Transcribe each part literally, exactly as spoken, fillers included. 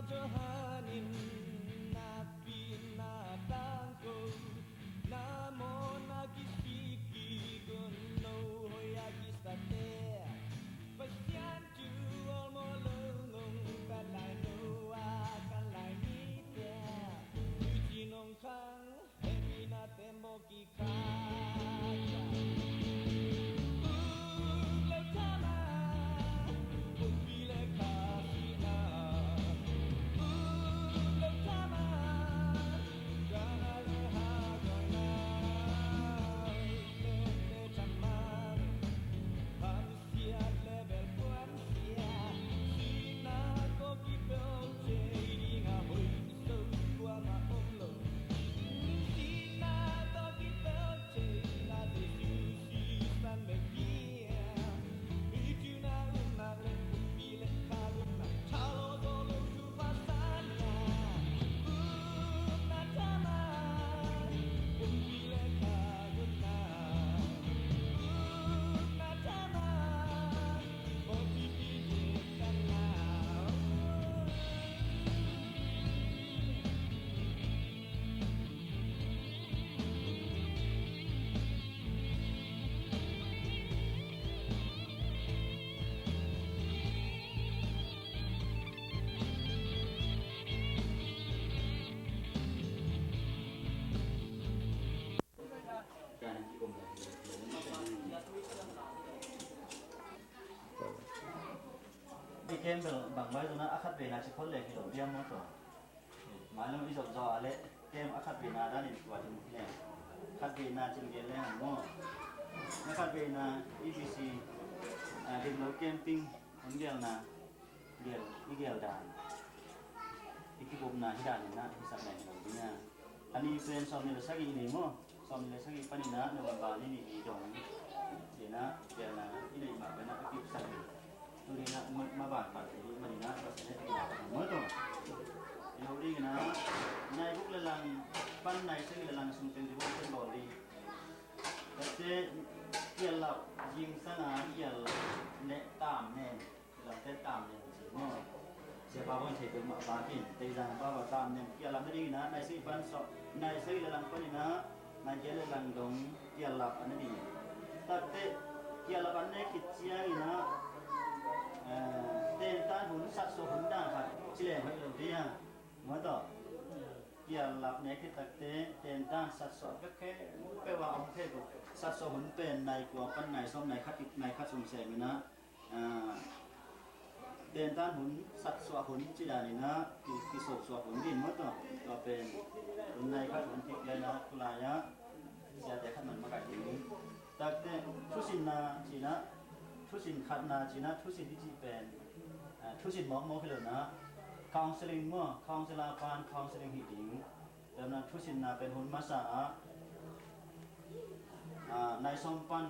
Johan in na pina tangko, na mawhna kisik kik un, no hoih a kisate. Pasian thu olmawh lo ngong, ka lai no a ka lai nite, tu ci nong khang. Siat le bel puan sia, sihna tawh kipelh thei ding a hoih zo kuamah om lo. Sihna tawh kipelh thei ding a Jesu sisan bek hi a, i tuna umnak le pumpi le kha umnak, thalawh zo lo thupha sanna, upna thaman, pumpi le kha umnak. I kem bel bang bai zong a khat veina ci khol leng hi lo diam maw taw. Mai lo i zop zaw a leh kem a khat veina danin tua ding hi leng. Khat veina cin gel leng maw. Na khat veina E B C, ah, dim lo camping hong gelna. Gel, i gel dan, i kibupna hi dan in ah, hi sak dan hi lo ding a. A ni pen sawmnih le sagih ni maw, sawmnih le sagih panin ah November ni nih i dong. Ci-in ah gelna i neih mah pen ah i kipsak ni. Tuni in ah ma, ma ban pan i manin ah, Pasian i neih mah pan maw taw. I lo ding in ah, nai guk le lang pan nai sagih le lang sung teng devotion bawl ding. Tate kial lap zingsang a kial neh tam nen. Lawngte tam nen ci maw. Siapa bawng thei peuhmah bakin, teizang pa ba tam nen. Kial lap na ding in ah, nai sagih pan sawm, nai sagih le lang panin ah, nai giat le lang dong kial lap a na ding. Takte kial lap a na khit ciangin ah, eh, tentan hun, satsuah hun dan khat ci leng hoih lo ding a. Maw taw. Kial lap ne khit takte tentan satsuah bek khempeuh a om thei bawk. Satsuah hun pen nai kua pan nai sawm, nai khat, nai khat sung sem in ah, ah, tentan hun, satsuah hun ci dan in ah, ki, kisatsuah hun ding maw taw. Tua pen hun nai khat hun kik le in ah, tu lai ah siate khat man makaih ding. Takte thusinna ci-in ah, thusin khatna ci-in ah, thusin i cih pen, ah, thusin mawkmawk hi lo in ah, counseling maw, counselor pan counseling hi ding. Tua in ah thusinna pen hun masa ah, ah, nai sawm pan,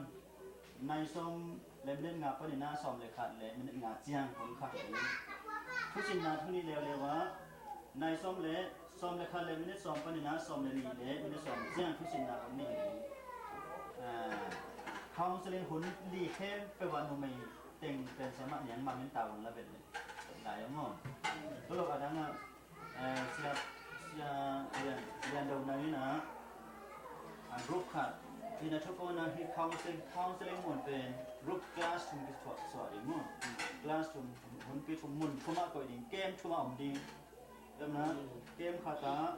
nai sawm le minute nga panin ah sawm le khat le minute nga ciang hun khat hi ding. Thusinna thu nih leuleu ah, nai sawm le, sawm le khat le minute sawm panin ah sawm le nih le minute sawm ciang thusinna hun nih hi ding. Ah, counseling hun li khempeuh ah numei teng pen siamah Niang Mang in tau hong la vet le. Lai a maw. Tua lo a dang ah, eh, sia, sia Lian, Lian Do Nang in ah, ah, group khat in ah thu ko in ah, hi counseling, counseling mun pen group class thum kisuah, suah ding maw. Class thum, hun pi thum, mun thum ah koih ding, camp thum ah om ding. Tua in ah, camp khat ah,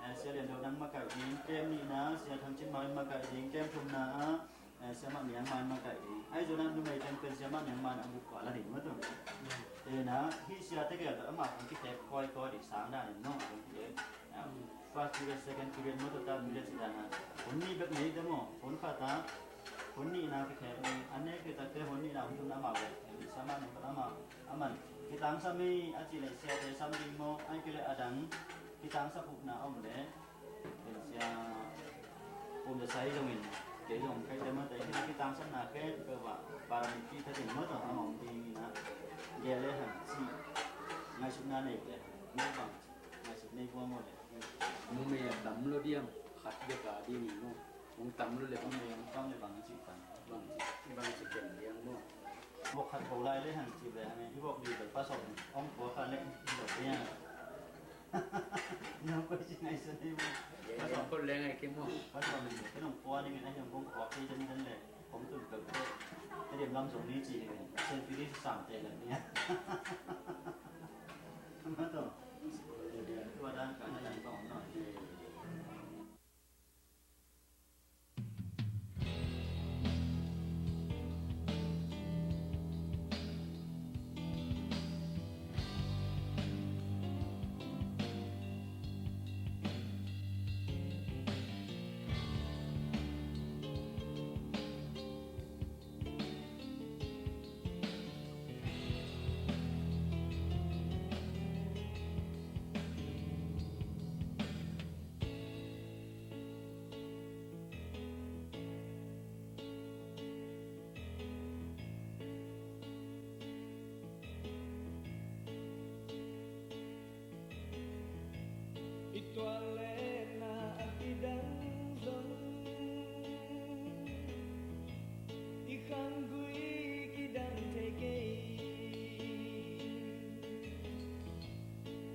eh, sia Lian Do Nang makaih ding, camp nihna ah sia Thang Cin Mang in makaih ding, camp thumna ah, eh, siamah Niang Mang in makaih ding. Ahi zongin ah numei teng pen siamah Niang Mang in a buk kua la ding maw taw. Tua in ah, hih siate gel tawh amau kong kitek kawikawi ding sang dan in maw, kong kitek. Ah, first period, second period maw taw, third period ci dan a. Hun nih bek nei te maw, hun khat ah hun nihna kikhek ni, a nek khit takte hun nihna hun thumna amau bek. Siamah Niang Mang in amau a man kitangsam hi a cih leh siate sam ding maw, ahih kei leh a dang kitangsap huhna om leh, pen sia Pum le Sai zongin, kei zong kei te mah te hi, kitangsamna khempeuh ah paramit kithatin maw taw, amau ding in ah gel le hang ci, ngaihsutna nei uh le hang, maw bang ci, ngaihsut nei vua maw le. Numei a tam lo diam, khat bek a ding in maw. Hong tam lo le hong, numei hong tam le bang ci tam, bang ci, bang ci ken diam maw. Vok khat ho lai le hang ci le hang, i vok dih bel pasok hong puak a le hi lo diam. Nang koi si ngai sa nei mo. Pasal ko leng ai ke mo. Pasal ni ke nong kua ni ngai nong kong kua ke jen jen le. Kong tun pek pek. Te diam lam zong ni ci ni ngai. Sen pi di sang te le ni. Ma to. Tua dan ka na dan ka om no. I tualletna a kidang zong, i khanggui kidang thei kei.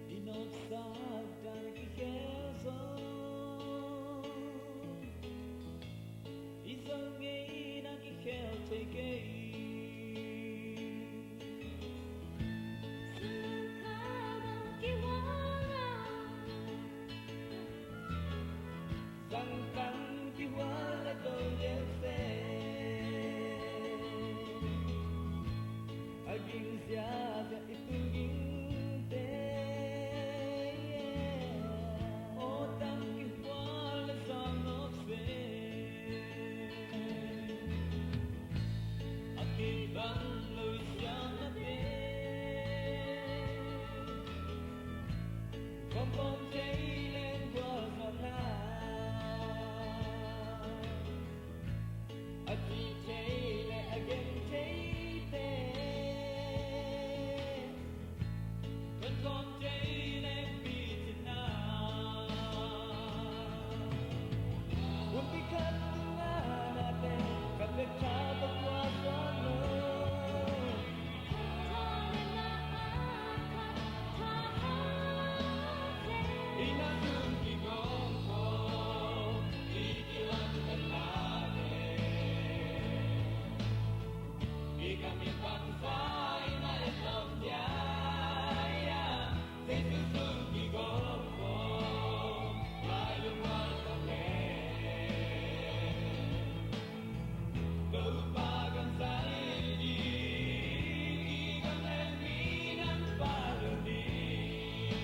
I nopsak dan a kikhel zong, i zong ngeina kikhel thei kei. Sangkah bang kihual a, sangkah kihual a dong deuh se. A ging ziahziah i tun gingte, aw tang kihual a zang nop se. A kibang lo i siamnate, kawmkawm thei leng gualzawhna. A cih thei le a gen theite, tonkhawm thei le picina. Hun khat tungah nate, khat le khat a kuakuan lo. Topa kan zai ding, i gam le minam pha lo ding.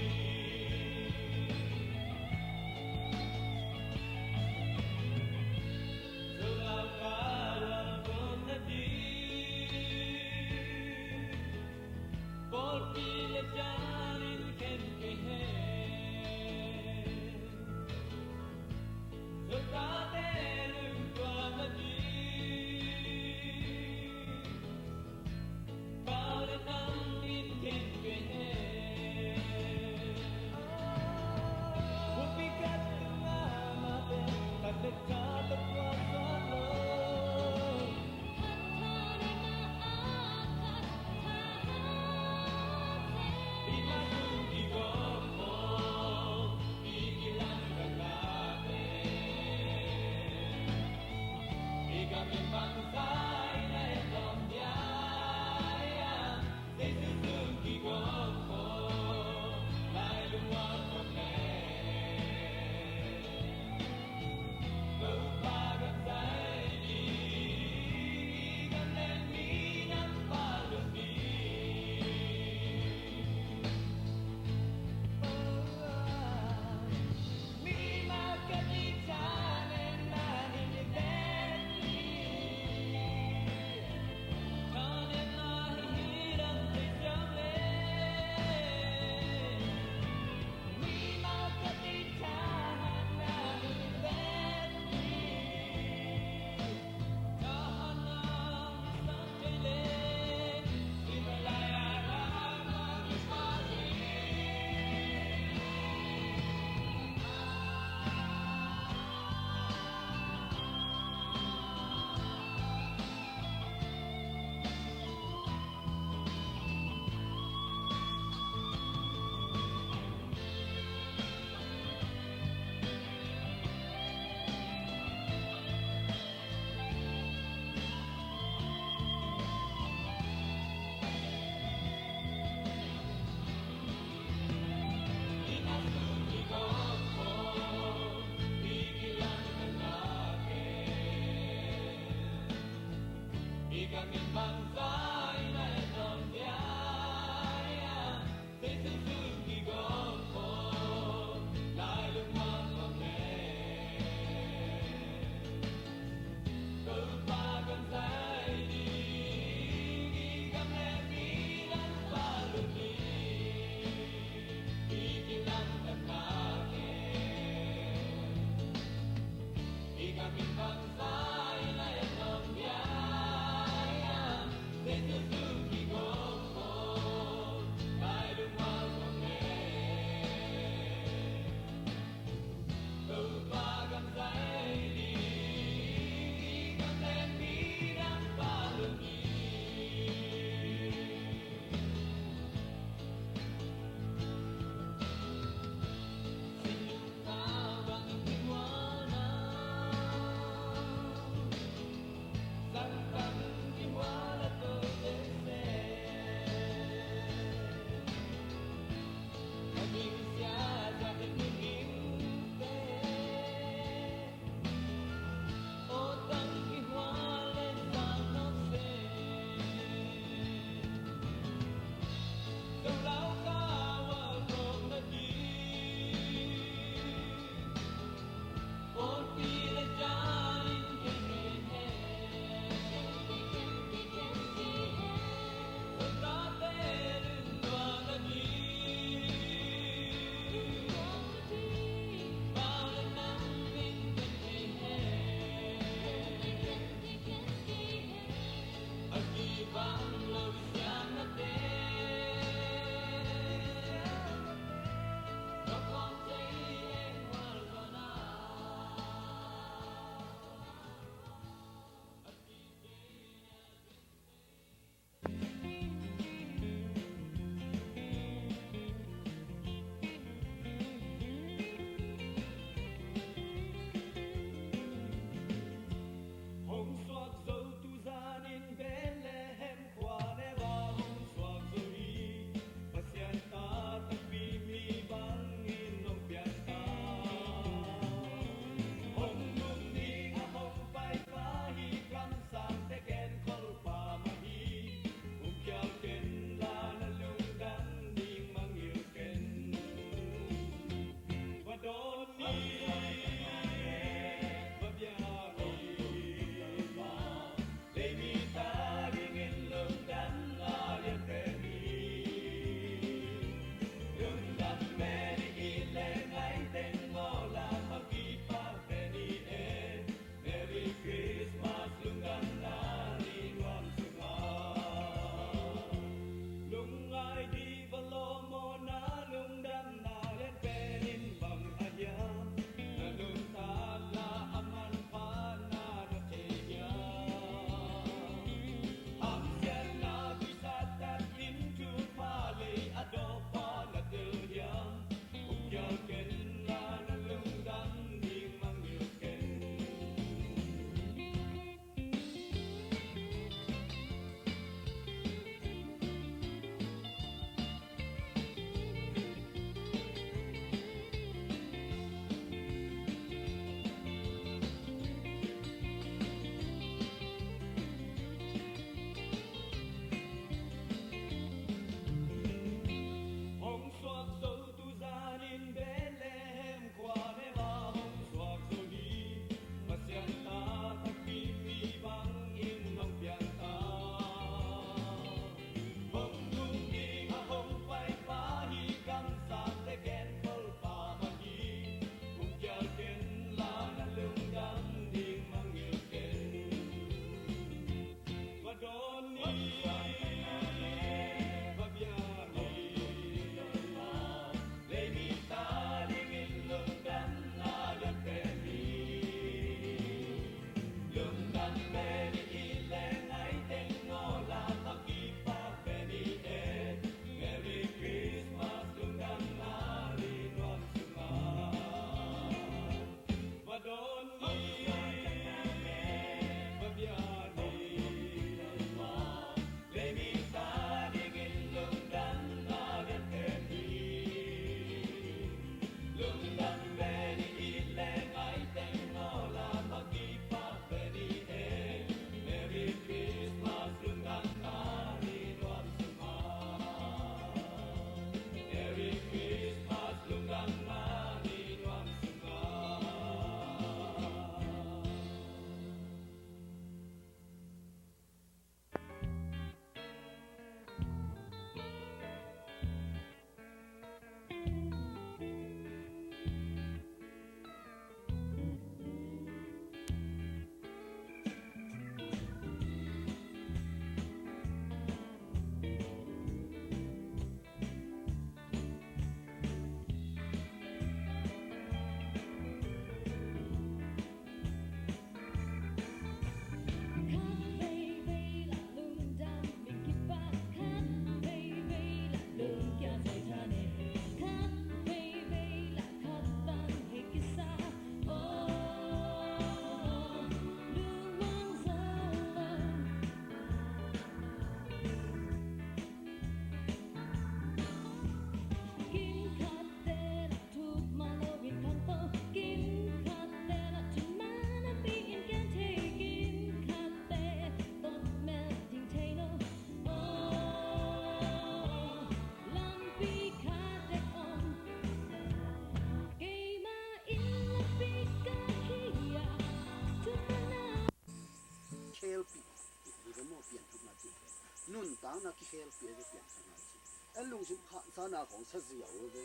Na kikhelpih a ve pianthakna ci. En lungsim khansa na khawng sa ziau a ve.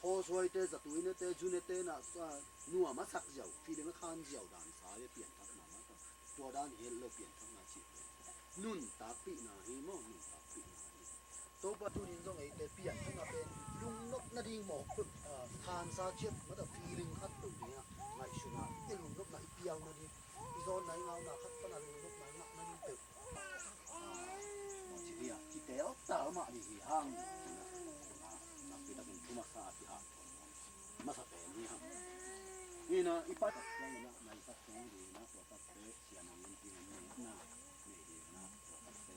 Phawsuaite, zatuinete, zunete na sa nuam a sak ziau, feeling a khan ziau dan sa ve pianthakna mah ta. Tua dan hi lo pianthakna ci. Nuntakpihna hi maw, nuntakpihna hi. Topa tunin zong eite pianthakna pen lungnop nading maw, ah, khansa ciat mah ta feeling khat peuh ding a ngaihsutna, i lungnopna i piau nading, i zawnna i ngauna khat pana lungnopna i ngah nading peuh. Ci hi a, ci tel tal mah ding hi hang. Nakpi takin thu masa a ci hang. Masa pen hi hang. Ina i pa tak ciang ina, na i pa ciang ina, tua tak te, sia nang in ti na, na, na, tua tak te,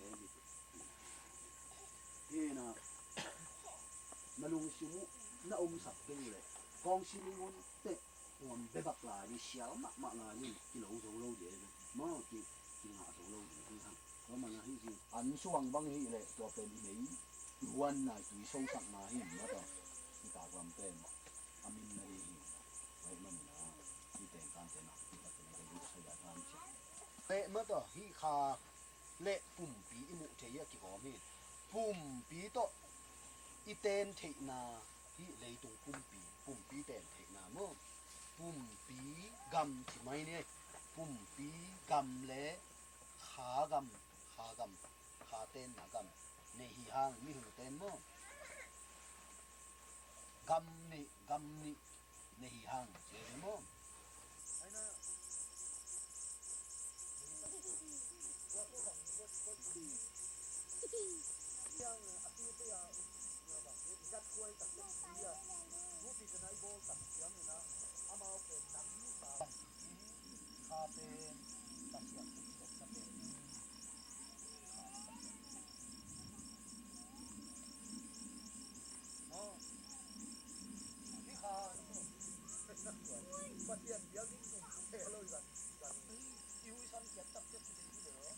ina, na lungsim uh na omsak ding le kong sining un teh, om bebak lai ni, sial mahmah lai ni, kilo zo lo ding maw, ki, kingah zo lo ding hi hang. Tua mana hi zing an suang bang hi le tua pen i mei i huan nai tui sosakna hi mah ta. I taklam pen a min na hi hi. Vai man na i teng kan te na i ka tui ka yu sa ya tan ci. Te mah ta hi kha le pumpi i muh thei a kigawm hi. Pumpi tawh i ten theihna hi, leitung pumpi, pumpi ten theihna maw? Pumpi gam ci mai ni. Pumpi gam le kha gam, kha gam, kha tenna gam nei hi hang, mihing ten maw? Gam nih, gam nih nei hi hang, ci hi maw? Aw. Hi kha. Pasian biakinn sung he lo i zan, zan. I hui san kiat tak kiat si ding hi lo.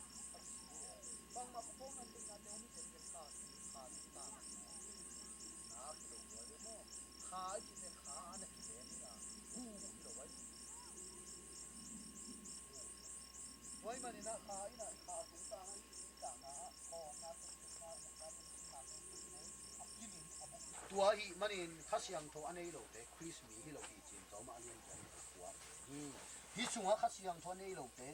Bangmah pawng nan ding nan ding om hi zel zel kha, kha ding ta. Na ki lo lo maw. Kha i ci pen kha a na ki pen hi na. Hu hi lo ai. Tua ahih manin ah kha in ah i kha tungtang ah i tungtang ah khawkna tungtang ah ukna tungtang ah tungtang ah a kim in a buk. Tua ahih manin Kha Siangtho a nei lote Khrist mi hi lo hi ci-in Rom ah a lian kua hi. Hih sungah Kha Siangtho a nei lote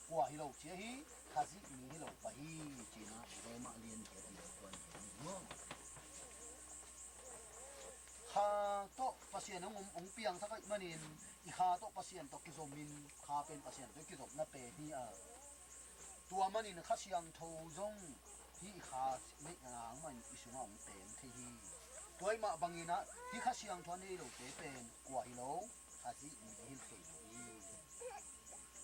kua hi lo ci ahi, Khazih mi hi lo pah hi ci-in ah Rom ah a lian kua hi. Kha tawh Pasian hong, hong piangsak ahih manin i kha tawh Pasian tawh kizomin, kha pen Pasian tawh kizopna pen hi a. Tua manin Kha Siangtho zong hih i kha neihna hang mahin i sungah hong teng thei hi. Tua ahih mah bangin ah hih Kha Siangtho a nei lote pen kua hi lo, Khazih mi hi thei lo hi.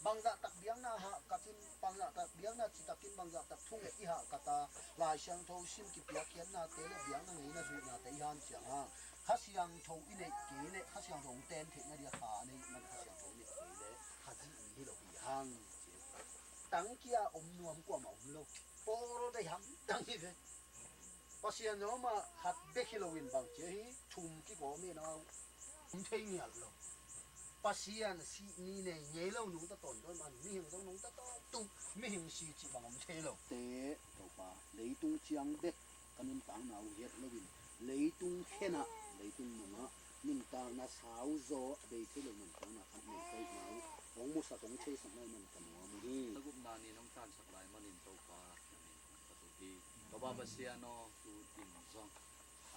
Bangzah tak biakna hahkat in, bangzah tak biakna citakin, bangzah tak thunget i hahkat a, Lai Siangtho sim kipiakkhiatnate le biakna ngeina zuihnate i hanciang a, Kha Siangtho i neih kei le Kha Siangtho hong ten theihna dia kha a neih man Kha Siangtho i neih kei le Khazih mi hi lo hi hang ci. Tangkia om nuam kuamah om lo. Pawl dei hamtang hi ve. Pasian zong amah khat bek hi loin bang ci ahi, thum kigawm hi na. Om thei ngial lo. Pasian sih ni nei ngei lo nungta tawntung man, mihing zong nungta tawntung, mihing si cih bang om thei lo. Te, Topa, leitung ciang bek ka nuntakna uh hiat loin, leitung khenah, leitung nungah, nuntakna sauzaw a bei thei lo nuntakna khat nei ka hihna uh hong musak hong theisakna uh man ka nuam uh hi. Sagupna ni nong tansak lai manin Topa, na min ka tuh hi. Topa Pasian aw, tu ding zong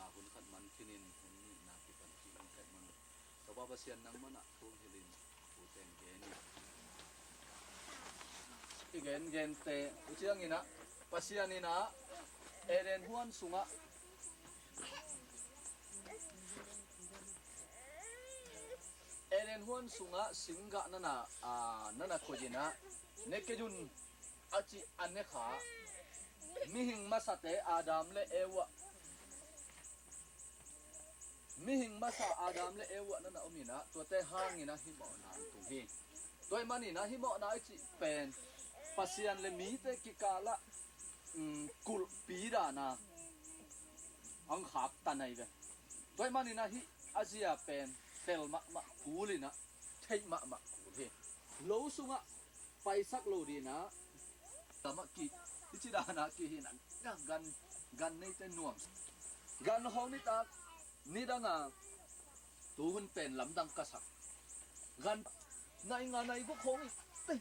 a hun khat man khinin hun nihna kipan cih hun khat man. Topa Pasian nangmah na thu hilhin thu teng gen in. I gen gente uh ciangin ah Pasian in ah Eden huan sungah Eden huan sungah singgah nana, ah, nana koih in ah ne kei un a cih a ne kha. Mihing masate Adam le Eva, mihing masa Adam le Eva nana om in ah tuate hangin ah hih mawhna an tung hi. Tua ahih manin ah hih mawhna i cih pen Pasian le mite kikalah, um, kulhpi dana ang khak ta nai ve. Tua ahih manin ah hih a zia pen tel mahmah kul in ah theih mahmah kul hi. Lo sungah paisak lo ding in ah, lamah ki, i ci dana ki hi in ah, Gan, gan neite nuam. Gan hong nitak, nidanga tuhun pen lamdang ka sak. Gan nai nga nai guk hong i, ei,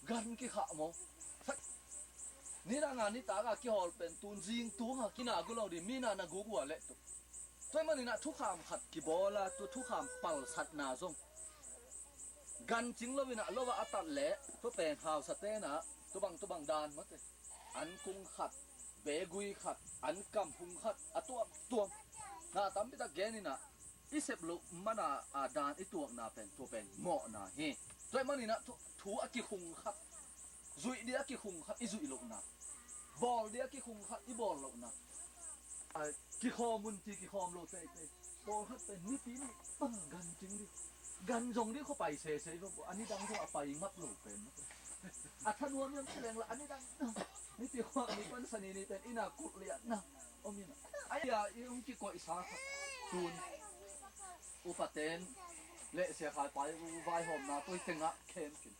gan kikhah maw? Nidanga nitaka kihawl pen tun zing tunga kina gu lo ding, mina na guk ua leh tu. Tua ahih maninah thukham khat kibawla, tua thukham palsatna zong gan cing loinah lo ah a tat leh tua pen hausa tenah tua bang tua bang dan mawte. An kung khat, begui khat, an kamphung khat, a tuamtuam. Na tampitak geninah i sep loh mana a dan i tuakna pen tua pen mawhna hi. Tua ahih maninah thu, thu a kikhung khat, zuih dih a kikhung khat i zuih lohna, bawl dih a kikhung khat i bawl lohna. Ai, kikhawm un ci kikhawm lo teitei. Pawlkhat pen nipi nih bang gan cing dih. Gan zong dih khuapai sese lo. A nidang zong a pai ngap lo pen. A thanuam hiam ci lengla a nidang. Nipi khuak ni pan sani ni pen ina kulh liatna om ina. Ai a i hong kikoihsa khat tun upaten le sia khai pai u vaihawmna toi tengah khem kin.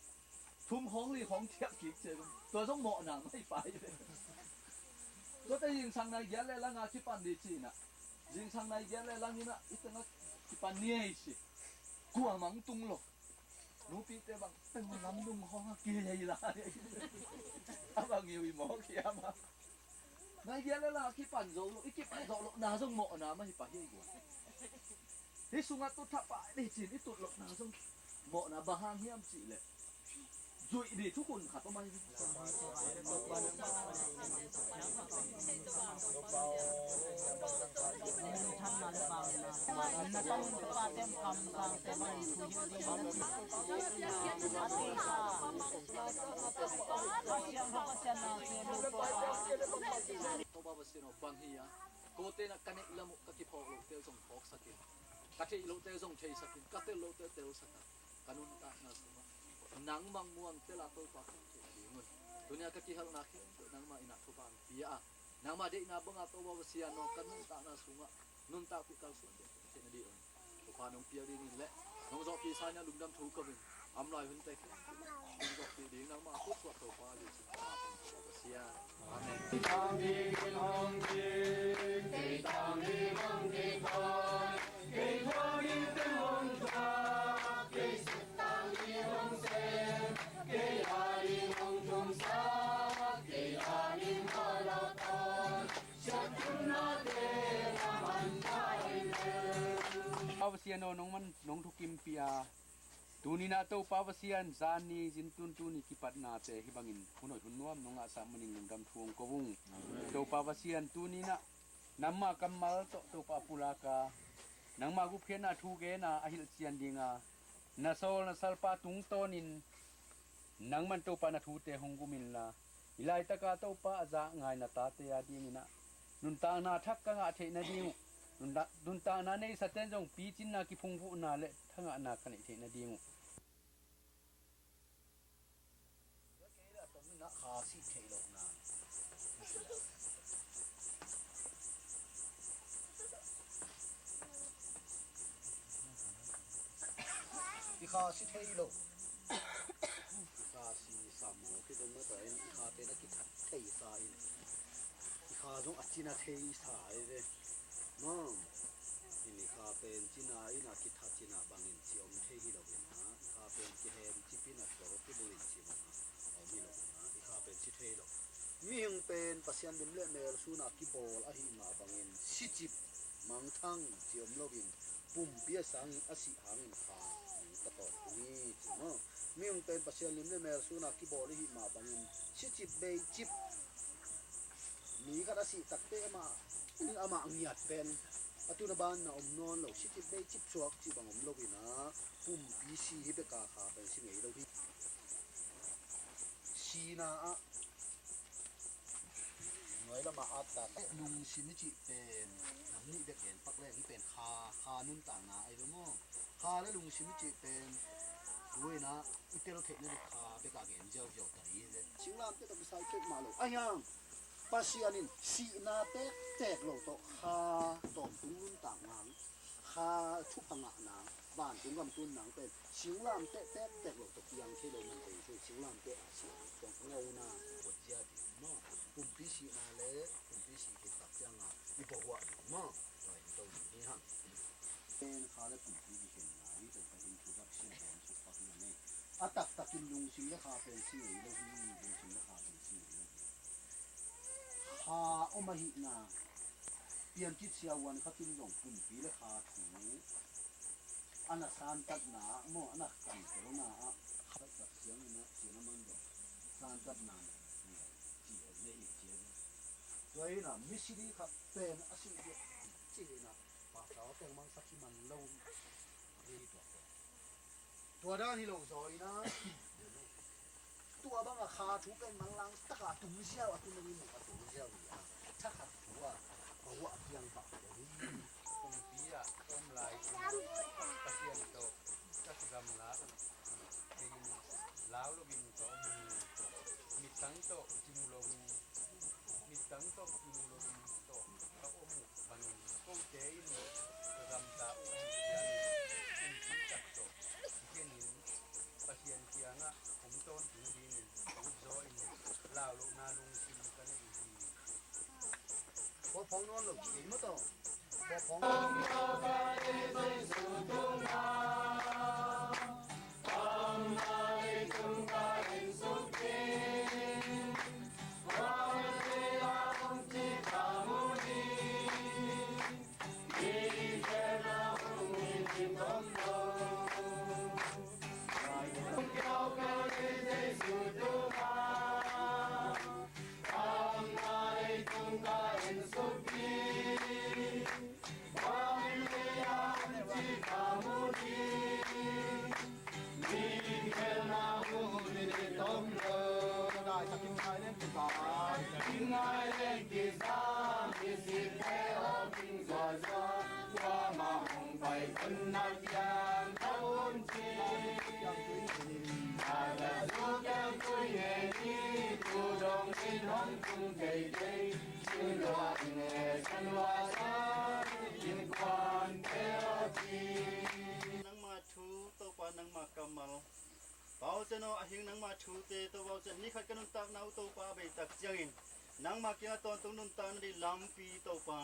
Thum khawng li khawng thiak kik cia zong. Tua zong mawhna mah hi pai ve. Tuate zingsang nai giat le langa kipan dih ci inah. Zingsang nai giat le lang inah i tengah kipan ni ei si. Kuamah tung lo. Nupite bang teng lamdung khawng a kihei lai. A bang iu i mawk hiam a. Nai giat le langa kipan zo lo, i kipan zo lo, na zong mawhna mah hi pai hi gua. Hih sungah tu thapai dih cin i tut lohna zong mawhna bang hang hiam cih leh. Zuih dih thukhun khat om ahi. Topa Pasian aw, bang hi a, kote na ka neih lam uh ka kiphawk lohte zong phawksakin, ka theih lohte zong theisakin, ka tel lohte telsakin, ka nuntakna sungah nangmah muang tela Topa ka theih nadingun, tunia ka kihelna khempeuh nangmah inah thupha pia a, nangmah deihna banga Topa Pasian aw, ka nuntakna sungah nuntakpih kalsuan deuh theih nadingun thupha nong pia dingin le nong zawhpih sa nia lungdam thu ko in, a om lai hunte khempeuh nong zawhpih ding nangmah a kutsuah Topa Jesu min a ka thum Topa Pasian. Amen. Topa Pasian aw, nong man nong thukimpih a, tuninah Topa Pasian, zan ni zintun tuni kipatnate hih bangin hun hoih hun nuam nong ngahsak manin lungdam thu hong ko ung. Topa Pasian, tuninah nangma kammal tawh Topa pulaka, nangma gupkhiatna thu gena a hilhcian dinga na sawl na salpa tungtawnin nangman Topa na thute hong gum inla, i laitaka Topa a zak ngai na tate a dinginah nuntakna thak ka ngah theih nading uh, nunta-, nuntakna neisaten zong picinna kiphungvuhna le thangahna ka neih theih nading uh. Kha sih theih lohna. I kha si thei lo. I kha si sa maw, khi zong mah tua in i kha pen a kithat thei sa in. I kha zong a cina thei sa i ve. Maw. In i kha pen cina in a kithat cina bangin ci om thei hi lo in a. I kha pen kihem cip in a tor kibul in ci bang a om hi lo in a. I kha pen ci thei lo. Mihing pen Pasian lim le mel suna kibawl ahi mah bangin sicip mangthang ci om loin pumpi a sangin a sih hangin kha hong ka tawh hi ci maw. Mihing pen Pasian lim le mel suna kibawl ahi mah bangin sicip beicip mi khat a sih takte amah, amah ngiat pen a tun a ban na om nawn lo, sicip beicip suak ci bang om lo in a pumpi si hi beka kha pen si ngei lo hi. Sina ah nuai lamah a tak eh lungsim i cih pen nam nih bek gen pak leng hi pen kha, kha nuntakna ahi lo maw? Kha le lungsim i cih pen tuina i tel theihna ding kha beka gen ziauziau ta hi le. Singlamteh tawh kisai kek mah lo. Ahiang Pasian in sihna tektek lo tawh kha tawntung nuntakna, kha thupha ngahna, vantung gam tunna pen singlamteh tektek lo tawh piang thei lo man pei thu singlamteh a si tuang ngona kuat zia ding. Maw, pumpi sihna le pumpi sih khit tak cianga i pawhuah ding maw. Tua in to ding hi hang. Pen kha le pumpi kikhenna i pen pen introduction pen suk pak na ne. A taktakin lungsim le kha pen si ngei lo hi, lungsim le kha pen si ngei lo hi. Kha om ahihna piancit siavuan khat in zong pumpi le kha thu a na santatna ah maw, a na kantelna ah kha tak siangin a cina man zong santatna na ci hel ne i cia hi. Tua hi na misiri khat pen a si hi ci hi na pastor teng mang sakhi man lo hi tua pen. Tua dan hi lo zaw hi na. Tua banga kha thu pen manglang taka tung ziau a tung lo in a tung ziau hi a. Thakhat thu a pahuah piang pah lo hi. Kumpi ah ka om lai Pasian tawh ka kigamla uh. Kei in lau loin ka om hi. Mittang tawh kimu loin, mittang tawh kimu loin tawh ka om uh bangin kote in ka gamta uh ahi ciangin kumpi tak tawh kikhenin Pasian kiangah hong tawntung dingin ut zaw in lau lohna lungsim ka nei hi. Khuaphawng nawn lo kei maw tawh? Khuaphawng. Nangma thu Topa, nangma kammal Pau Cen aw, a hing nangma thute Topa Cen, ni khat ka nuntakna uh Topa a bei tak ciangin nangma kiangah tawntung nuntakna ding lampi Topa,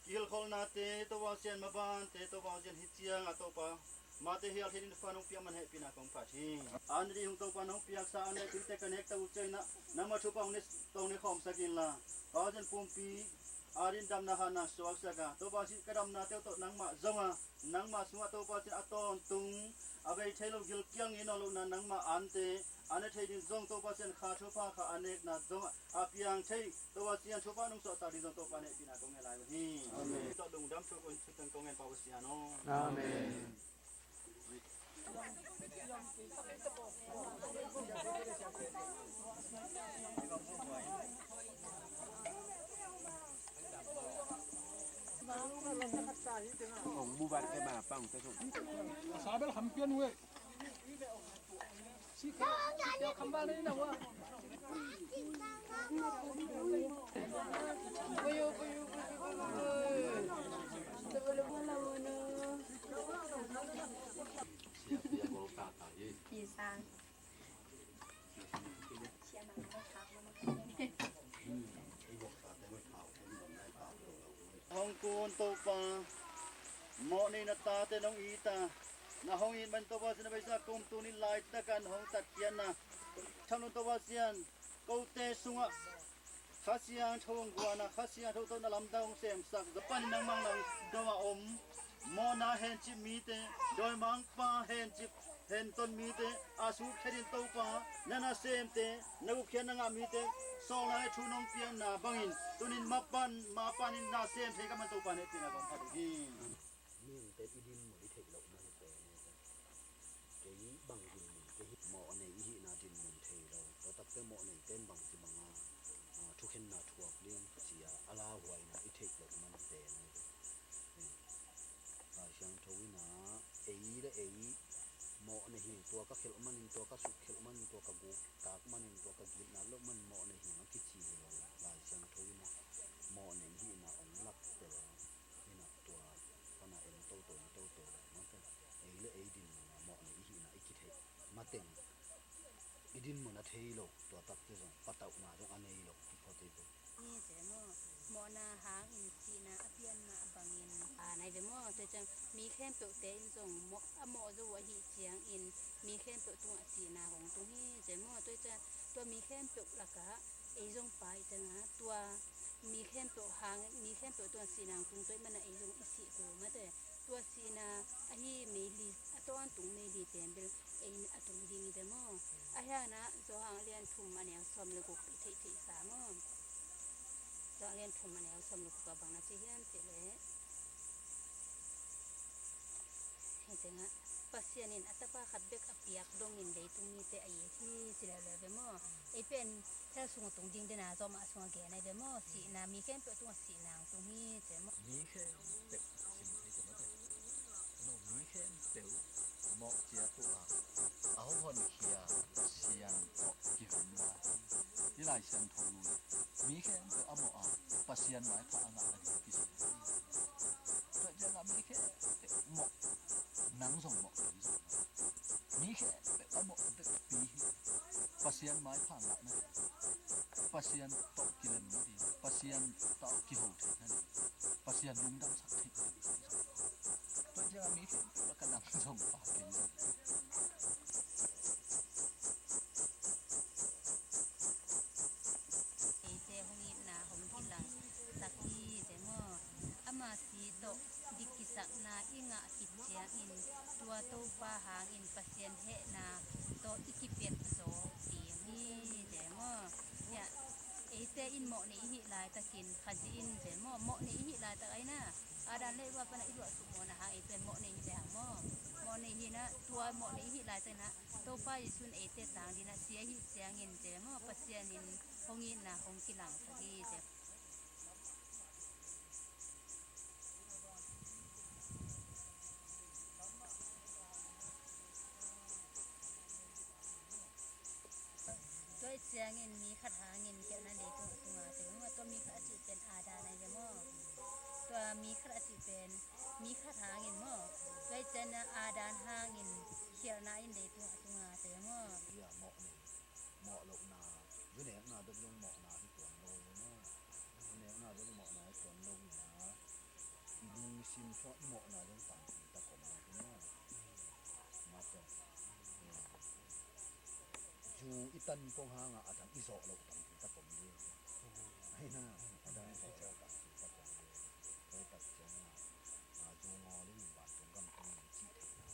kihilkholhnate Topa Cen, mabante Topa Cen, hi ciangah Topa mate hial hi ding fa nong piak man hehpihna kong phat hi. An dih hong Topa nong piaksa an le kinte ka nek ta uh ciangin ah nangma thupha hong ne, tong ne khawmsak inla Pau Cen pumpi a ding damna hatna suaksak a Topa Cen ka damnate uh tawh nangmah zong a nangmah sungah Topa Cin a tawntung a bei thei lo gilkial ngei nawn lohna nangmah ante a ne thei ding zong Topa Cin kha thupha kha a nekna zong a piang thei Topa Cin thupha nong suahsak ding zong Topa nehpihna kong ngen lai uh hi. Amen. Tawh lungdam thu kong thuten kong ngen Pau Pasian aw. Amen. Ong bubat ke ma pang te suk. Sabel hampian we. Si ka, si ka kambal ni na wa. Sia sia gol ta ta ye. Pi sang. Hong kun Topa, mawh nei na tate nong it a, na hong it man Topa Cin a beisa kum tuni laitakan hong tatkhiatna thamlun Topa Cian, kote sungah Kha Siangtho hong guan a, Kha Siangtho tawh na lamdang hong semsak, panin nangmah nang dong a om mawhna hencip mite, dawimangpa hencip henton mite, a suk khetin Topa na nasemte, na gupkhiatna ngah mite sawlna le thu nong piakna bangin tunin mapan mapanin na sem thei ka man Topa nehpihna kong phat uh hi. Mihingte i dinmun i theih loh man pen kei bang dinmun kei hi, mawh nei i hihna dinmun thei lo. Tua takte mawh neite in bangci banga thukhenna thuak ding ci-a a lauhuaina i theih loh man pen Lai Siangtho in ah ei le ei mawh nei hi, tua ka khelh manin, tua ka suk khelh manin, tua ka guk tak manin, tua ka gitna loh man mawh nei hi a kici hi lo. Lai Siangtho in ah mawh nei hihna ong lak tel a, in ah tua pana en toto toto lo mate. Ei le ei dinmun a mawh nei i hihna i kitheih mateng i Dinmun a thei lo, tua takte zong patauhna zong a nei lo, a phawte ve. Ni te maw, mawhna hangin sihna a pian mah bangin, a, nai ve maw, tua ciang mi khempeuhte in zong mawh, a mawh zo uh ahih ciangin mi khempeuh tungah sihna hong tung hi te maw, tua ciang tua mi khempeuh lakah ei zong pai ciangah tua mi khempeuh hang, mi khempeuh tungah sihna hong tung tua ahih manin ei zong i sih kul mah te. Tua sihna ahi meili, a tawntung meili pen bel ei a tung ding hi te maw? Ahi hangin Johan a lian thum a neu sawm le guk i theih theihsa maw? Johan a lian thum a neu sawm le guk ah bang na ci hiam cih leh, hih tengah Pasian in a tapa khat bek a piak dongin leitung mite a it hi ci leuleu ve maw? Ei pen hell sung a tung ding dena, Rom ah sung a gen ahi ve maw? Sihna, mi khempeuh tungah sihna hong tung hi ci maw? Mi khempeuh sim thei ci maw te? Maw, mi khempeuh mawh ciat uh a, a hong honkhia Pasian tawh kihong lai hi. Hih Lai Siangtho lu leh mi khempeuh a mawh a, Pasian maipha a ngah a ding kizui hi. Tua ciangah mi khempeuh mawh, nang zong mawh, kei zong mawh. Mi khempeuh a mawh vekpi hi. Pasian maipha ngah nading, Pasian tawh kilem nading, Pasian tawh kiho theih nading, Pasian lungdamsak theih nading. Tua ciangah mi khempeuh lakah nang zong pa, kei zong. Eite hong itna hong kilangsak hi te maw? Ama si tawh dik kisakna i ngah khit ciangin tua Topa hangin Pasian hehna tawh i kipet zawk ding hi te maw? Hiah eite in mawhnei i hih laitakin Khazih in te maw? Mawhnei i hih laitak ahi na, Adam le Eva pana i luahsuk mawhna hang eite mawhnei hi te hang maw? Mawhnei hi na, tua mawhnei i hih laitakin ah Topa Jesu in eite tang dingin a si ahih ciangin te maw, Pasian in hong itna hong kilangsak hi te. Tua ahih ciangin mi khat hangin khialhna leitung a tung a, te maw, tua mi khat a cih pen Adam ahi ve maw? Tua mi khat a cih pen mi khat hangin maw? Tua ahih ciangin Adam hangin khialhna in leitung a tung a, te maw? Ia, mawhnei, mawh lohna, vunekna bek zong mawhna hi tuan lo, maw? Vunekna bek mawhna hi tuan lo ina, i lungsim sungah i mawhna zong tampi tak om lo hi, maw? Mate. Zu i tan pong hangah a dang i zawh loh tampi tak om ding. Ahi na, a dang i zawh loh tampi tak om ding. Tua tak ciangin a, zu ngawl in vantung gam tung in cih theihna.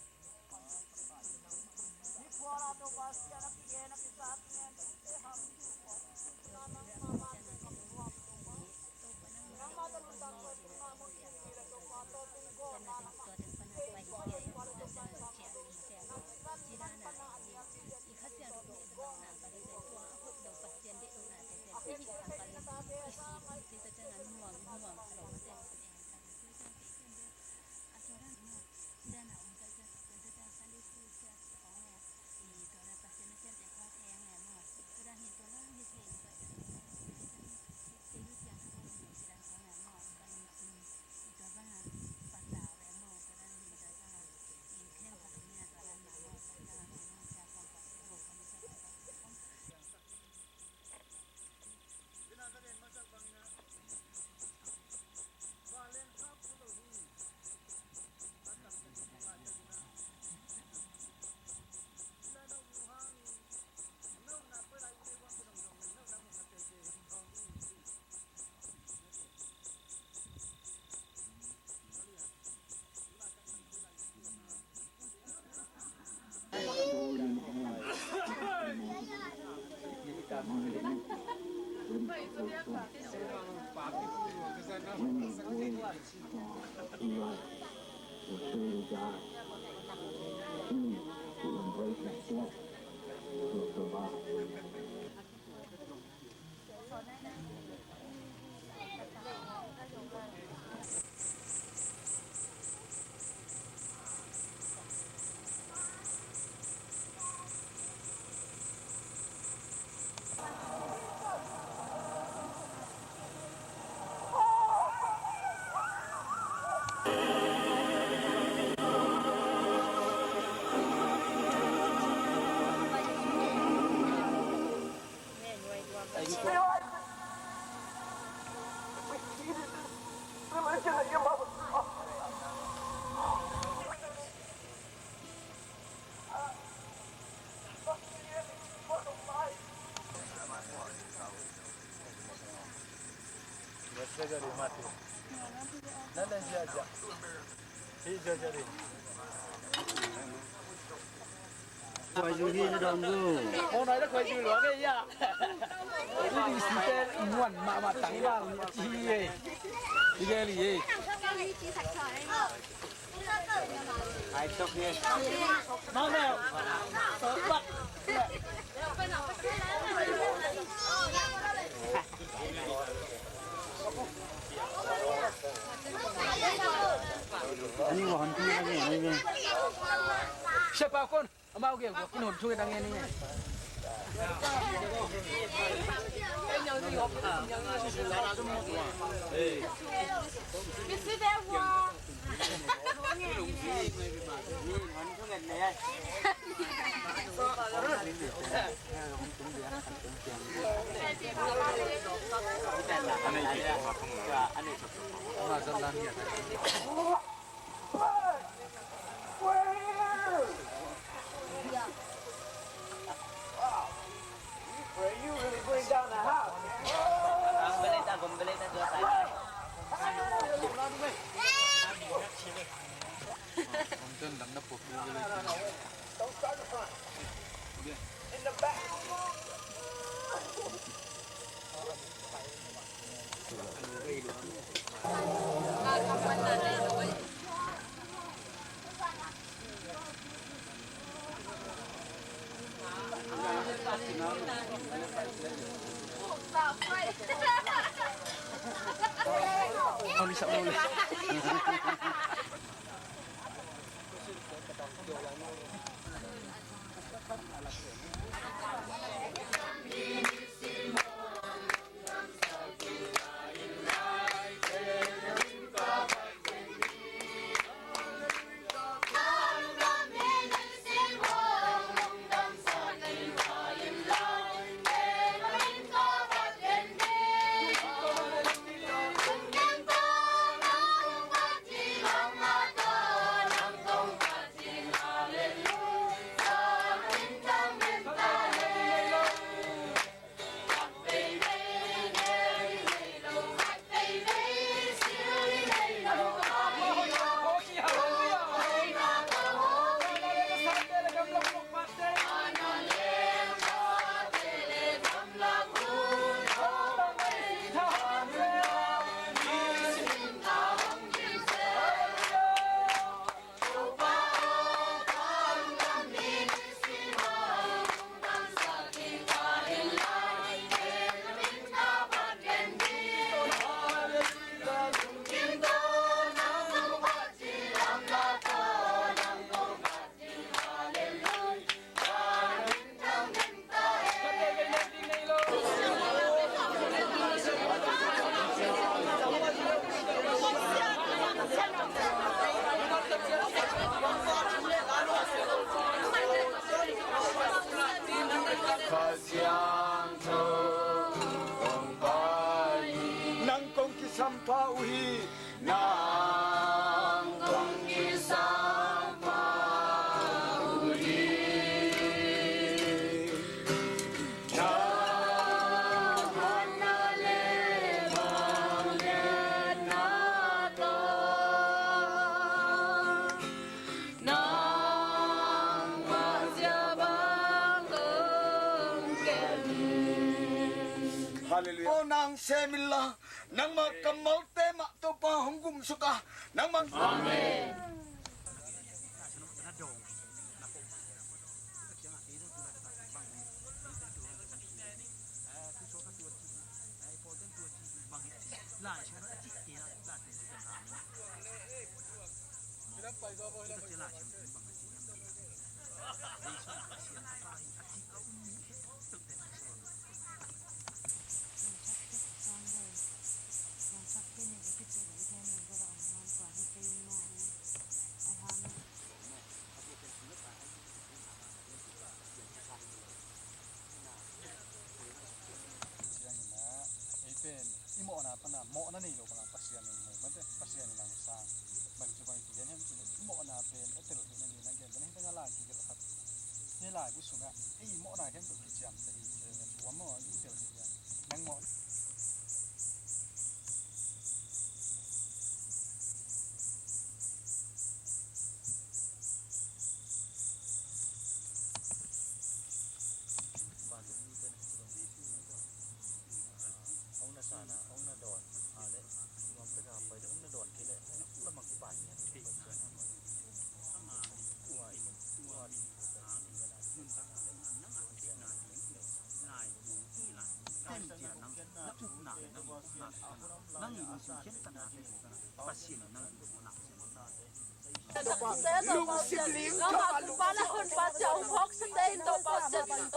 Khuaizu hi na dong zu. Khuaizu lua kei ya. Ni di si te muan mahmah tang bang ci hi. Hi kei li hi. Siapa kon? Amau ke, kua kin hon thung dang en ni. Kha Siangtho kong pai hi. Nang kong kisam pha uh hi. Nang kong kisam pha uh hi. Na hoihna le vangliatna tawh nangmah zia bang kong kem hi. Halleluiah. Aw, nang sem inla, nangmah kammalte mah Topa hong gumsuk a, nangmah. Amen. Siangin ah, ei pen i mawhna pana mawhna nei lo bangah Pasian in mu mate, Pasian in langsang. Bang ci bang i gen hiam cih leh i mawhna pen a tel theihna ding na gen pen hih tengah lai kigelh khat. Hih laibu sungah ei mawhna khempeuh kiciamteh hi, thuam maw i tel theih hiam? Nang mawh. Pasian in nang lungsim lim, Topa, lungsim lim, Topa, lungsim lim.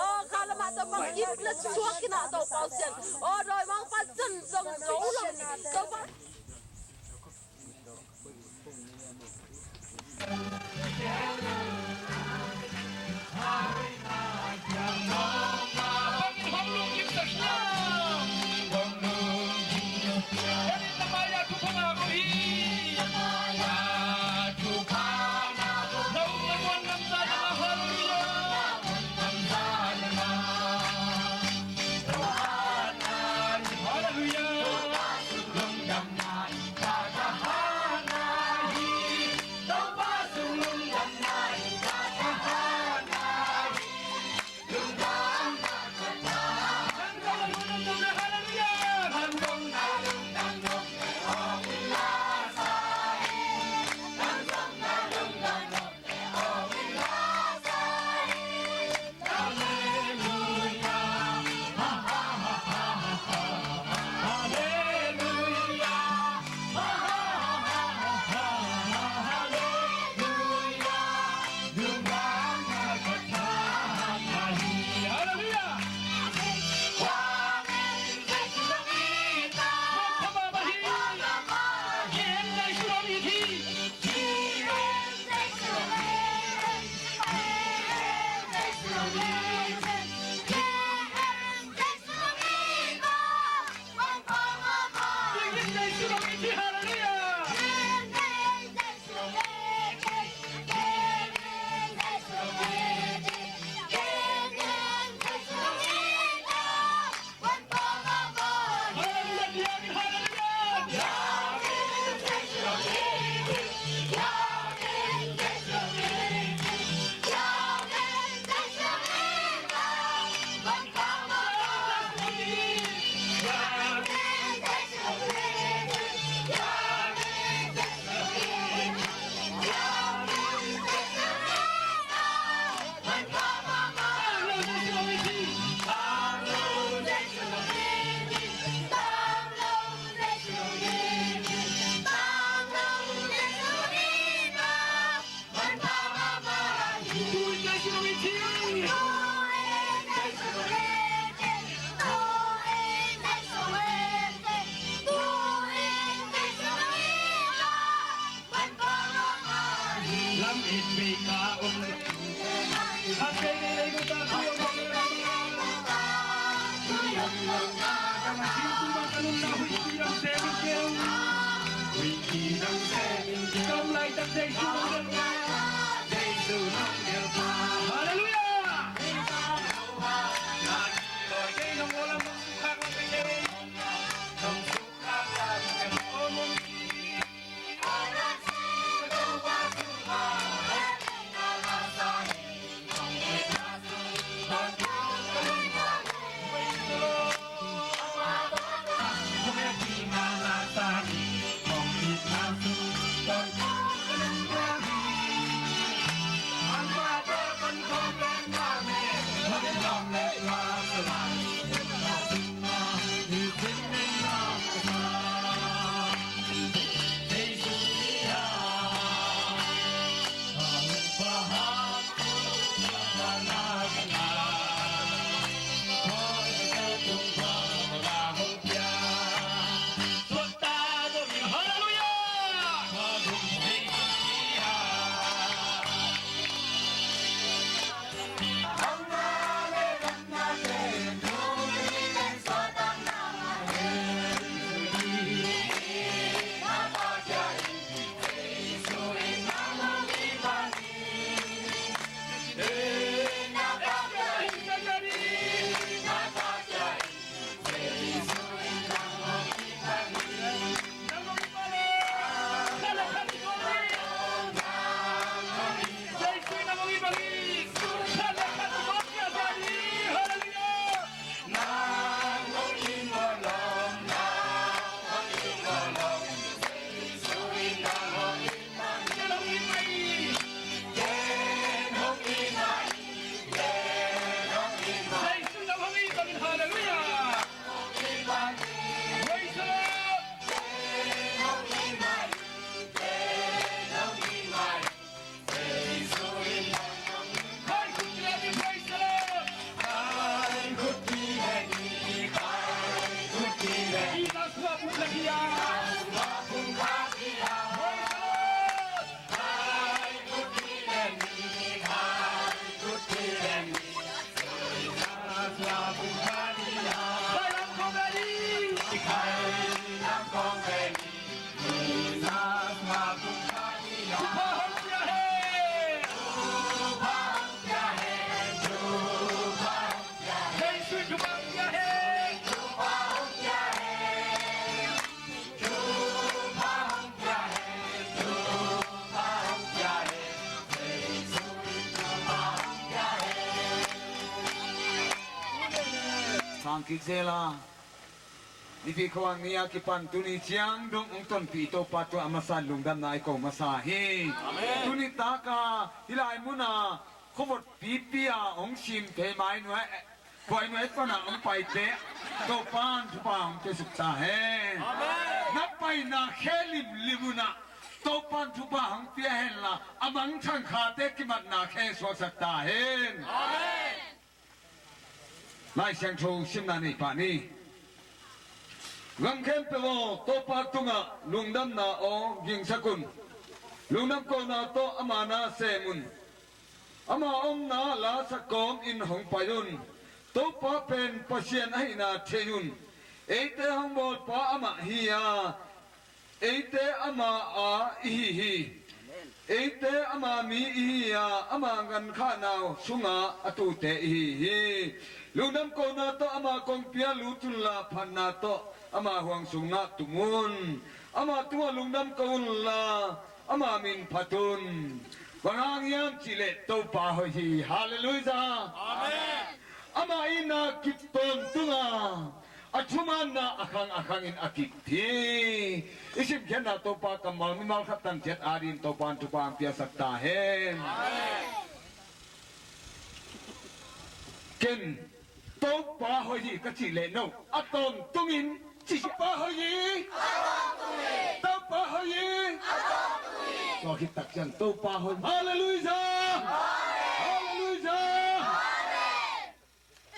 Halleluia! Ang kik zel a, nipi khuang ni a kipan tuni ciang dong hong tonpih Topa tungah a masa lungdamna i ko masa hi. Amen. Tuni taka hih lai muna khuavot pipi a hong sim thei mai nuai, buai nuai pana hong paite Topa in thupha hong piasuk ta hen. Amen. Na paina khe limlim unah Topa in thupha hong pia henla, a mangthang khate kimatna khe suaksak ta hen. Amen. Lai Siangtho simna nei pah ni. Gam khempeuh aw, Topa tungah lungdamna aw gingsak un. Lungdam kona tawh ama na sem un. Ama omna la sak kawmin hong pai un. Topa pen Pasian ahihna thei un. Eite hong bawlpa amah hi a, eite ama a ihi hi. Eite ama mi ihi a, ama gankhahna sungah a tute ihi hi. Lungdam kona tawh ama kongpi ah lut unla, phatna tawh ama huang sungah tum un. Ama tungah lungdam ko unla, ama min phat un. Bang hang hiam cihleh Topa hoih hi. Halleluiah. Amen. Ama itna kip tawntung a, a thumanna a khang a khangin a kip hi. I simkhiatna Topa kammal mimal khat tang ciat adingin Topa in thupha hong piasak ta hen. Amen. Ken Topa hoih hi ka cih leh no a tawntungin ci. Topa hoih hi. Topa hoih hi. Tua khit tak ciang Topa hoih. Halleluiah. Halleluiah.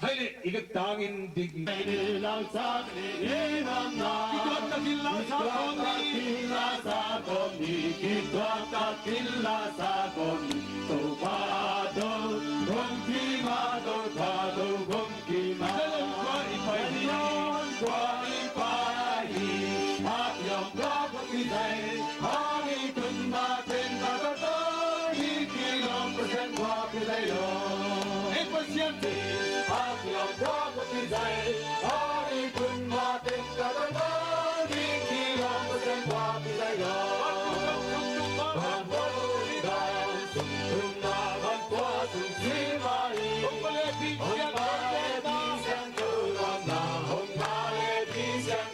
Hei le, i vek tangin ding. Kituak takin lausa kawm ni. Kituak takin lausa kawm ni. Topa do, gom kima, Topa do, gom kima. Zion khua i pai hi. Zion khua i pai hi. A kiam khua khua i zai. Hong i tun ma teng ka ta ta. Ni ki long Pasian khua ki zai lo. Ei Pasian. A kiam khua khua i zai. Hong i tun ma teng ka ta ta. Ni ki long Pasian khua ki zai lo. Ban khua i zai. Tung na ban khua tung si mai. Tung ba le pi sian. Tung ba le pi sian. Tung na hong ba le pi sian.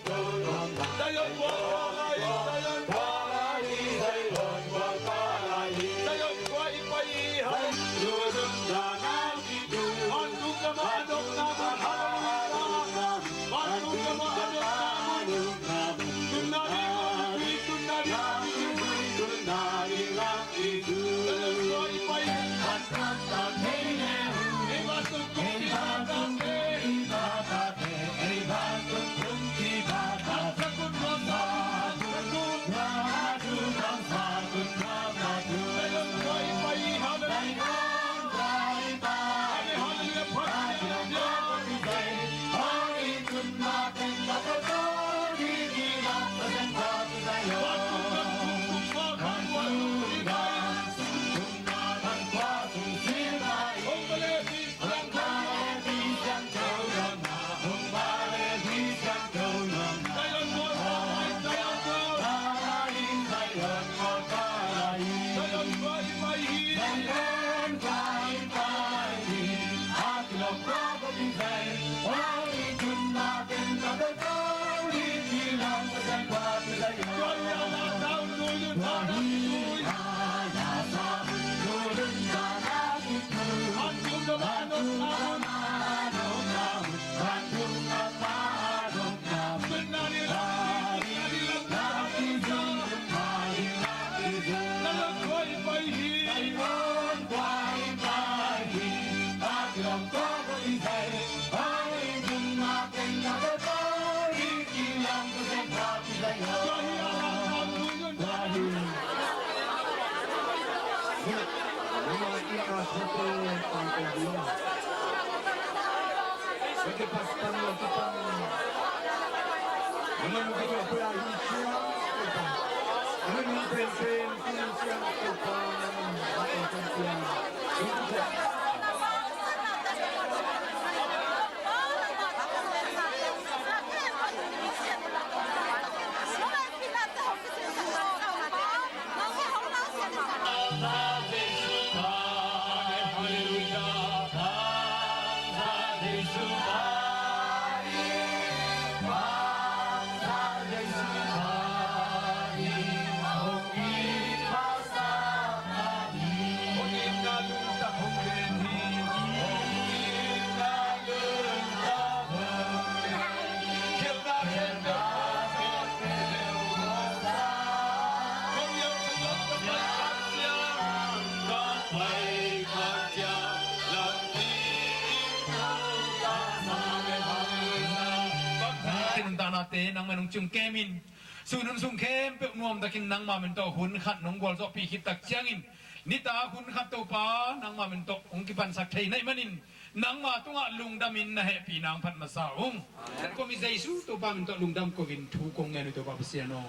Te nangmah nong cium kemin sun hun sung khempeuh nuamtakin nangmah min tawh hun khat nong gualzawhpih khit tak ciangin nitak hun khat Topa nangmah min tawh hong kipansak thei naih manin nangmah tungah lungdamin na hehpihna hong phat masa ung. Amen. Kong komi Jesu Topa min tawh lungdam ko-in thu kong ngen uh Topa Pasian aw.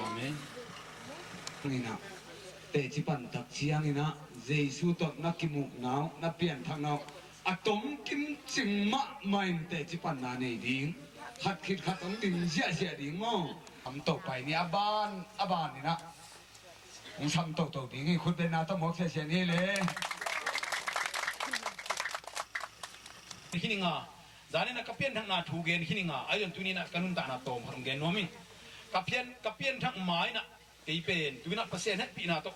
Amen. Amen. Inah teci pan tak cianginah Jesu tawh na kimuhna uh, na pianthakna uh a tomkim cing mahmah in teci panna nei ding. Khat khit khat hong din ziahziah ding maw? Samto pai ni a ban a ban inah hong samtoto ding hi. Khutbetna tawh mawk siasia ni le. Khin inga, zaninah ka pianthakna thu gen khin inga, a ion tuninah ka nuntakna tawm khat hong gen nuam ing. Ka pian, ka pianthak ma inah kei pen tuinah Pasian hehpihna tawh,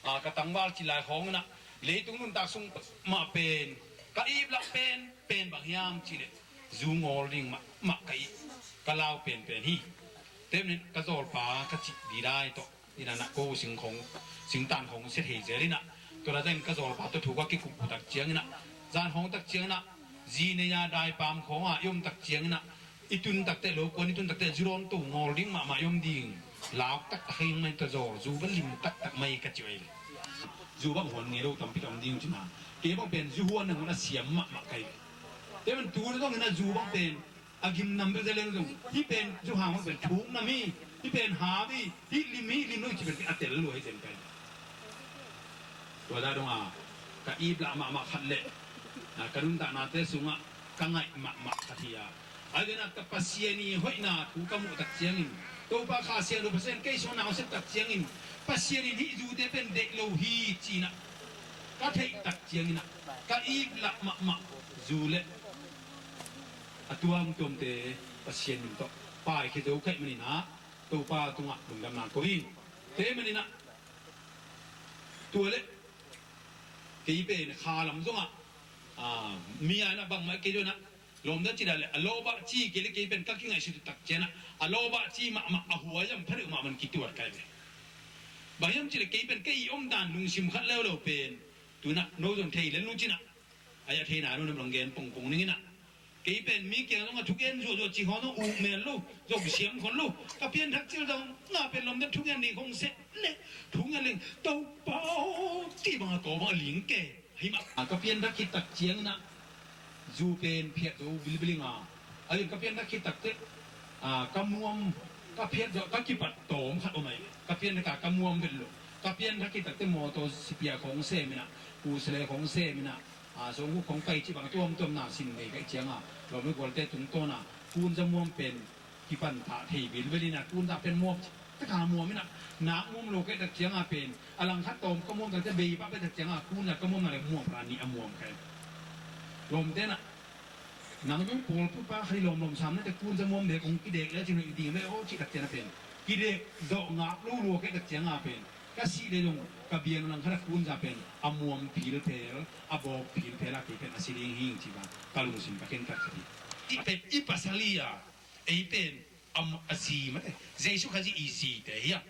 a, ka tangval ci lai khawng inah leitung nuntak sung mah pen ka iplak pen pen bang hiam cihleh zu ngawl ding mahmah ka ih, ka lau penpen hi. Temanin ka zawlpa ka cih didai tawh inah na ko singkhong singtan khong sia thei zel inah tua dazan ka zawlpa tawh thu ka kikup uh tak cianginah zan khong tak cianginah zi nei a daipam khawngah i om tak cianginah i tun takteh lo kuan i tun takteh zu dawn to ngawl ding mahmah i om ding. Lauk taktak hei mah in tua zawl zu va lim taktak mai ka ci uh ahi. Zu bang huan ngei lo tampi tam ding cina kei bang pen zu huan na huan a siam mahmah kai. Teman tu na zong ina zu bang pen a gimnam bel za leng zong hih pen zu hang bang pen thuk nam hi. Hih pen hau hi. Hih lim hi lim lo ci pen a tel lo hei zen kai. Tua dah dong a ka iplah mahmah khat leh ka nuntaknate sungah ka ngaih mahmah khat hi a. A dena ka Pasian i hoihna thu ka muh tak ciangin Topa Kha Siangtho Pasian kei sungah na hong sep tak ciangin Pasian in hih zute pen deih lo hi cinah ka theih tak cianginah ka iplah mahmah zu le a tuamtuamte Pasian min tawh paikhia zo kaih maninah Topa tungah lungdamna ko hi. Te maninah tua le kei pen kha lam zongah mi a inah bangmah kei zongah lawmdan ci dah le a lawbah ci kei le kei pen ka kingaihsut tak cianah a lawbah ci mahmah a huai zam pha deuh mahmah kituat kai ve. Bang hiam ci le kei pen kei i omdan lungsim khat leuleu pen tunah no zon thei le nu cinah a iah theina nu nam long gen pongpong ninginah kei pen mi kiang zong a thugen zuahzuah ci khawng zong uh mel lo zong siam khon lo. Ka pianthak cil zong nga pen lawmdan thugen ni khong seh le thugen ling Topa aw ti bang a kaw bang a ling ke. Himah ka pianthak khit tak cianginah zu pen phiat zo bilbilinga a ka pianthak khit tak teh ka muam ka phiat zo ka kipat tawm khat om ahi. Ka pianthak a ka muam vet lo ka pianthak khit tak teh mawtaw sipia khong seminah kusale khong seminah a songkuk khong pai cih bang tuamtuamna sin nei kaih cianga lawm i gualte tungtawna kunza muam pen kipan tah thei bilbel inah kunza pen muam taka muam inah nak muam lo kaih tak cianga pen a langkhat tawm ka muam takte bei pah kaih tak cianga kunza ka muamna le muam ra nih a muam kai. Lawmte nah nang zong pawl pupa khat i lawmlawm sam nate kunza muam bek ong kidek le cin hoih ding le aw cih tak ciana pen kidek zawh ngak lo lua kaih tak cianga pen ka sih le zong ka biang langkhat a kunza pen a muam philphel a bawk philphel a kei pen a si ding hing ci bang ka lungsim ka khentat khat hi. I pen i pasal hi a ei pen a zi mate Jesu Khazih i zite hi a.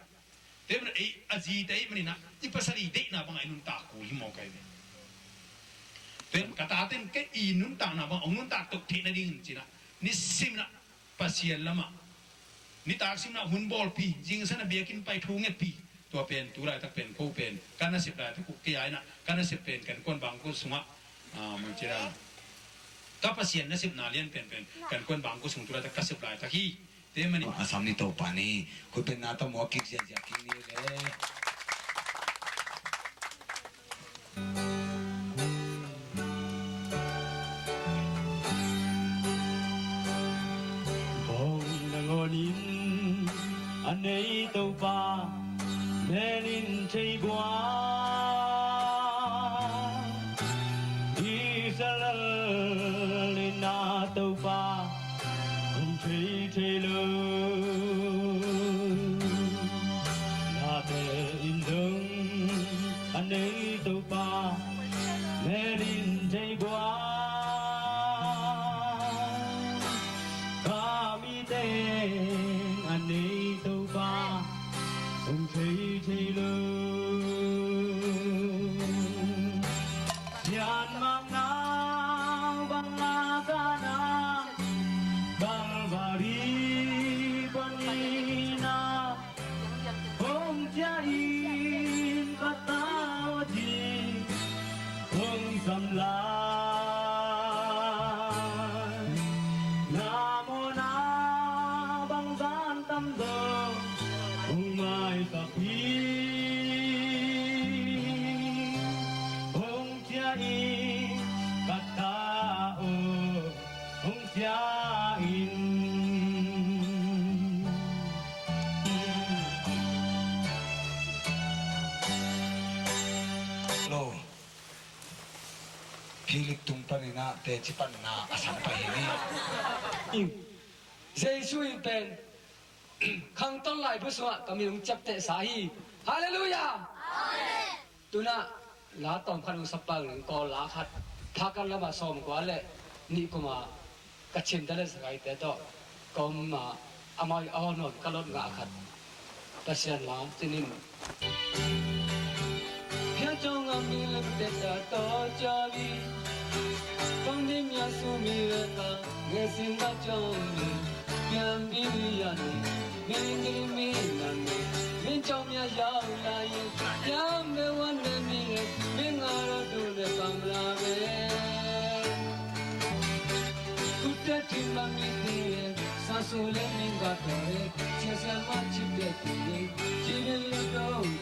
Te man ei a zite ei maninah i pasal i deihna bangah i nuntak kul hi mawk ahi ve. Pen ka taten kei i nuntakna bang ong nuntak toh theih nadingin cinah nisiminah Pasian lamah nitak simna hun bawlpi zingsana biakinn pai thu ngetpi. Tua pen tu laitak pen ko pen ka nasep laitak uh kei a inah ka nasep pen kan kuan bangkua sungah mancina ka Pasian nasepna lian penpen kan kuan bangkua sung tu laitak ka sep laitak hi. Te mani a sam ni Topa ni khutbenna tawh mawk kik ziahziah kik ni le. Bawng nangawnin a nei Topa menin thei buang Israel in a Topa hong thei thei lo. Nate in dong a nei Topa menin thei buang ka mi teng a nei Topa hong thei thei lo. Sian mang nau bang la ka na bang bari Gamla na mawhna bangzah tam zaw hong maisak hi. Hong ciah in ka ta aw, hong ciah in. Lo. Philip tung panin ah teci panna a sam pah hi ni. Jesu in pen khangton laibu sungah ka min hong ciaptehsa hi. Halleluiah. Amen. Tunah la tawm khat hong sappah ning, Kawl la khat, Phakan lamah sawmkua le nih kuma ka cimta le sakaite tawh ka om a, amau a hon hon ka lot ngah khat Pasian la cinin. Phiatong a mi lemte ta tawh cawi, kong dim ya su mi ve ka nge sin ka cong mi, pian bi bi ya ni, mi lim mi nan mi, min cong ya yau lai, yam ve wan ve mi, mi nga ro du ve pam la ve. Kutte timba miti e, sasule mingba toe, sia sia ma chipte tui, chibin lo doi,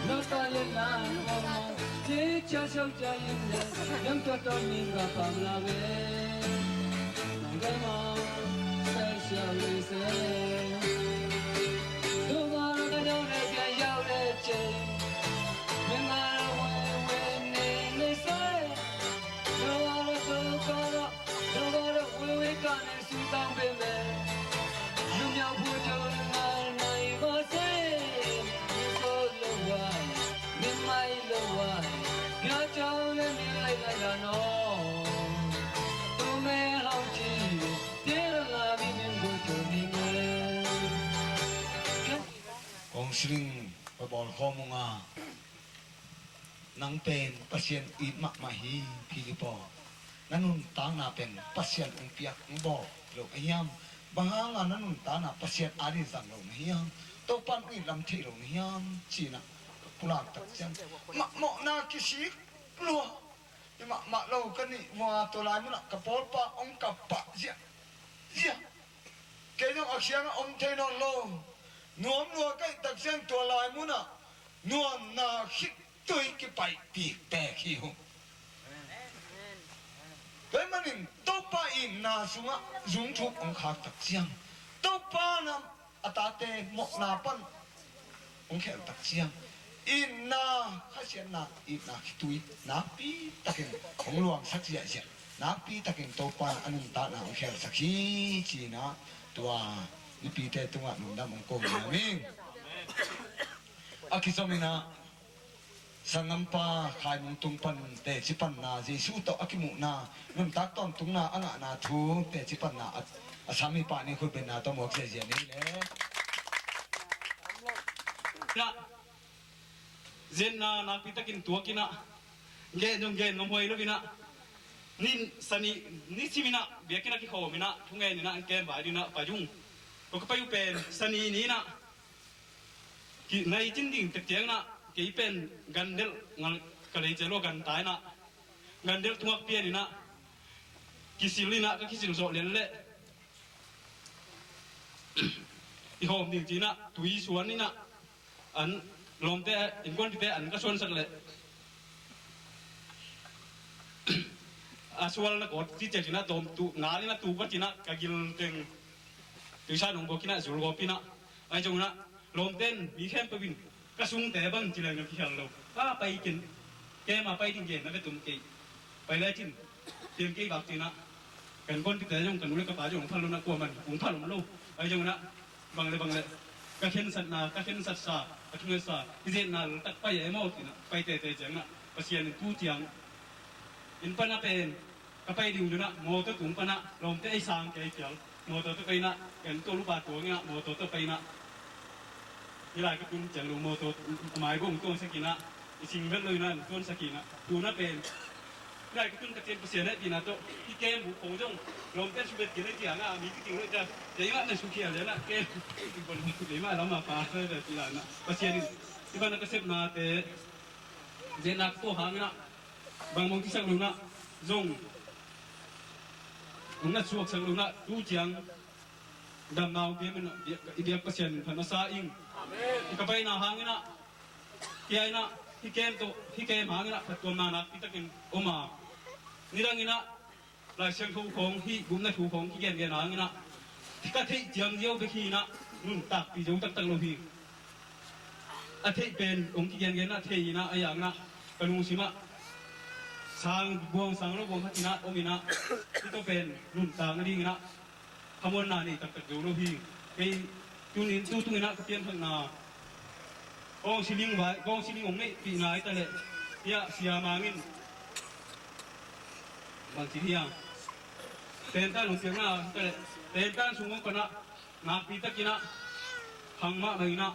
lo ta le la mo, chi cha shau cha yin le, yam to to mingba pam la ve. Nang de mo, special we se. Do ma ra ka dong le bia yau le che, ming ma ra we we ne ne se. Kong siling va bawl khawm ung a. Nang pen Pasian it mahmah hi, Philip aw. Na nuntakna pen Pasian hong piak hong bawl lo na hiam? Bang hanga na nuntakna Pasian adin zang lo na hiam? Topan hong it lam thei lo na hiam? Ci-in ah ka pulak tak ciang, mah mawhna kisik lua. Hi mahmah lo ka nih vua, tua lai munah ka pawlpa hong kap pah ziah ziah. Kei zong a khiangah om thei nawn lo. Nuam lua ka hih tak ciang tua lai munah nuamna khitui kipaihpih pek hi uh. Tua ahih manin Topa itna sungah zungthuk hong khak tak ciang, Topa na a tate mawhna pan hong khel tak ciang, itna, khasiatna, itna khitui nakpi takin hong luangsak ziahziah, nakpi takin Topa in a nuntakna hong khelsak hi, ci-in ah tua mipite tungah lungdam hong ko nuam ing. A kizom in ah sanggampa Khai Mung tung pan teci panna, Jesu tawh a kimuhna, nuntak tawntungna a ngahna thu teci panna a, a sam hi pah ni, khut benna tawh muak ziahziah ni le. Zetna nakpi takin tuak in ah, gen zong gen ngam huai lo in ah, ni, sani, ni sim in ah, biakinn ah kikhawm in ah, thungen in ah, an kem vai in ah pai ung. Ko ka pai uh pen sani ni in ah, ki, nai cin ding tek ciang in ah, kei pen gandelh ngal ka lei ciang lo gan ta in ah, gandelh tungak pian in ah, kisil in ah, ka kisil zawh lian leh i hawm ding ci-in ah tui suan in ah, an lawmte, innkuanpihte an ka suansak leh a sual na kawt ci ciang in ah tawm tu ngal in ah tu ka ci-in ah ka gil teng tuisa nong bawk in ah zul gawp in ah, ahi zong in ah lawmte in mi khempeuh in ka sungte bang ci leng na kikhial lo. Ka pai ken, keima pai ding gen na ka tum kei. Pai lai cin, tiang kei bak cin ah, kan kon kite zong, kan u le ka pa zong phal lo na kua man hong phal om lo. Ahi zong in ah, bang le bang le, ka khensatna, ka khensatsa, ka thungetsa, i zetna tak pai e maw cin ah, pai tete ciang ah, Pasian in tu ciang inn pan a pen ka pai ding un ah, mawtaw tung pan ah lawmte ei sang kei pial. Mawtaw tawh pai in ah, kan tawh lupa tuang in ah, mawtaw tawh pai in ah, hi lai ka tun cian lo, mawtaw a mai bawh tuangsak in ah, i sing vet lo in ah, tuangsak in ah, tu na pen hi lai ka tun ka cian Pasian eh tina tawh i kem buh pong zong lawmte su bet kei le ciang ah, mi kiting lo i ta, kei ngah na su khial le na kem i bon kei mah lam a pa sa vet kila na Pasian in i ban a ka sepnate zetna ka tuah hang in ah, Bang mong kisak lo inah zong, hong na suaksak lo inah tu ciang damna hong pia in, i biak Pasian phat masa ing. Amen. I ka paina hang inah, kia inah, hih kem tawh, hih kem hang inah phattuamna nakpi takin om a, nidang inah Lai Siangtho khawng, hih gupna thu khawng kigengen hang inah, ka theih ciang ziau bek hi inah, nuntakpih zo taktak lo hi. A theih pen hong kigengen inah, theih inah, a yang inah ka lungsim ah sang buang, sang lo buang khat inah om inah, hih tawh pen nuntak nading inah khamuanna nei taktak zo lo hi. Kei tunin, tutung inah ka pianthakna counseling vai, counseling hong neihpihna hi ta leh, hiah siamang in bangci hiam, pentan hong piakna hi ta leh, pentan sung hong pan ah nakpi tak inah, hang mahmah inah,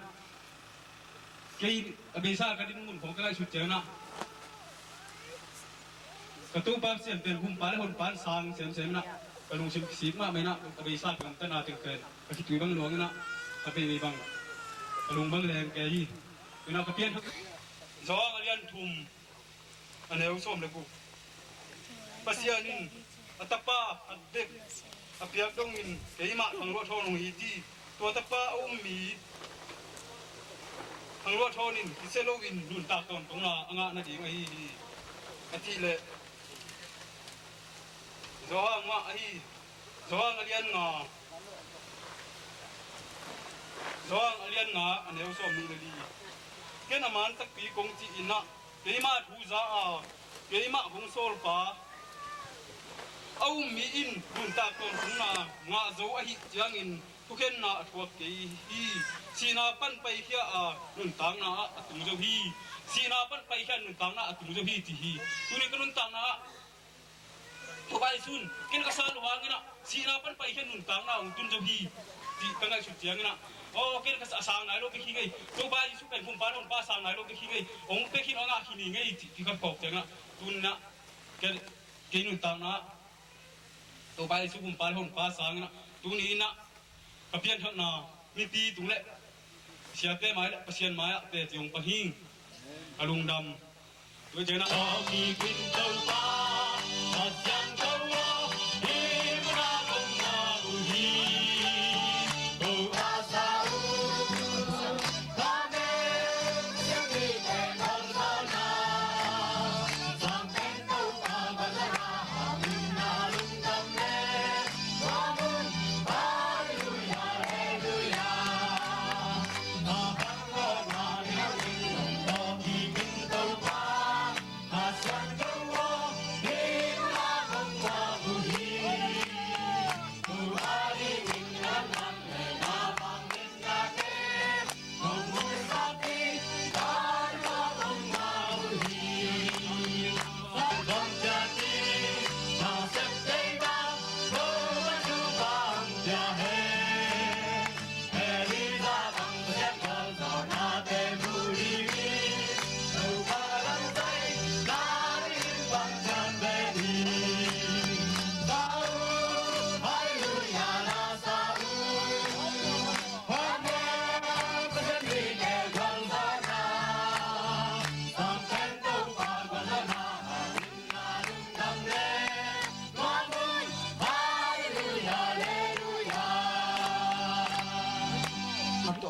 kei a beisa ka dinmun khawng ka ngaihsut ciang inah, ka Topa Pasian pen humpa le honpa in sang semsem inah, ka lungsim kisik mahmah inah, a beisa ka gamtatna teng pen ka khitui bang luang inah, a beimei bang ka lung bang leng kei hi. Inah ka pianthak, Johan a lian thum, a neu sawm le guk. Pasian in a Tapa khat bek a piak dongin keimah khangluah thawn hong it hi. Tua Tapa a um mi khangluah thawn in kisia loin nuntak tawntungna a ngah nading ahi hi, a cih leh Johan mah ahi. Johan a lian nga, Johan a lian nga, a neu sawmnih le li. Ken a man takpi kong ci inah, keima thu za a, keimah hong sawlpa a um mi in nuntak tawntungna ngah zo ahih ciangin thukhenna a thuak kei hi. Sihna pan paikhia a, nuntakna ah a tung zo hi. Sihna pan paikhia a, nuntakna ah a tung zo hi, ci hi. Tuni ka nuntakna ah Topa Jesu in ken ka sa lo hang inah, sihna pan paikhia a nuntakna hong tun zo hi, cih ka ngaihsut ciang inah, aw, ken ka sa, a sang nai lo bek hi ngei. Topa Jesu pen humpa le honpa a sang nai lo bek hi ngei. Hong pia khin, hong ngah khin hi ngei, cih kikhat phawk ciang inah, tun inah ken, kei nuntakna ah Topa Jesu humpa le honpa sang inah, tuni inah ka pianthakna mipi tung le siate mai le Pasian mai ah teci hong pang hi. A lungdam. Tua ciang inah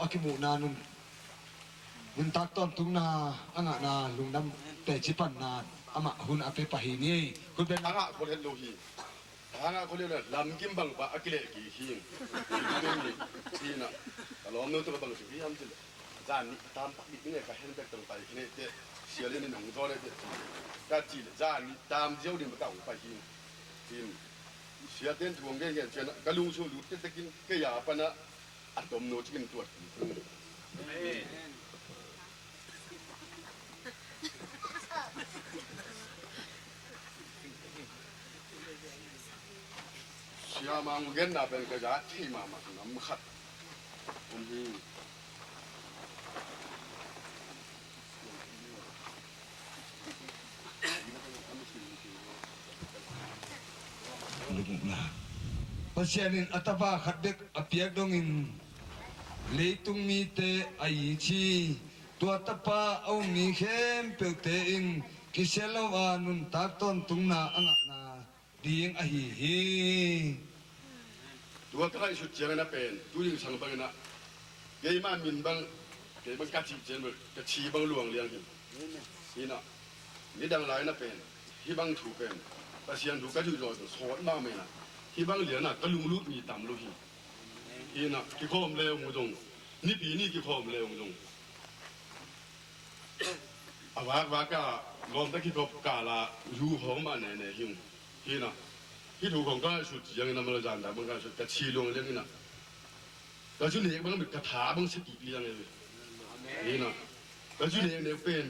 a kimuhna nun, nuntak tawntungna a ngahna lungdam teci panna amah hun a pia pah hi ni. Khut beng a ngah khol het lo hi. A ngah khol het lo, lamkim bang pah a kileh kik hi. Hi na, a lawmno tawh ka bang ci hi hiam cih leh, zan nih tam pak bik ni nge, ka hen bek tawh pai khin ei teh, sia le nih nong zawn ei teh, ka cih leh zan nih tam ziau ding bek ka hong pai hi. Hi, siate in thu hong gen gen ciang ka lungsim lut tektek in kei a pan a a tomno cikin tuat. Amen. Siamang genna pen ka za thei mahmah nam khat om hi. Pasian in a Tapa khat bek a piak dongin leitung mite a it hi. Tua Tapa a um mi khempeuhte in kisia lo a nuntak tawntungna a ngahna ding ahi hi. Tua ka ngaihsut ciangin a pen tu zingsang bangin ah keimah min bang, kei bang ka cih ciang bel ka thi bang luang liang hi. Hi nah, nidang lai na pen hih bang thu pen Pasian thu ka thuh zaw sawt mahmah in ah hih bang lian ah ka lunglut mi tam lo hi. Hi nah, kikhawm le ung zong, nipi ni kikhawm le ung zong a vakvak a lawmta kikhop kala lu hong mah nene hi ung. Hi nah, hih thu khong ka sut ciangin a mala zan dak bang ka sut ka thi luang liang in ah ka zu nek bang ka tha bang sa kik liang e. Hi nah, ka zu nek nek pen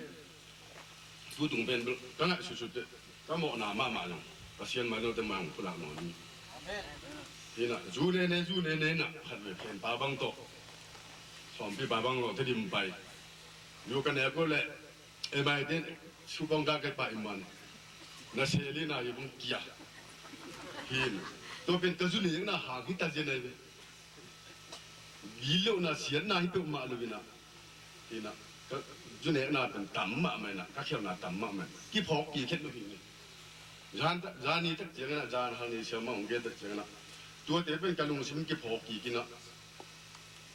tu tung pen ka ngaihsut sut te ka mawhna mahmah zong Pasian mai note mai hong pulak nawn hi. Hi nah, zu nene zu nene nah khat ve khenpa bang tawh sawmpipa bang lawmta dim pai. Yu ka nek uh leh M I T sukong ka kai pah i man na seli na hi bang kia. Hi nah, tua pen ka zu nekna hang hi ta zen ai ve. Gilo na sian na hi peuhmah lo hi nah. Hi nah, ka zu nekna pen tam mahmah in ah ka khelhna tam mahmah in kiphawk kikhet lo hi ni. Zan ta, zan ni tak ciangin ah, zan hang ni siamah hong gen tak ciangin ah tuate pen ka lungsim kiphawk kik in ah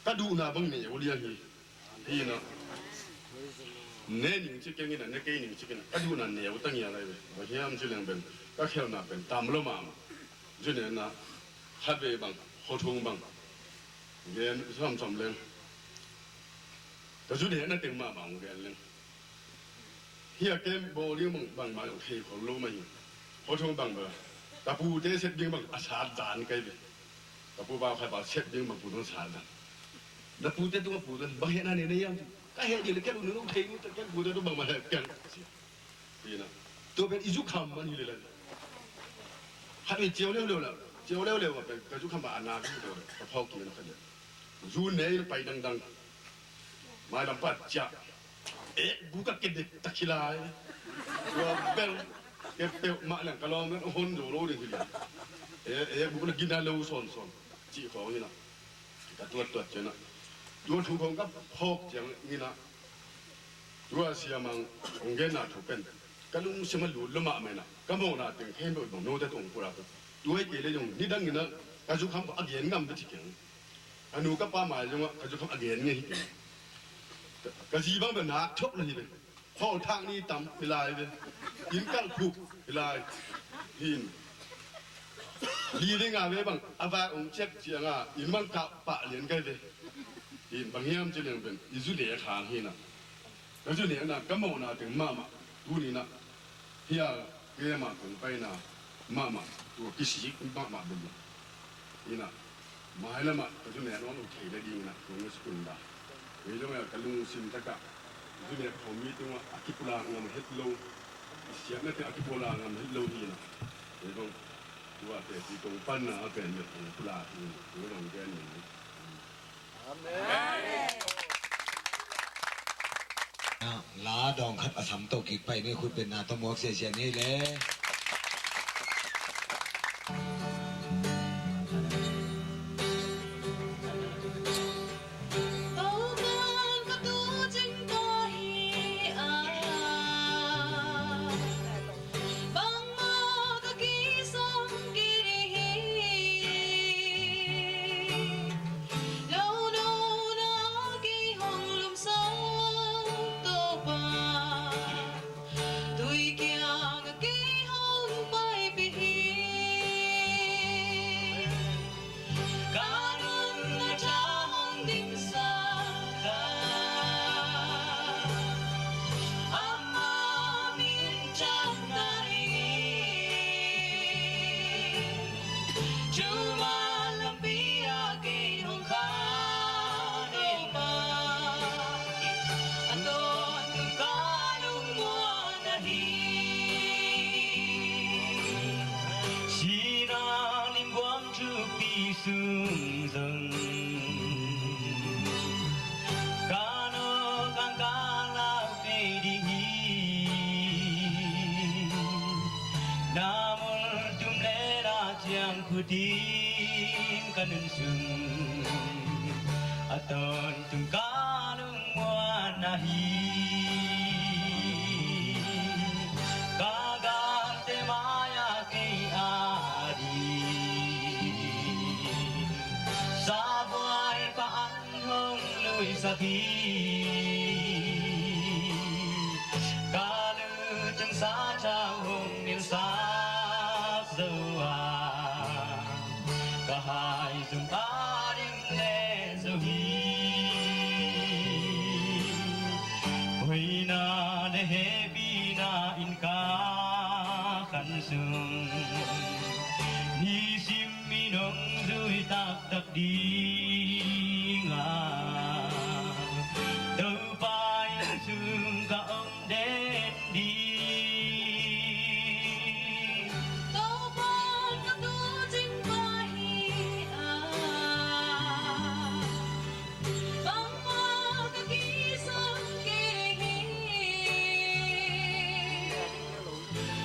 ka duhna bang ne uh liang hi. Hi nah, ne ning ci keng in ah ne kei ning ci keng in ah ka duhna ne uh ta ngial ai ve. Bang hiam ci leng pen ka khelhna pen tam lo mahmah. Zu nekna khat ve bang, khuathung bang gen samsam leng ka zu nekna teng mahmah hong gen leng. Hi a kem bawl ding bang bangmah zong thei khol lo mah hi. Khuathung bang bel tapute sep ding bang a sat dan kai ve. Tapu bau khai bau sep ding bang pu nong sat dan. Tapute tung a pu dan bang hehna ne ne yang ka heh ding le kem nong thei nong kem pute tung bangmah heh kem. Hi nah, tua pen i zu kham man hi le lai. Khat ve ciau leuleu la, ciau leuleu a pen ka zu kham a na hi tua ka phawk kik na khat le zu ne in pai dangdang. Mailam pat ciah ek bu ka kedek tak hi lai. Tua bel ke peuhmah leng ka lawm hon zo lo ding hi lai. Ek bu ka gina lo sawnsawn cih khawng hi nah. Ka tuattuat ciangin ah tua thu khawng ka phawk ciangin ah tua siamang hong genna thu pen ka lungsim a lut lo mahmah in ah ka mawhna teng khempeuh bang note tawh hong pulak uh. Tua hi kei le zong nidangin ah ka zu kham a gen ngam bek hi keng. Ka nu ka pa mai zongah ka zu kham a gen ngei hi keng. Ka zi bang bel nak thok lo hi ve. Khawlthak ni tam hi lai ve. Inn kalh khuk hi lai. Hi in li ding a ve bang a vai ong ciak ciang a inn bang kah pah lian kai ve. Hi in bang hiam ci liang pen i zu nek hang hi nah. Ka zu nekna ka mawhna teng mahmah tuni nah hi a keima kong paina mahmah tua kisik mahmah bawm lo. Hi nah, mailamah ka zu nek nawn lo thei le ding nah tua nge sukun da. Kei zong a ka lungsim takah zu nek khawm mi tungah a kipulak ngam het lo, a siatna teng a kipulak ngam het lo hi nah. Kei zong tua te pi kong panna a pen nek kong pulak hi nah tua zong gen ning. La dawng khat a sam to kik pai ni khut pen na to muak sia sia ni le. Bangmah ka kisam kei ding hi. Lo no na kei hong lumsa Topa, tui kiang a kei hong paipih hi. Ka nunna tha hong dimsa ka, ama minthanna hi. Thuma lampi a kei hong kha ding pa, a tawntung ka lungmuan ahi. Sina limbuang thupi sung zong ka nawk kang ka lau kei ding hi. Na multum le na ciang khutin ka nun sung a tawntung ka lungmuan ahi. Sak hi. Ka lutang sathau hong nilhsak zo a, ka haizom a dim leh zo hi. Hoihna le hehpihna in ka khan sung, nisim in hong zui taktak ding a, Topa in sung ka om den ding. Topa in ka tu cing pa hi a, bangmah ka kisam kei hi.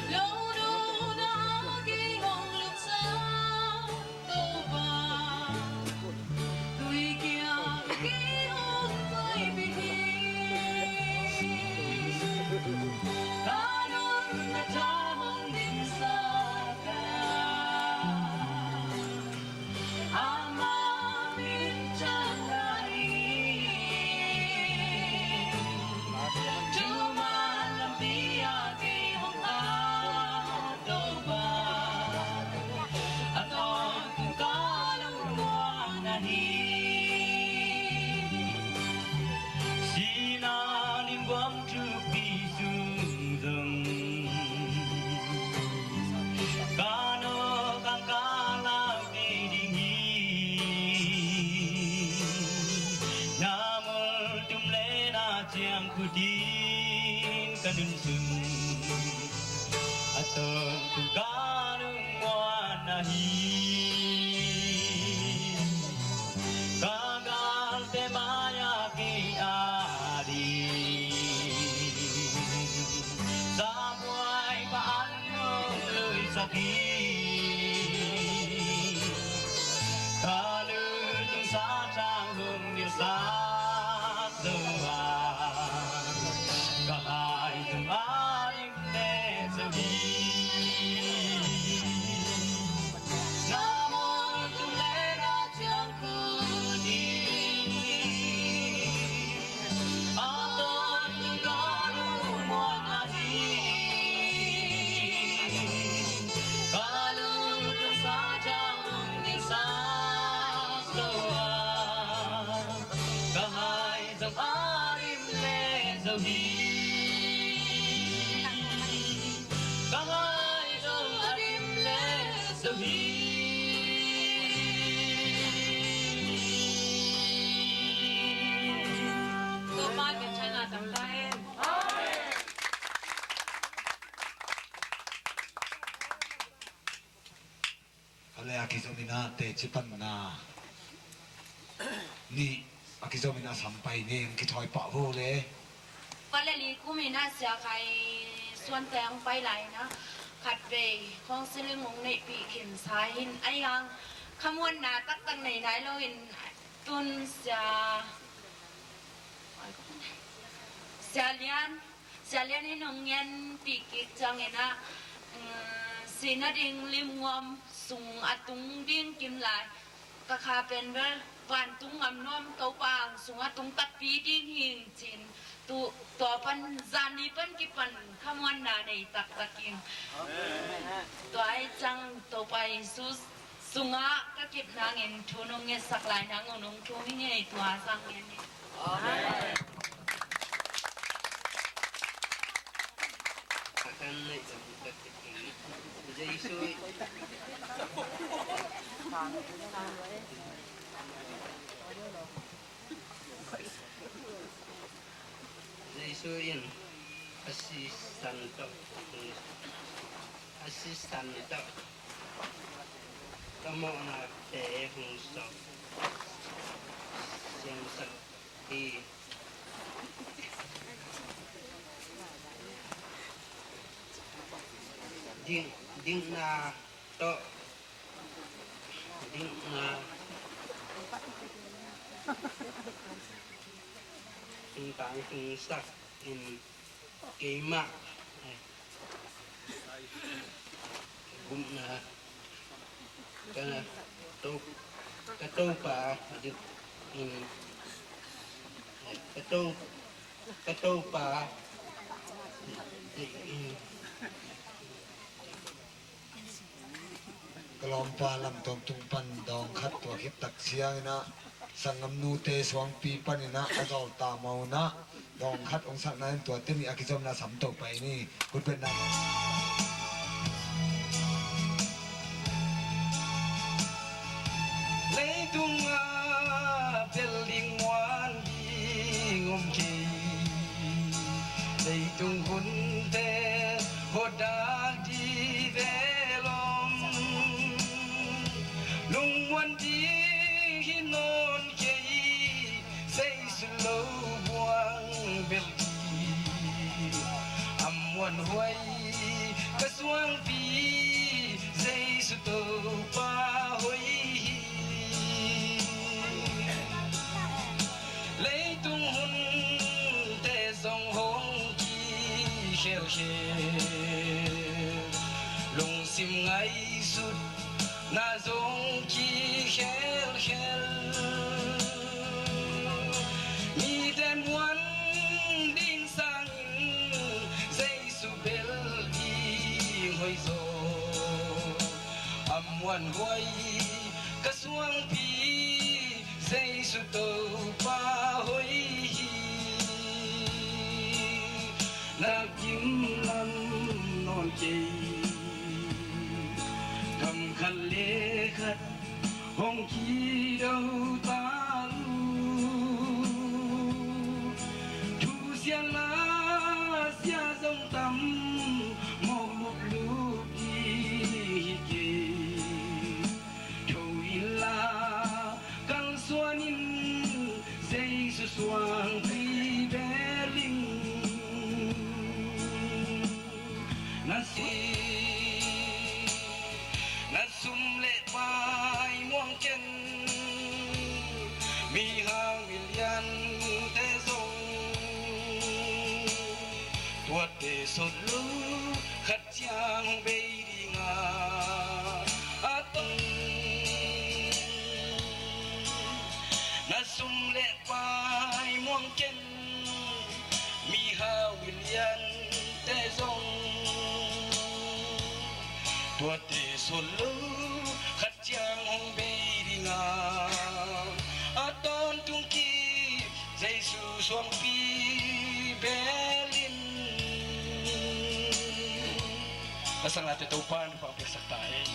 Lo dona kei hong luksa Topa, tui kiang kei hong paipih hi. Ka nunna tha hong dimsak a, ama min thang hi. Thuman lampi ah kei hong kah Topa, a tawntung ka lungmuan ahi. Sihna limguam thupi sung zong ka nawh kang ka lau kei ding hi. Na mol tum le na ciang khut in ka nun sung, a tawntung ka lungmuan ahi. Ka galte mai-ah kei ading sabuai pa an hong luisak hi. Ka lutang sathau hong nilhsak zo a, ka haizom a dim leh zo hi. Na mol tum le na ciang khut in a tawntung ka lungmuan ahi. Ka lutang sathau hong nilhsak zo a, ka haizom a dim leh zo hi. Ka haizom a dim leh zo hi. Topa min thang a tam ta hen. Ka le a kizom in a teci panna nih a kizom in a sampai ning kithawi pah vo le. Ka le li kum in a Sia Khai Suan teng pai lai in a khatvei counseling hong neihpih khin sa hin, a hiang khamuanna taktak nei nai lo in tun Sia Sia Lian, Sia Lian in hong ngenpih kik ciangin ah, um, sihna ding limguam sung a tung ding kim lai. Ka kha pen bel vantung ngam nuam Topa ang sung a tung takpi ding hi ing cin. Tu, tua pan, zan ni pan kipan khamuanna nei taktak ing. Amen. Tua ahih ciang Topa Jesu sungah ka kip nangin thu nong ngetsak lai nang uh nong thum hi ngei tua sang ngen hi. Amen. Akan nei Jesu. Jesu in a sisan tawh, a sisan tawh ka mawhnate hong sawk siangsak hi. Ding, dingna tawh, dingna tungtang tungsak in keimah gupna ka to, ka Topa in Ka to, ka topa. Ka lawmpa Lam Tawm tung pan dawng khat tua khit tak ciangin ah, sanggamnute suangpi panin ah a zawlta mawh in ah dawng khat hong sakna in tuate nih a kizomna sam to pai ni. Khutbetna. Leitung a bel ding muan ding om kei. Leitung hunte hodak ding vel om. Lungmuan ding hi nawn kei. Jesu lo buang bel ding a muanhuai ka suangpi, Jesu Topa hoih hi. Leitung hunte zong hong kikhelkhel, lungsim ngaihsut na zong kikhelkhel. Mite muan ding sangin Jesu bel ding hoih zaw. A muanhuai ka suangpi, Jesu Topa hoih hi. Na kim lam nawn kei. Kam khat le khat hong kido ta uh. Thu siatna sia zong tam mawk luplup ding hi kei. Tho inla kalsuan in, Jesu suangpi bel in. Na si, na sum le pai muang ken, mihau miliante zong tuate sawt lo khat ciang hong bei ding a, a tong. Na sum le pai muang ken, mihau miliante zong tuate sawt lo khat ciang hong bei ding a, a tawntung kik Jesu suangpi bel in. A sanglate Topa in hong piaksak ta hen.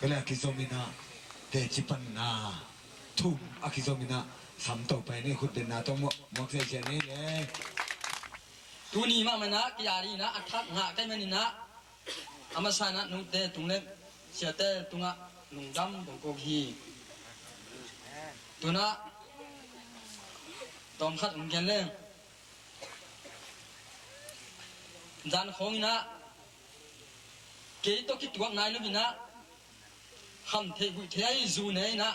Kale a kizom in ah, teci panna thum a kizom in ah, sam to pai ni. Khutbetna tawh muak, muak sese ni le. Tuni mahmah in ah, kei a ding in ah, a thak ngah ka hih manin ah, a masa in ah, nute tung le siate tungah lungdam kong ko hi. Tuna tawm khat hong gen leng, zan khawng inah kei tawh kituak nai lo inah kham theih huih theih ahi zu ne inah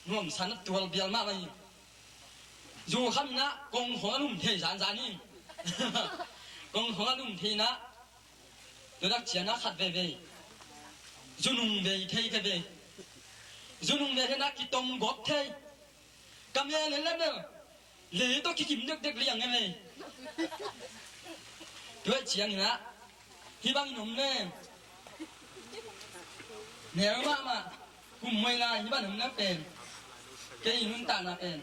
nuamsa na tual bial mahmah hi. Zu kham inah kong khawng a lum thei zanzan hi. Kong khawng a lum thei inah tudak ciang a khat veve zunung vei thei ka vei. Zunung vei thei inah kitom gawp thei. Ka mel en le mel lei tawh kikim dekdek liang e mei. Tuai ciang inah hih bangin om le neu mahmah kum moi lai hih bangin om le pen kei nuntakna pen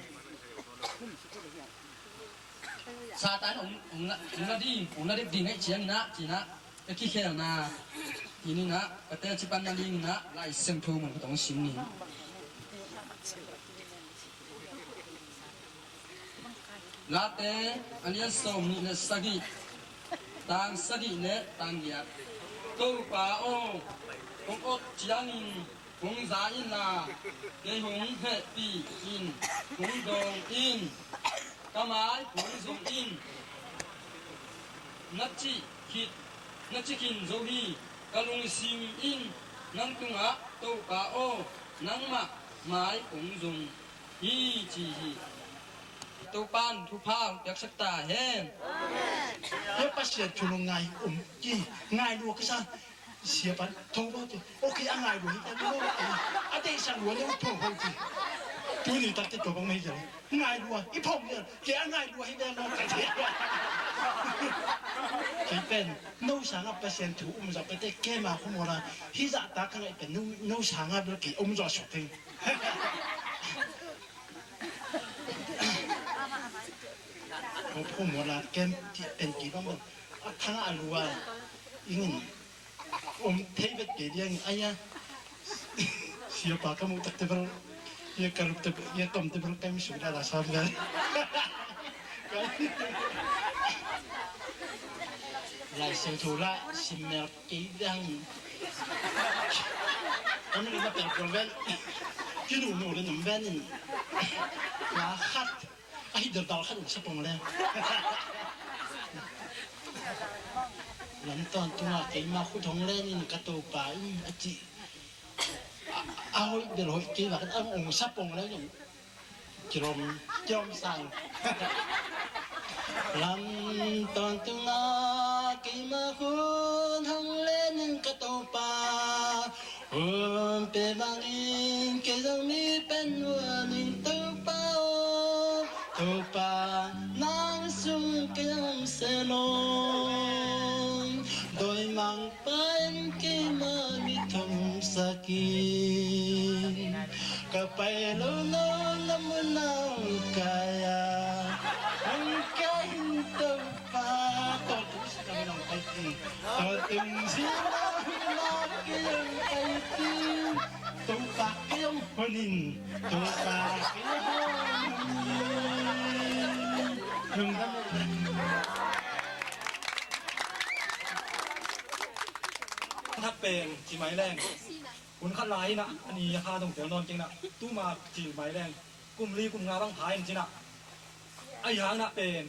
Satan ong, ong la, ong la ding, ong la dek ding ahi ciang inah, ci inah ka kikhelna, ci inah ka teci panna ding inah Lai Siangtho mun ka tong sim ni. Late a lian sawm nih le sagih, tang sagih le tang giat. Topa aw, kong ot ciangin kong za inla, kei hong hehpih in, kong dawng in, ka mai kong zong in. Na cih khit, na cih khin zo hi, ka lungsim in nang tungah Topa aw, nangmah mai kong zong hi ci hi. Topa in thupha hong piaksak ta hen. Hei Pasian thu nong ngai um ki ngai lua ka sa. Sia pan tho lo ti. Okay, a ngai lua hi ta lo. A deihsak lua lo tho ho ti. Tuni tak te to bang mai ja. Ngai lua i phong ya. Ke a ngai lua hi ta lo ka ti. Ke pen no sanga Pasian thu um za ka te ke ma ko mo la. Hi za ta ka ngai pen no, no sanga bel ke um za su teng. Ko phu mo la kem ti pen ti bang bang. A thang a lua. Ingin. Om thei bet ke diang aya. Sia pa ka mu tak te bel. Ya ka rup te bel, ya kam te bel kai mi su da la sa bel. Lai Siangtho la sim mel kei dang. Kami na pel ko ven. Kinu nu le nam ven in. La khat. Ahi dal dal khat ung sa pong le. Lam tawntung a keima khut hong len in ka Topa in a ci. A hoih bel hoih kei la khat ang ung sa pong le. Kilom, kilom sang. Lam tawntung a keima khut hong len in ka Topa. Hun pe bangin kei zong mi pen nuam ing Topa aw. Topa nang sung kei zong se lom. Doi mang Pa'n keima mi thumsak in. Ka pai lo lo na mun ah hong kai a, hong kai in Topa. Tawntung sin na mun ah hong kai in. Tawntung sin na mun ah kei hong kai in. Topa kei hong hon in. Topa kei hong hon in. Lungdam. Thak pen ci mai leng. Hun khat lai inah a ni a kha dong tel nawn keng inah tuma ci mai leng. Kum li kum nga bang pha in ci inah. Ahi hang inah pen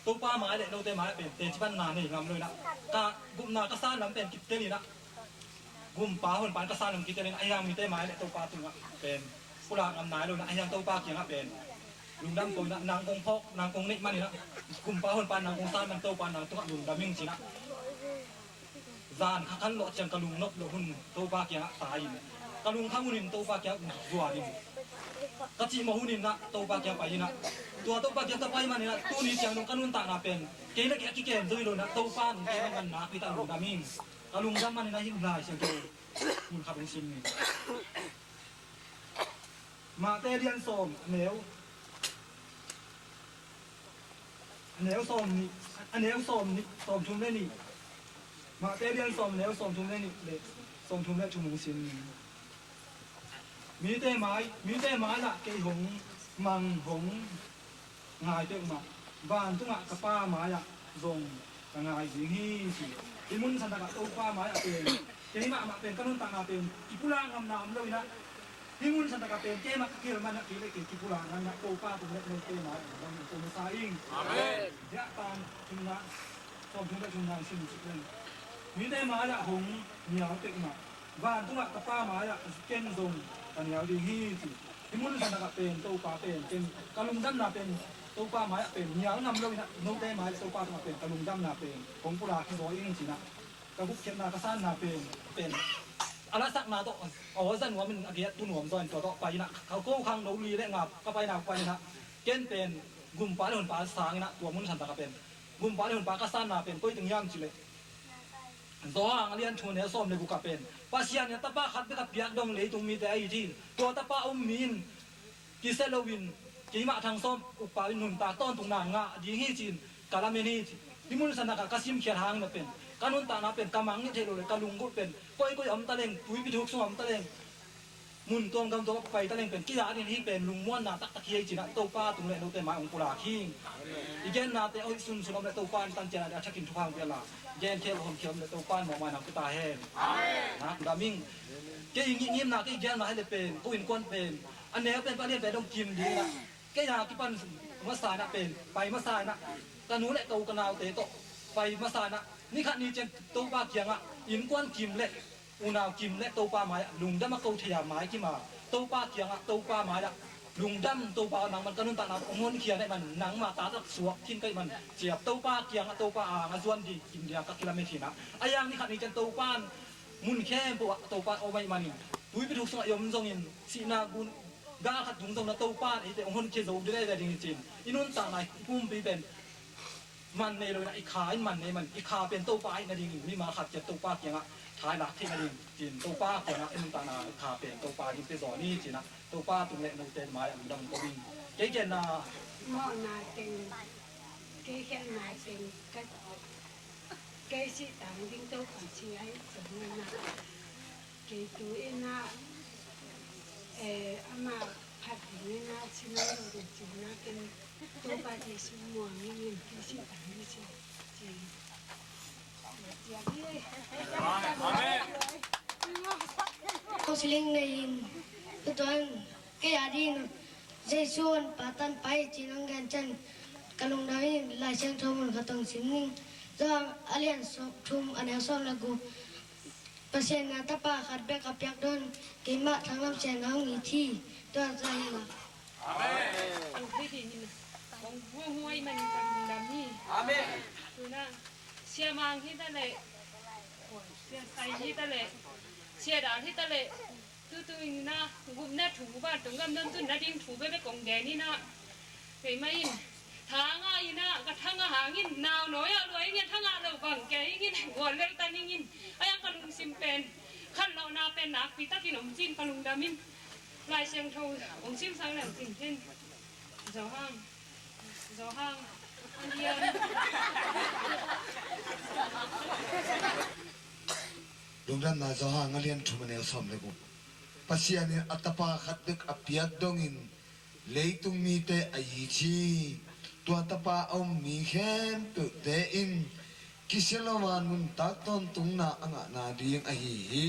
Topa mai le note mai pen teci panna nei ngam lo inah. Ka gupna ka san lam pen kiptel inah. Gumpa honpa in ka san lam kiptel inah. Ahi hang mite mai le Topa tungah pen pulak ngam nai lo inah. Ahi hang Topa kiangah pen lungdam ko inah, nang kong phawk, nang kong neih man inah. Gumpa honpa nang kong san man Topa nang tungah lungdam ing ci inah. Zan kha khan lawh ciang ka lungnop loh hun Topa kiangah tai in, ka lungkham hun in Topa kiangah zuan in, ka cihmawh hun in ah Topa kiangah pai in ah, tua Topa kiangah ka pai man in ah tuni ciang dong ka nuntakna pen kei le kei a kikem zo hi lo in ah Topa in kei bang kan nak hi ta, lungdam ing. Ka lungdam man in ah hih Lai Siangtho mun khat hong sim ning. Mahte lian sawm, a neu, a neu sawm nih, a neu sawm nih, sawm thum le nih. Mahte lian sawm, a neu sawm thum le nih le sawm thum le thum hong sim. Mite mai, mite mai ah kei hong mang hong ngai peuhmah, vantungah ka Pa mai-ah zong ka ngai ding hi, ci. Hih mun santak ah Topa mai-ah pen kei mahmah pen ka nuntakna pen kipulak ngamna om lo in ah, Hih mun santak ah pen keimah ka kihel man ah kei le kei kipulak nang ah Topa tung le note mai ah lungdam kong ko masa ing. Amen. Biakpiak thumna, sawm thum le thumna sim suk leng. Mite mai ah hong nial pek mah, vantungah ka Pa mai ah ken zong ka nial ding hi ci. Hih mun santak ah pen Topa pen ken ka lungdamna pen Topa mai ah pen nial ngam lo in ah note mai le Topa tungah pen ka lungdamna pen kong pulak hi zaw ing ci-in ah ka gupkhiatna ka sanna pen pen a lasakna tawh a aw za nuam in a gei-ah tu nuam zaw in tua tawh pai in ah ka ko khangno li le nga ka paina pai in ah ken pen gumpa le honpa sang in ah tua mun santak ah pen gumpa le honpa ka sanna pen koi teng hiam cih leh Johan a lian thum a neu sawm le guk ah pen Pasian in a Tapa khat bek a piak dong leitung mite a it hi. Tua Tapa a um mi in kisia loin keimah Thang Sawm Ukpa in nuntak tawntungna ngah ding hi ci-in ka lamen hi ci. Hih mun santak ah ka simkhiat hangin ah pen ka nuntakna pen ka mangngilh theih loh le ka lunggulh pen koikoi a om ta leng, tuipi thuk sung a om ta leng, mun tuam gam tuam a pai ta leng pen kizah ding hih pen lungmuanna taktak hi ei ci-in ah Topa tung le note mai hong pulak hi. I gennate a hoih sunsun om le Topa in tan ciang a thakin thupha hong pia la, gen khel hon khel om le Topa in mawhmaina hong pia ta hen. Amen. Nak dam ing. Kei ngimna kei gialna hi le pen ko innkuan pen a neu pen pa lian pen dong kim ding in ah kei a kipan masa in ah pen pai masa in ah ka nu le ka u ka naute tawh pai masa in ah ni khat ni ciang Topa kiangah innkuan kim le unau kim le Topa mai ah lungdam a ko thei a mai kim a Topa kiangah Topa mai ah lungdam Topa nangman ka nuntakna hong honkhia na hih man nangma taktak suak khin ka hih man ci-a Topa kiangah Topa a ang a zuan ding kim ding a ka kilamen hi in ah a yang ni khat ni ciang Topa in mun khempeuh ah Topa a om ahih manin tuipi thuk sungah i om zongin sihna gun gal khat tung zong na Topa in eite hong honkhia zo ding veve ding hi ci-in i nuntakna i pumpi pen man nei lo in ah i kha in man nei man i kha pen Topa ahih nadingin mimal khat ciat Topa kiangah thailak theih nading ci-in Topa kiangah i nuntakna i kha pen Topa ding pia zaw ni ci-in ah Topa tung le note mai ah lungdam ko ing. Kei genna mawhna teng kei khelhna teng ka kei sih tang ding Topa ci ahi zongin ah kei tu in ah eh amah phat ding in ah ci lo lo ding ci-in ah ken Topa Jesu muang in in kei sih tang ding ci ci. Amen. Counseling nei in tutuan kei a ding Jesu hong patan pai ci-in hong gen ciang ka lungdam in Lai Siangtho mun khat hong sim ning. Johan a lian sawm thum a neu sawm le guk. Pasian in a Tapa khat bek a piak dong keimah Thang Lam Sian a hong it hi. Tua zah hi la. Amen. Hong hih ding in hong huahuai man in ka lungdam hi. Amen. Tu in ah Sia Mang hi ta leh, Sia Sai hi ta leh, Sia Dal hi ta leh, tutu in ah gupna thu, vantung gam don tunna ding thu bekbek kong gen in ah, keimah in tha ngah in ah, ka tha ngah hangin nau nawi ah lua ing in, tha ngah loh bang kei ing in, gual lel tan ing in, a yang ka lungsim pen khanlawhna pen nakpi takin om ci-in ka lungdam in. Lai Siangtho hong simsak leng cin ken. Johan. Johan a lian. Lungdamna Johan a lian thum a neu sawm le guk. Pasian in a Tapa khat bek a piak dongin leitung mite a it hi. Tua Tapa a um mi khempeuhte in kisia lo a nuntak tawntungna a ngah nading ahi hi.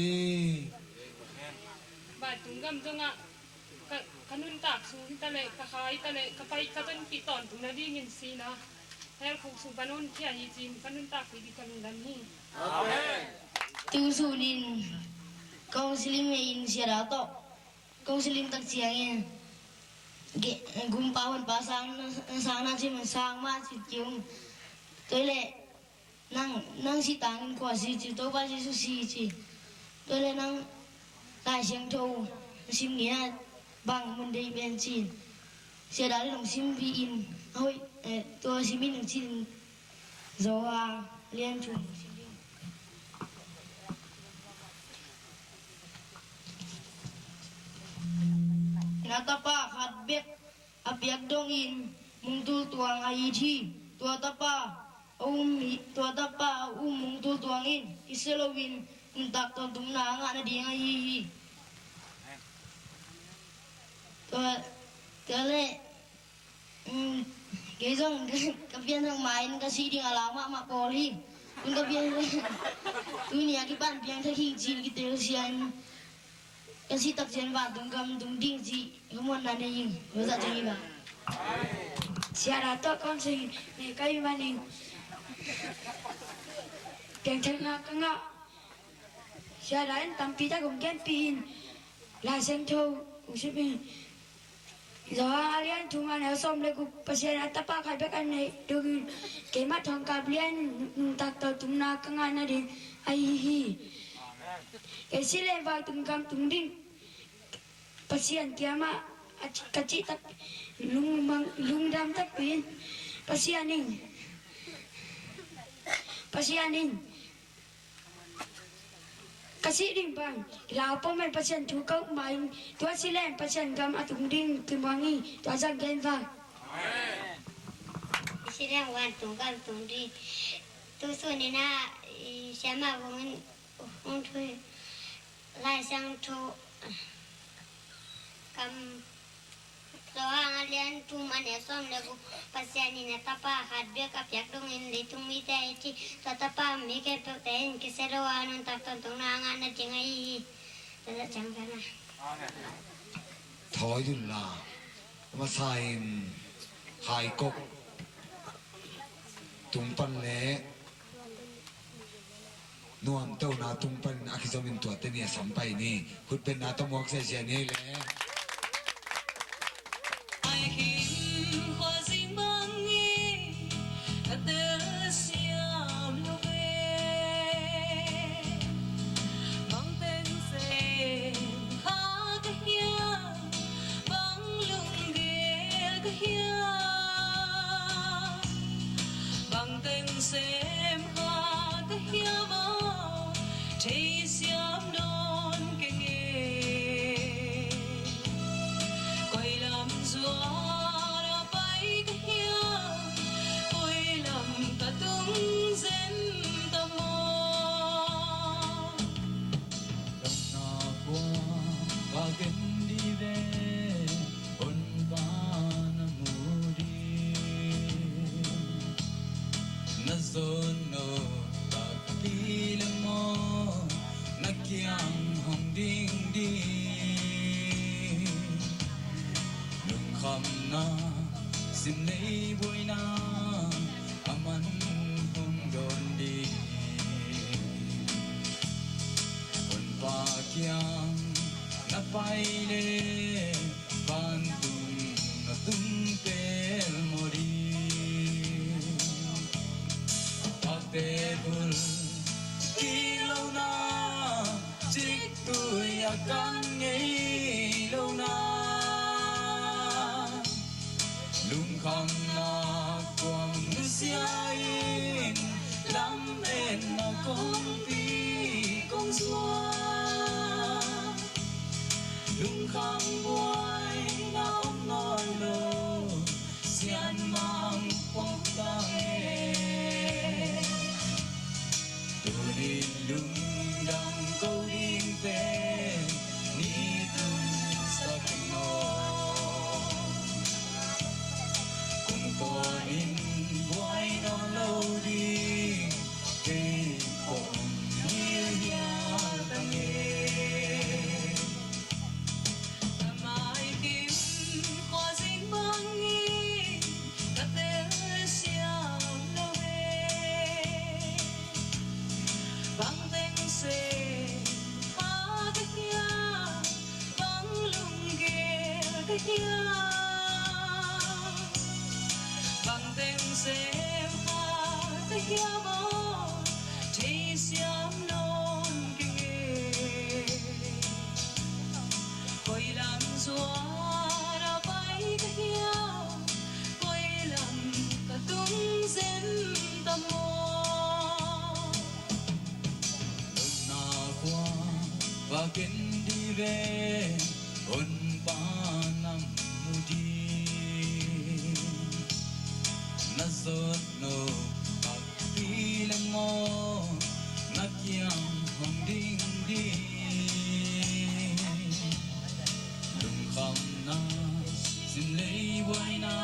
Vantung gam zongah ka, ka nuntak sung hi ta leh, ka kha hi ta leh, ka pai ka tonpih tawntung nadingin sihna hell khuk sung pan honkhia hi ci-in ka nuntakpih ding ka lungdam hi. Amen. Tu sun in counseling nei in Sia Dal tawh counseling tak ciangin gumpa honpa sang, sang na ci man sang mah ci kiung. Tua leh nang, nang sih tangin kua si ci, Topa Jesu si ci. Tua leh nang Lai Siangtho sim ngiat bang mun deih pen ci. Sia Dal in hong simpih in a hoih, eh, tua sim in hong ci in Johan lian thum. Na Tapa khat bek a piak dongin mungtul tuang a it hi. Tua Tapa a um hi, tua Tapa a um mungtul tuang in kisia loin nuntak tawntungna a ngah nading ahi hi. Tua, tua leh, um, kei zong ka pianthak ma-in ka sih ding a lau mahmah pawl hi. Tun ka pian, tuni a kipan piangthak hi ci-in kiteel sia in. Ka sih tak ciang Vangtung Gam tung ding cih ka muanna nei ing. Ka zah ciang hi ba. Siada tawh kong sing nei ka hih manin piangthakna ka ngah. Siada in tampi tak hong genpih in, Lai Siangtho hong sim in. Johan a lian thum a neu sawm le guk, Pasian a Tapa khat bek a neih dongin keimah thongkap lian nuntak tawh tungna ka ngah nading ahi hi. Kei sih leh Vangtung Gam tung ding Pasian kiangah a ci-, ka cih tak lungmang, lungdam takpi in Pasian in, Pasian in ka sih ding bang la pom in Pasian thu ka up ma in, tua sih leng Pasian gam a tung ding kimuang hi. Tua zang gen vang. Sih leng Vangtung Gam tung ding. Tu sun in a, i, siamah vung in hong thu hi. Lai Siangtho kam Johan a lian thum a neu sawm le guk, Pasian in a Tapa khat bek a piak dongin leitung mite a it hi. Tua Tapa mi khempeuhte in kisia lo a nuntak tawh tungna a ngah nading ahi hi. Tua zah ciang ka ngah. Thawi dun la, a masa in Haikok tung pan le nuamtehna tung panin a kizom in tuate ni a sam pai ni. Khutbetna tawh muak ziahziah ni le. Ai khin khuazing bang hi, ka telsiam lo ve. Bang teng sem kha ka hiam, bang lunggel ka hiam, bang teng sem kha ka hiam aw, theisiam nawn keng e. Koi lam zuan a pai ka hiam, koi lam ka tung zen ta maw? Lamna kua ka gen dih ve, Honpa na mu ding. Na zon no takpi le maw, na kiang hong ding ding. Lungkhamna, simlei buaina, a man hong dawn ding. Honpa kiang na pai le, vantung na tung pelmawh ding. Pakte bul kik lohna, ciktui a kan ngei lohna, lungkhamna kuang nusia in, lametna kongpi kong zuan. Lungkham buaina om nawn lo, sianmang pok ta e. Tuni lungdam ko ding pen ni tung sa kei nawn. Kumtuanin buai nawn lo ding kei pom hilhial ta nge. Ka maikim khuazing bang hi, ka telsiam lo e. Bang teng sem kha ka hiam, bang lunggel ka hiam, bang teng sem kha ka hiam aw, theisiam nawn keng e. Koi lam zuan a pai ka hiam, koi lam ka tung zen ta maw? Lungna kua va ken dih ve, Honpa na mu ding. Na zot no takpi le maw, na kiang hong ding ding. Lungkhamna, simlei buaina,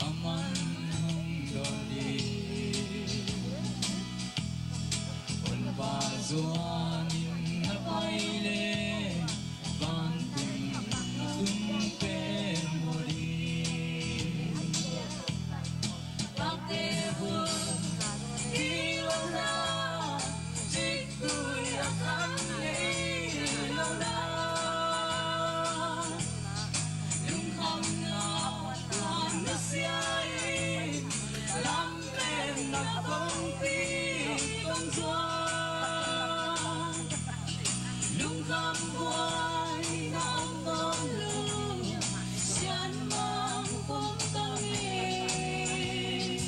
a man hong dawn ding. Honpa zuanin na pai le, Na kongpi kong zuan, lungkham buai na om nawn lo, sianmang pom tang e.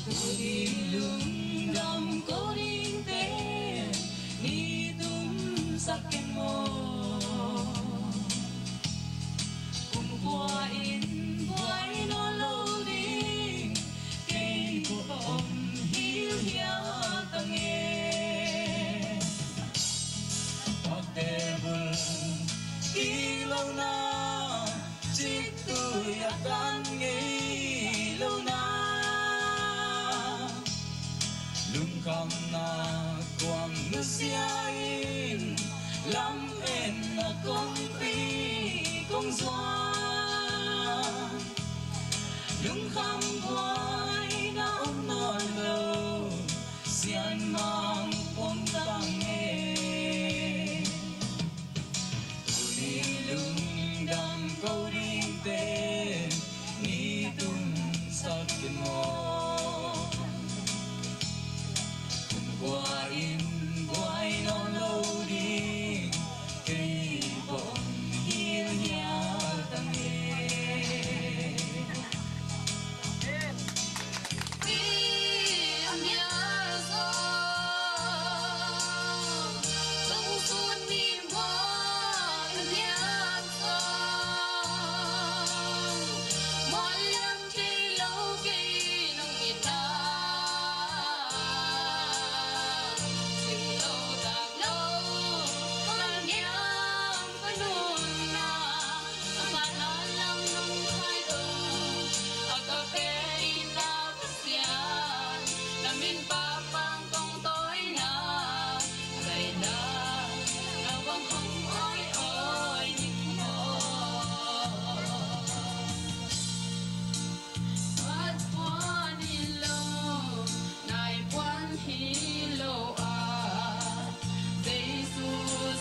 Tuni lungdam ko dingte ni tumsak ken maw? Kum kua in buai nawn lo ding, kei bawm hilhial tang e. Pakte bul kik lo na, ciktui a kan ngei lo na, lungkhamna kuang nusia in, lamen na kongpi kong zuan, lungkham buai na om nawn lo, sianmang pom tang e. Tuni lungdam ko dingte ni tumsak ken maw? Kum kua in buai nawn lo ding, kei bawm hilhial tang e. Nai puan hi lo a, Jesu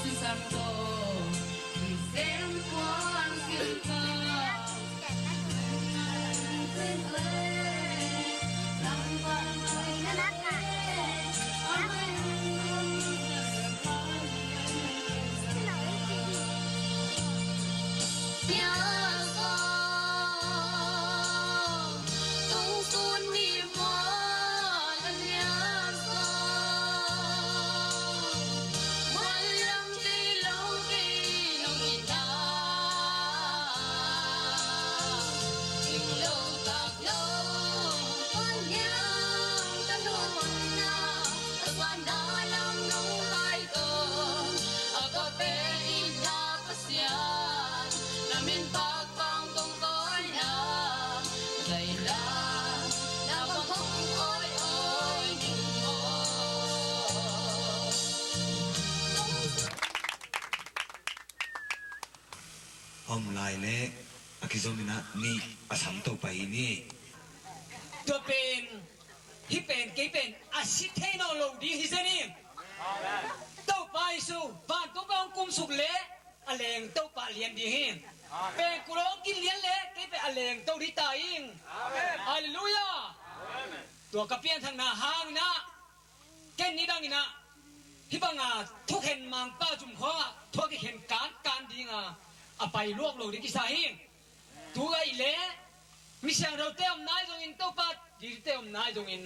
sisan tawh kisem puan silva. Om lai le a kizom in ah nih a sam to pah hi ni. Tua pen, hih pen, kei pen a si thei nawn lo ding hi zen hi. Topa Jesu vantung pan hong kumsuk le a leng Topa lian ding hi. Pen kul hong kin lian le kei pen a leng to ding ta ing. Halleluiah. Tua ka pianthakna hangin ah ken nidangin ah hih banga thukhen mangpa zum khawngah thu a kikhen kankan dinga a pai luak lo ding kisa hi. Tu ahih leh misiangthote om nai zongin, Topa dite om nai zongin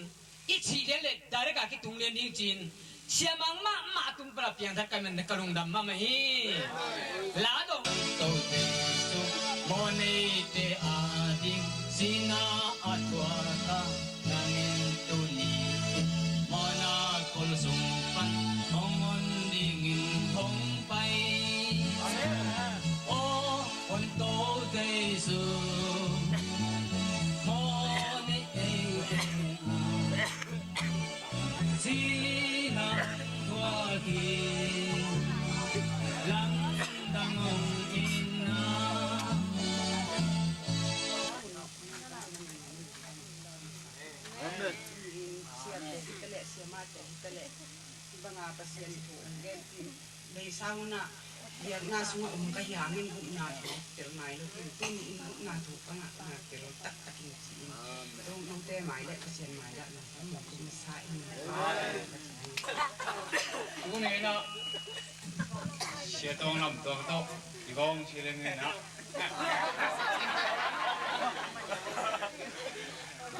i cih lian le direct a kitung lian ding ci-in siamang mahmah tung pala piangthak ka man ka lungdam mahmah hi. La dong. Tote Jesu mawhneite ading sihna a thuak a, nang in tuni in mawhna khol sung pan hong on dingin hong pai. Aw, hong to Jesu, mawhneite sihna thuak in lamdang hong in a. Amen. Siate hi ta leh, siamate hi ta leh, hih banga Pasian thu hong gen ding. Bei sang un ah, Biakna sungah om ka hi hangin gupna thu tel nai lo hi. Tuni in gupna thu ka ngahna tel taktak in ci in. Amen. Tung note mai le Pasian mai le na ka mo kum sa in. Amen. Tuni na Sia Tawng Lam Tuang tawh i gawng si leng in na.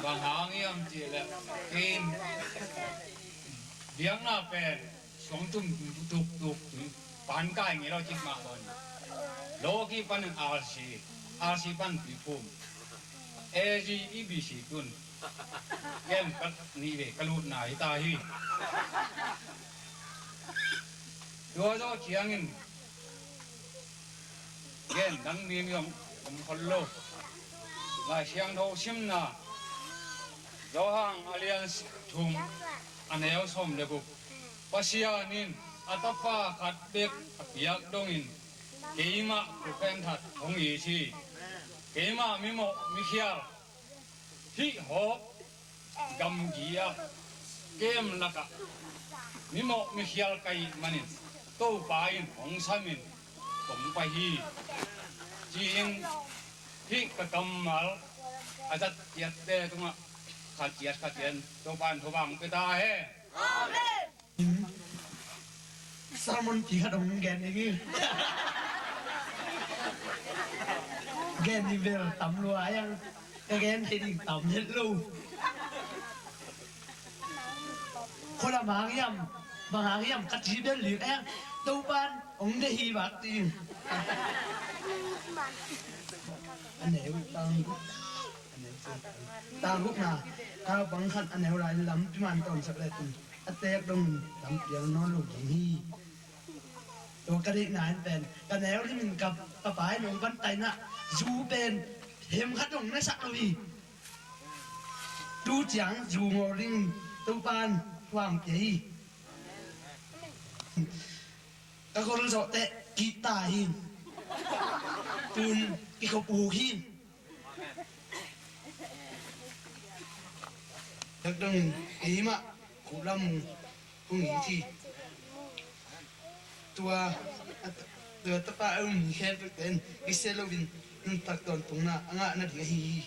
Bang hang hiam cih leh kin biakna pen suang tum tuktuk pan kai ngei lo cik mah bang. Lawki panin R C, R C pan Tuiphum, A G E B C tun kem ka nih ve ka lutna hi ta hi. Tua zawh ciangin gen dang ding zong om khol lo. Lai Siangtho simna Johan a lian thum a neu sawm le guk. Pasian in a tapa khat bek a piak dongin keimah khukhenthat hong it hi. Keimah mimawh mikhial hih hawk gamgi ah kem lakah mimawh mikhial ka hih manin Topa in hong samin kong pai hi. Ci-in hih ka kammal a zat ciatte tungah khat ciat khat ciat Topa in thupha hong pia ta hen. Amen. Sermon pi khat hong gen ding hi. Gen ding bel tam lua a, ka gen thei ding tam het lo. Khualam hang hiam, bang hang hiam ka ci bel lik a, Topa'n hong deih hi bak ding. A neu tang. Tang gukna, naupang khat a neu lai lampi man tawnsak le tun a teek dong lam piang nawn lo ding hi. Tua ka deihna in pen ka neu limin ka, ka pa in hong pantaina zu pen hem khat hong nasak lo hi. Tu ciang zu ngawl ding Topa'n huang pia hi. Ka gol zawh teh kihta hi. Tun kikhop uh hi. Takdong keimah khulam hong it hi. Tua tua tapa a um hi khempeuh ten kisia loin nuntak tawntung na a ngah nading ahi hi.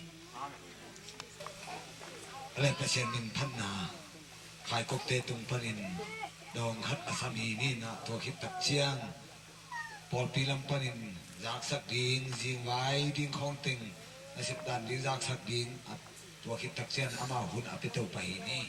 A le Pasian min phatna Khaikokte tung panin dawng khat a sam hi ni. Na tua khit tak ciang pawlpi lam panin zaksak ding, zingvai ding khawng teng a sep dan ding, zaksak ding a tua khit tak ciang amau hun a pia to pah hi ni.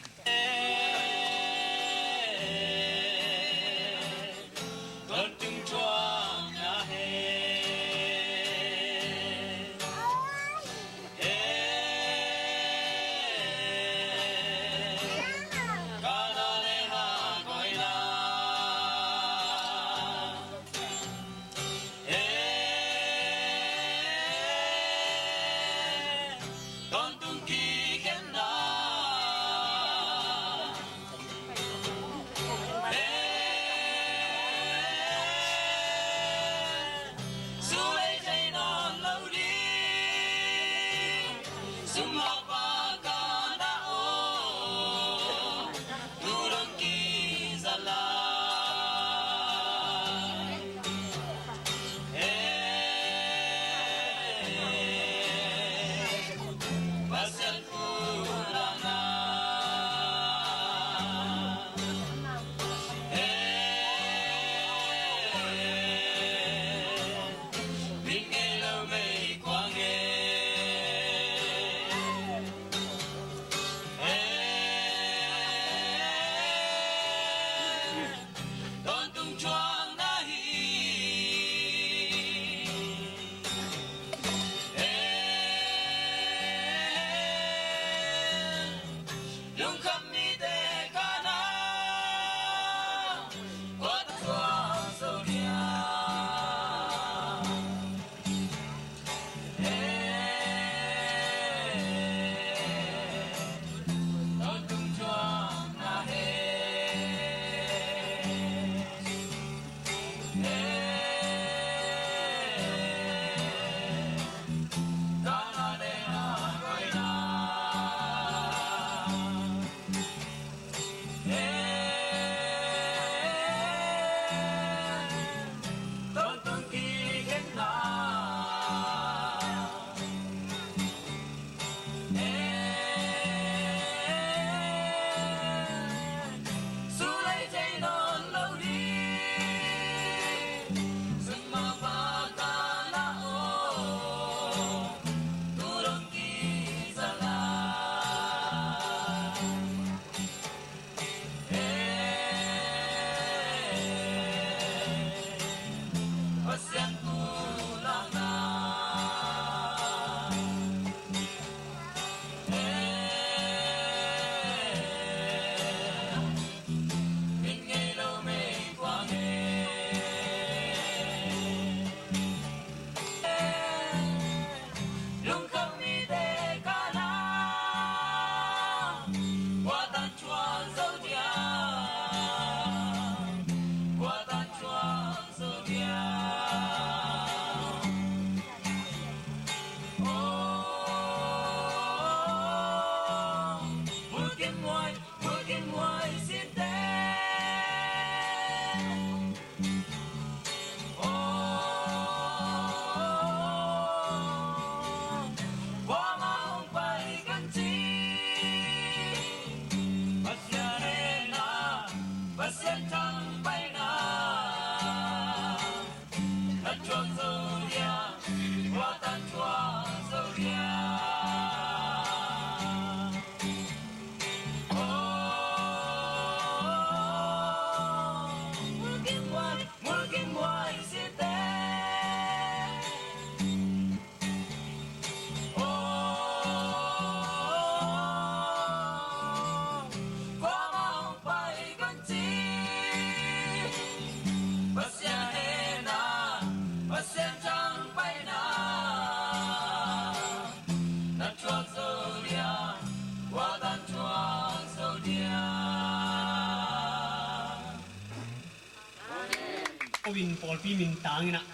Ko in pawlpi min tangin ah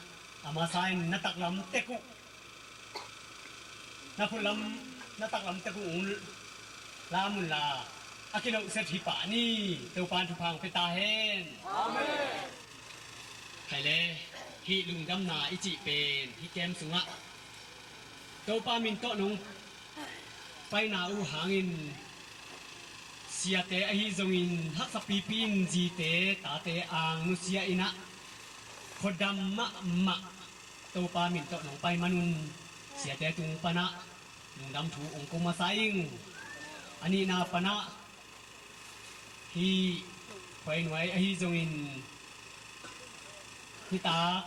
a masa in na taklam tek uh, na khutlam, na taklam tek uh ung lam unla, a kiloh set hi pah ni. Topa in thupha hong pia ta hen. Amen. Khai le, hih lungdamna i cih pen hih kem sungah Topa min tawh nong paina uh hangin siate ahi zongin haksa pipi in zite tate ang nusia in ah khuadam mahmah Topa min tawh nong pai manun siate tung panah lungdam thu ong ko masa ing. A nihna panah hih khuainuai ahi zongin hih tak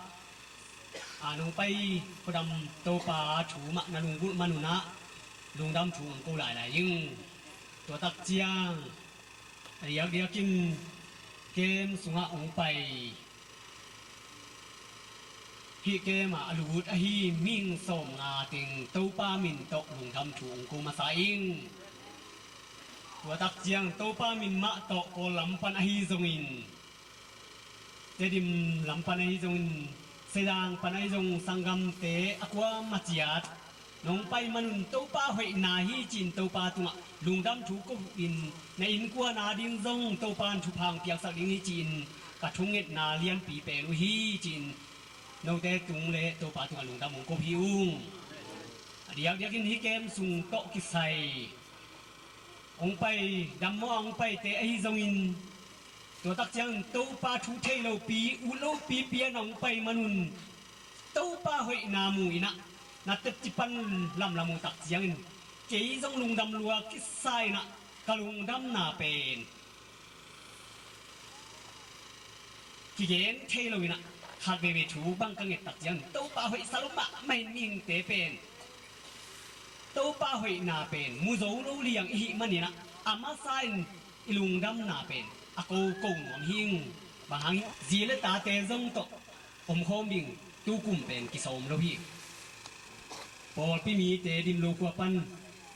a nong pai khuadam Topa thu mah na lunggulh manun ah lungdam thu ong ko lailai ing. Tua tak ciang a diakdiakin kem sungah ong pai, hih kem ah a lut ahi mihing sawmnga teng Topa min tawh lungdam thu ong ko masa ing. Tua tak ciang Topa min mah tawh Kawl lam pan ahi zongin, Tedim lam pan ahi zongin, Seidang pan ahi zong sanggamte a kuamah ciat nong pai manun Topa hoihna hi ci-in Topa tungah lungdam thu ko in, na innkuan a ding zong Topa in thupha hong piaksak ding hi ci-in ka thungetna lianpi pen uh hi ci-in note tung le Topa tungah lungdam hong ko hi ung. A diakdiakin hih kem sung tawh kisai hong pai, dammawh a hong paite ahi zongin, tua tak ciangin Topa thu thei lopi, ut lopi pian a hong pai manun Topa hoihna mu in ah na teci pan lamlam uh tak ciangin kei zong lungdam lua kisa in ah ka lungdamna pen kigen thei lo in ah khat veve thu bang ka nget tak ciangin Topa hoihsa lo mahmah in mihingte pen Topa hoihna pen mu zo lo liang i hih manin ah a masa in i lungdamna pen a ko ko nuam hi ing. Bang hang zi le tate zong tawh omkhawm ding tukum pen kisawm lo hi. Pawlpi mite Dim Lo khua pan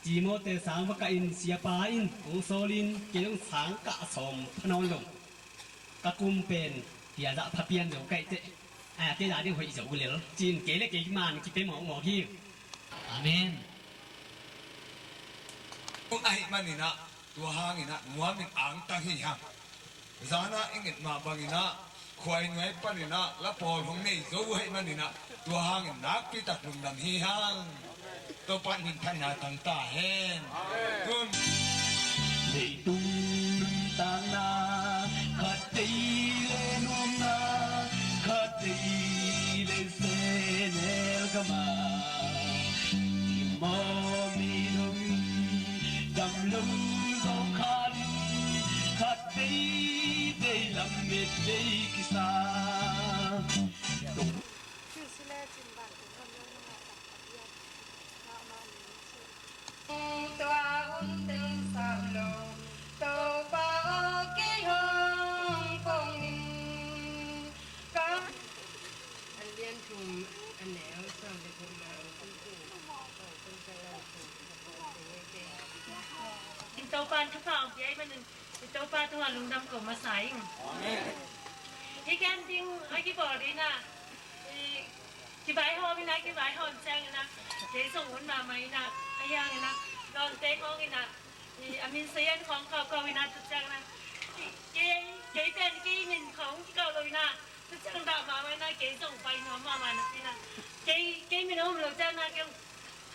Timote sang va kah in siapa in kong sawl in kei zong sang kah sawm pha nawn lo. Ka kum pen piazah pha pian zo kaih teh. A kei zah ding hoih zo lel ci-in kei le kei man kipia mawkmawk hi. Amen. Kum ahih manin ah tua hangin ah nuam in angtang hi hang. Zana i nget mah bangin ah khuainuai panin ah la pawl hong nei zo uh ahih manin ah tua hangin nakpi tak lungdam hi hang. Topa in minthanna tang ta hen. Tun leitung nuntakna khattei le nuamna khattei le senel kama Timawmi dong dam lo zo khan khattei dei lam mit dei kisa. Tua hun teng sam lo Topa aw kei hong kong in ka. An lian thum an neu sawm le thum na. In Topa in thupha hong pia ahih manin i Topa tungah lungdam ko masa ing. Amen. Hih kem ding a kibawl ding ah i kivaihawm in ah, kivaihawm ciangin ah kei zong hun mahmah in ah, a hiang in ah lawmte khawng in ah i a min sayan khawng kauhkauh in ah, tua ciangin ah kei, kei pen kei min khawng kikauh lo in ah, tua ciang dah mahmah in ah kei zong pai nuam mahmah napi in ah kei, kei min a um lo ciangin ah kei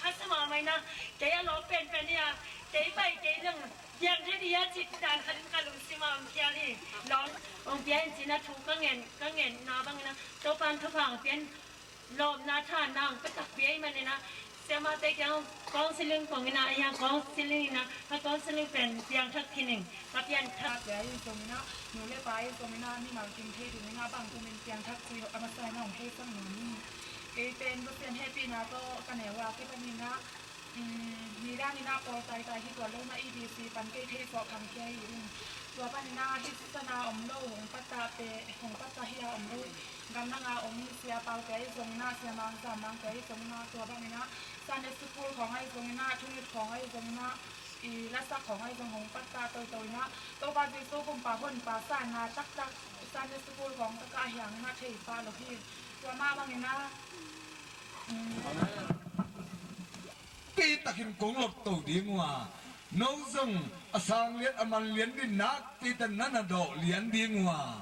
harsa mahmah in ah kei a lawp penpen hi a, kei pai kei zong piang thei ding hi a cih dan khat in ka lungsim ah om khial hi. Lawm hong pia in ci-in ah thu ka ngen, ka ngenna bangin ah Topa in thupha hong pia in lawpna thahatna hong pia takpi ahih manin ah siamahte kiang counseling kong in ah, a hiang counseling in ah, ka counseling pen piangthak khin ing, ka pianthak. Sia in zong in ah, nu le pa in zong in ah, mimal kim thei ding in ah bang kum in piangthak ci a masa in ah hong theisak nuam ing. Kei pen Pasian hehpihna tawh ka neu a kipan in ah, um, midang in ah pawl taitai hi tuan lo in ah E B C pan kei theih zawh khang kia hi ung. Tua pan in ah hih sana om lo, hong pattah pe, hong pattah hi a om lo. Gamdang a om Sia Pau te ahi zong in ah, Sia Mang Zam Mang te ahi zong in ah, tua bang in ah Sunday school khawng ahi zong in ah, thunget khawng ahi zong in ah, I lasak khawng ahi zong hong pattah toto in ah, Topa Jesu Kumpa Honpa sanna taktak, Sunday School khawng takah a hiang in ah thei pah lo hi. Tua mah bangin ah, um, pi takin kong lotto ding uh a, no zong a sang lian a man lian ding nakpi takin na na dawh lian ding uh a,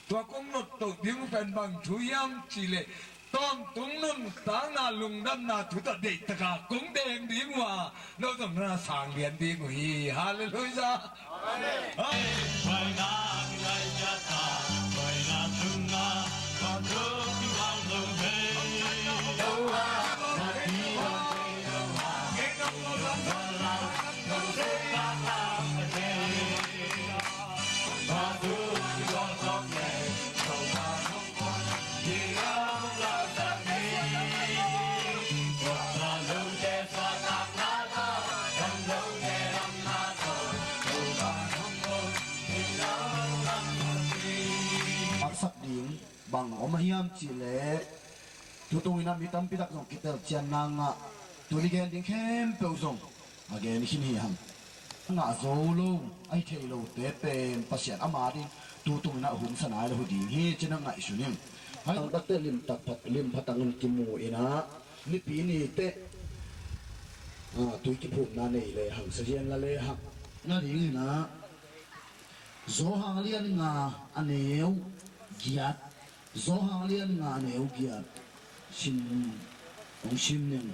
tua kong lotto ding uh pen bang thu hiam cih leh, tawntung nuntakna lungdamna thu tawh deihtakin kong deng ding uh a, no zong na sang lian ding uh hi. Halleluiah. Amen. Maksak ding bang om a hiam cih leh, tutung in ah mi tampi tak zong kitelcianna ngah, tuni gen ding khempeuh zong a gen khin hi hang. Ngah zo lo, a hi thei lote pen Pasian ama ding tutung in ah hun sa nai lo ding hi ci-in ah ngaihsun ing. Hai tangtakte lim tak phat, lim phatang in kimu in ah, nipi ni teh, ah, tui kiphumna nei lehang, sazian la lehang. Na ding in ah, Johan a lian nga a neu giat. Johan a lian nga a neu giat. Sim, hong sim ning.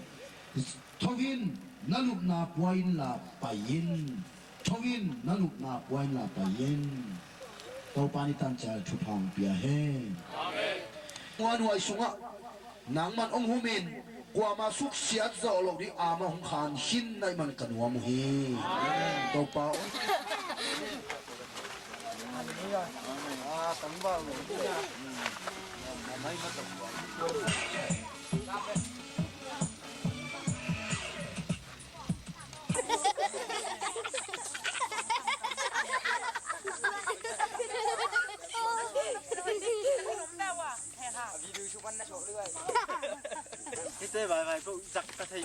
Tho in, na lupna pua inla pai in. Tho in, na lupna pua inla pai in. Topa in i tan ciang thupha hong pia hen. Amen. Tua nuai sungah nangman hong hum in, kuamah suksiat zawh loh ding ama hong khan khin na hih man ka nuam uh hi. Topa aw. Hite vai vai ko zak ka thei.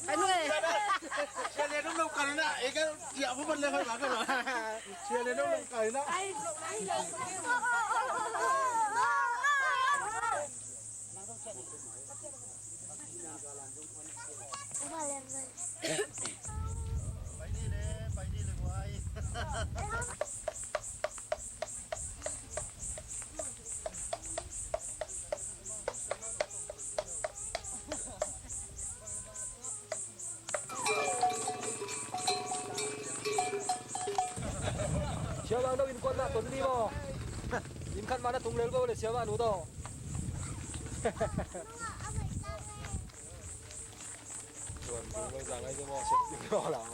Ka nuai. Sia le dong lo ka na, e ka sia pu man le ka ba ka lo. Sia le dong lo ka na. Siapa anu in kuat nak ton ni mo. In kan mana tung lel bo le siapa anu to. Tuan tung mai sang ai mo. Siapa anu.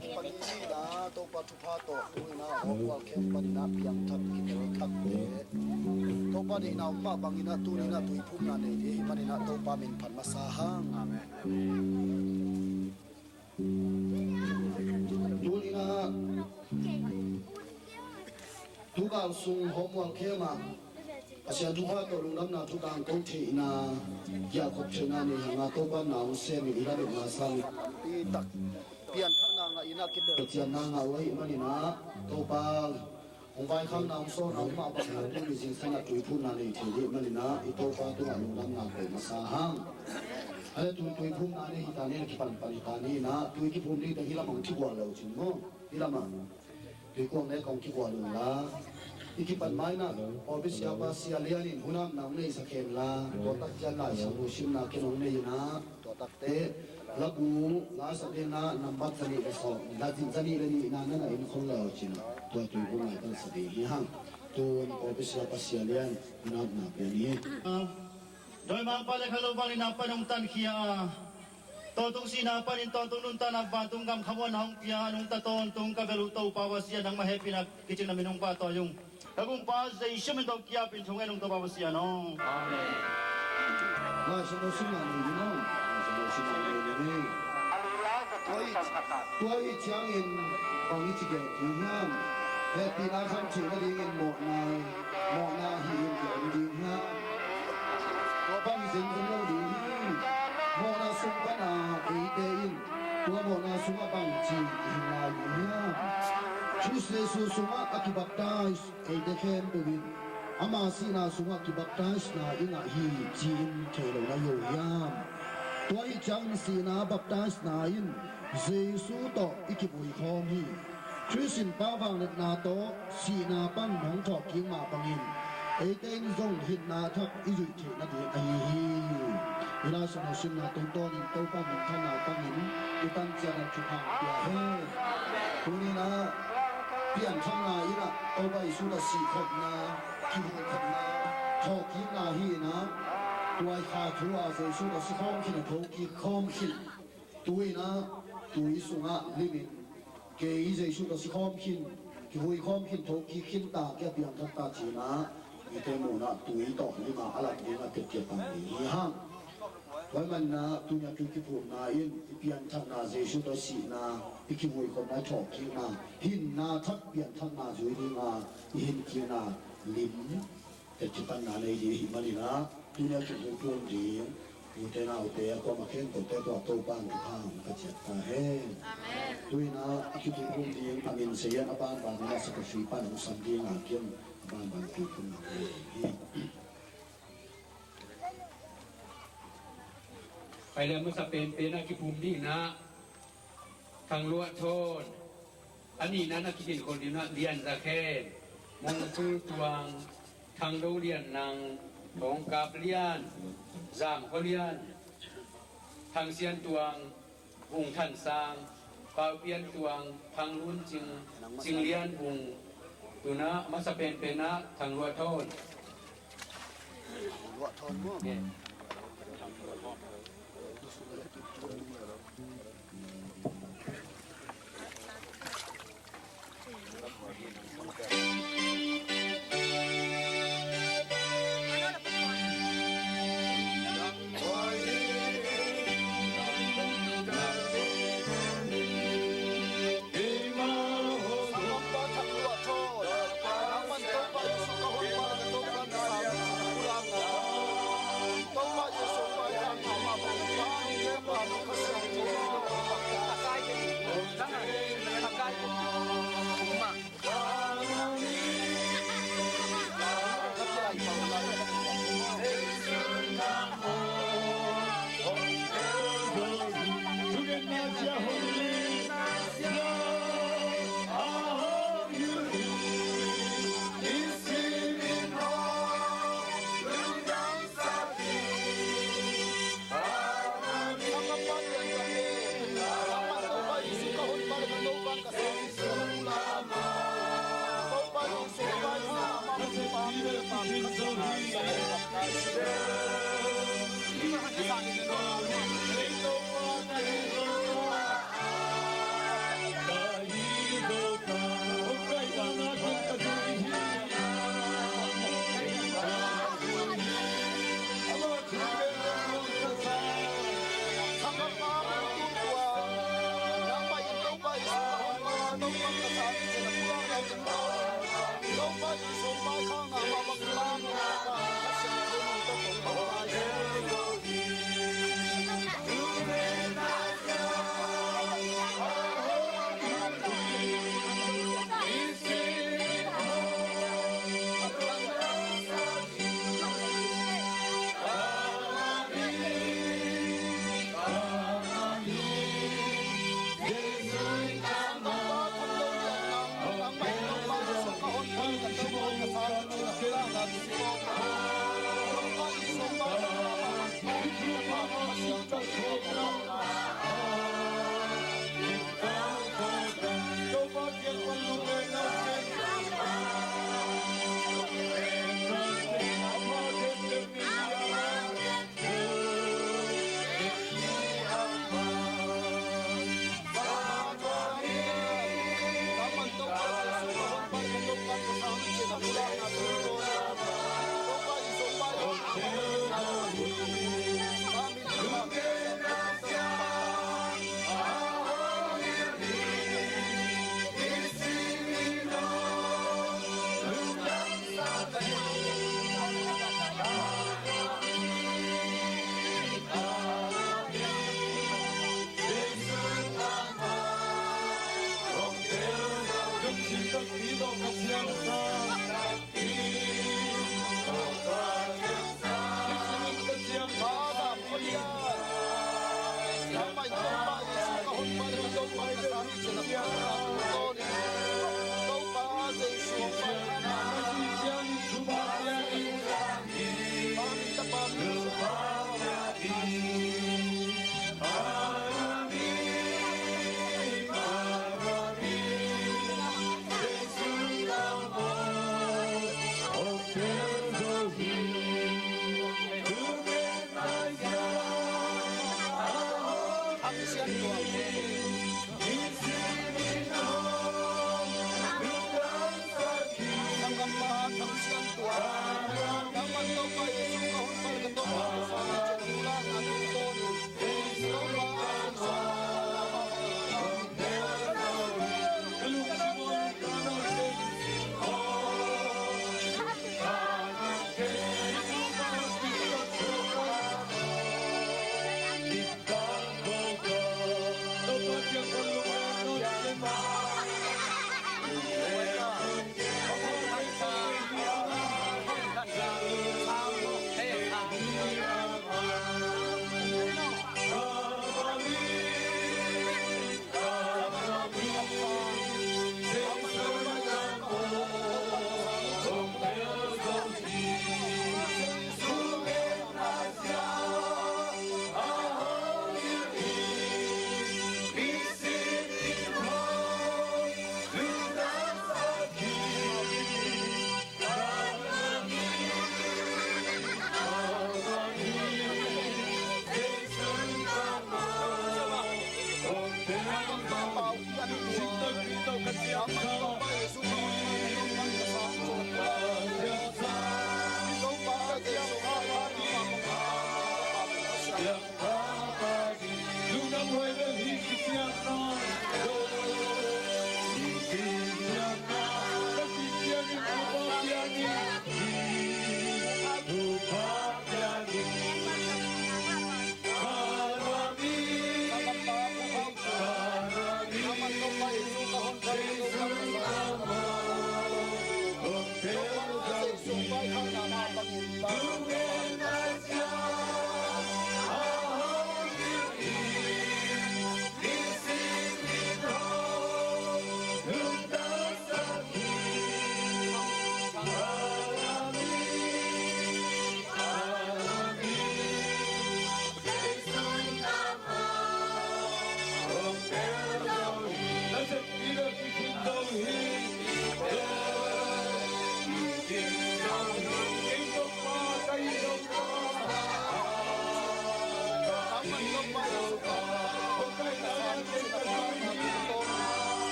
Kipan in ah Topa thupha tawh tu in ah hawmual khempeuh in ah piangthak kitel thakte Topa deihna om mah bangin ah tuni in ah tuiphumna nei ding ahih manin ah Topa min phat masa hang. Amen. Tuni in ah tugal sung hawmual khempeuh ah Pasian thupha tawh lungdamna thutang ko theihna, kiakhop theihna nei hang a Topa na hong sem in i la dotna sang tampi tak pianthakna ngah in ah kipelh cianna ngah uh ahih manin ah Topa hong vaikhakna hong sawlna hong mah bangin ah tuni zingsang ah tuiphumna nei thei ding ahih manin ah i Topa tungah lungdamna ko masa hang. A le tun tuiphumna nei hi ta ni, a kipanpan hi ta ni in ah tui kiphum ding teng hih lamah hong kigual lo cin maw? Hih lamah Tuikuang ne kong kigual un la. I kipan mai na, Pawlpi siapa Sia Lian in hun apna hong neihsak hen la, tua tak ciang Lai Siangtho simna ken hong nei in ah, tua takte labu la sak ding in ah nambat za nih le sawm, la za nih le nih na na na in khong lo cin ah, tua tuiphum lai kan sa ding hi hang. Tun Pawlpi siapa Sia Lian hun apna pia ni. Dawimangpa le khalou vangliatna pan hong tankhia a, tawntung sihna panin tawntung nuntakna vantung gam khamuanna hong pia a, nungta tawntung ka bel uh Topa Pasian nangmah hehpihna kicingna min hong pahtawi ung. Ka Gumpa Jesu min tawh kiapin thungen ung Topa Pasian aw. Amen. Lai Siangtho simna nei ding aw. Lai Siangtho simna nei ding aw. Tua hi, tua hi ciangin bang i ci gen ding hiam? Hehpihna kham theihna dingin mawhna, mawhna hi in gen ding hiam? Tua bang hi zenzen lo ding hi. Mawhna sung pana eite in tua mawhna sungah bangci i hi lai ding hiam? Khrist Jesu sungah a kibaptize eite khempeuh in ama sihna sungah kibaptizena i ngah hi ci-in thei lo na hi hiam? Tua hi ciangin sihna baptizena in Jesu tawh i kivui khawm hi. Khrist in Pa vangliatna tawh sihna pan hong thawhkik mah bangin eite in zong hinna thak i zuih theih nading ahi hi. I Lai Siangtho simna tungtawnin Topa minthanna bangin i tancian a thupha pia hen. Tuni in ah pianthakna in ah Topa Jesu tawh sihkhopna, kihuikhopna, thawhkikna hi in ah, tua i kha thu a Jesu tawh sikhawm khin a thokik khawm khin. Tu in ah tui sungah limin kei Jesu tawh sikhawm khin, kihuikhawm khin, thokik khin ta, kei a piangthak ta ci in ah eite muhna tui tawh lim a a lat ding a tetkiat pang ding hi hang. Tua ahih manin ah tuni a tui kiphumna in i pianthakna, Jesu tawh sihna, i kihuikhopna, i thawhkikna, hinna thak pianthakna zui ding a i hinkikna lim teci panna nei ding ahih manin ah tuni a kiphum ding ute naute a kuamah khempeuhte tungah Topa in thupha hong pia ciat ta hen. Amen. Tu in ah i kiphum ding a min sei in a banban in ah secretary pan hong sam ding a kiam a banban kiphum ding hi. Pai le masa penpen a kiphum ding in ah Thang Luah Thawn, a nihna na kikin khol ding in ah Lian Za Khen, Mung Tul Tuang, Thang Do Lian Nang, Thawng Kap Lian, Zam Kho Lian, Thang Sian Tuang, Vung Than Sang, Pau Pian Tuang, Thang Lun Cing, Cing Lian Vung, tu in ah masa penpen ah Thang Luah Thawn.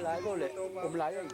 Lai lo le, um lai ei.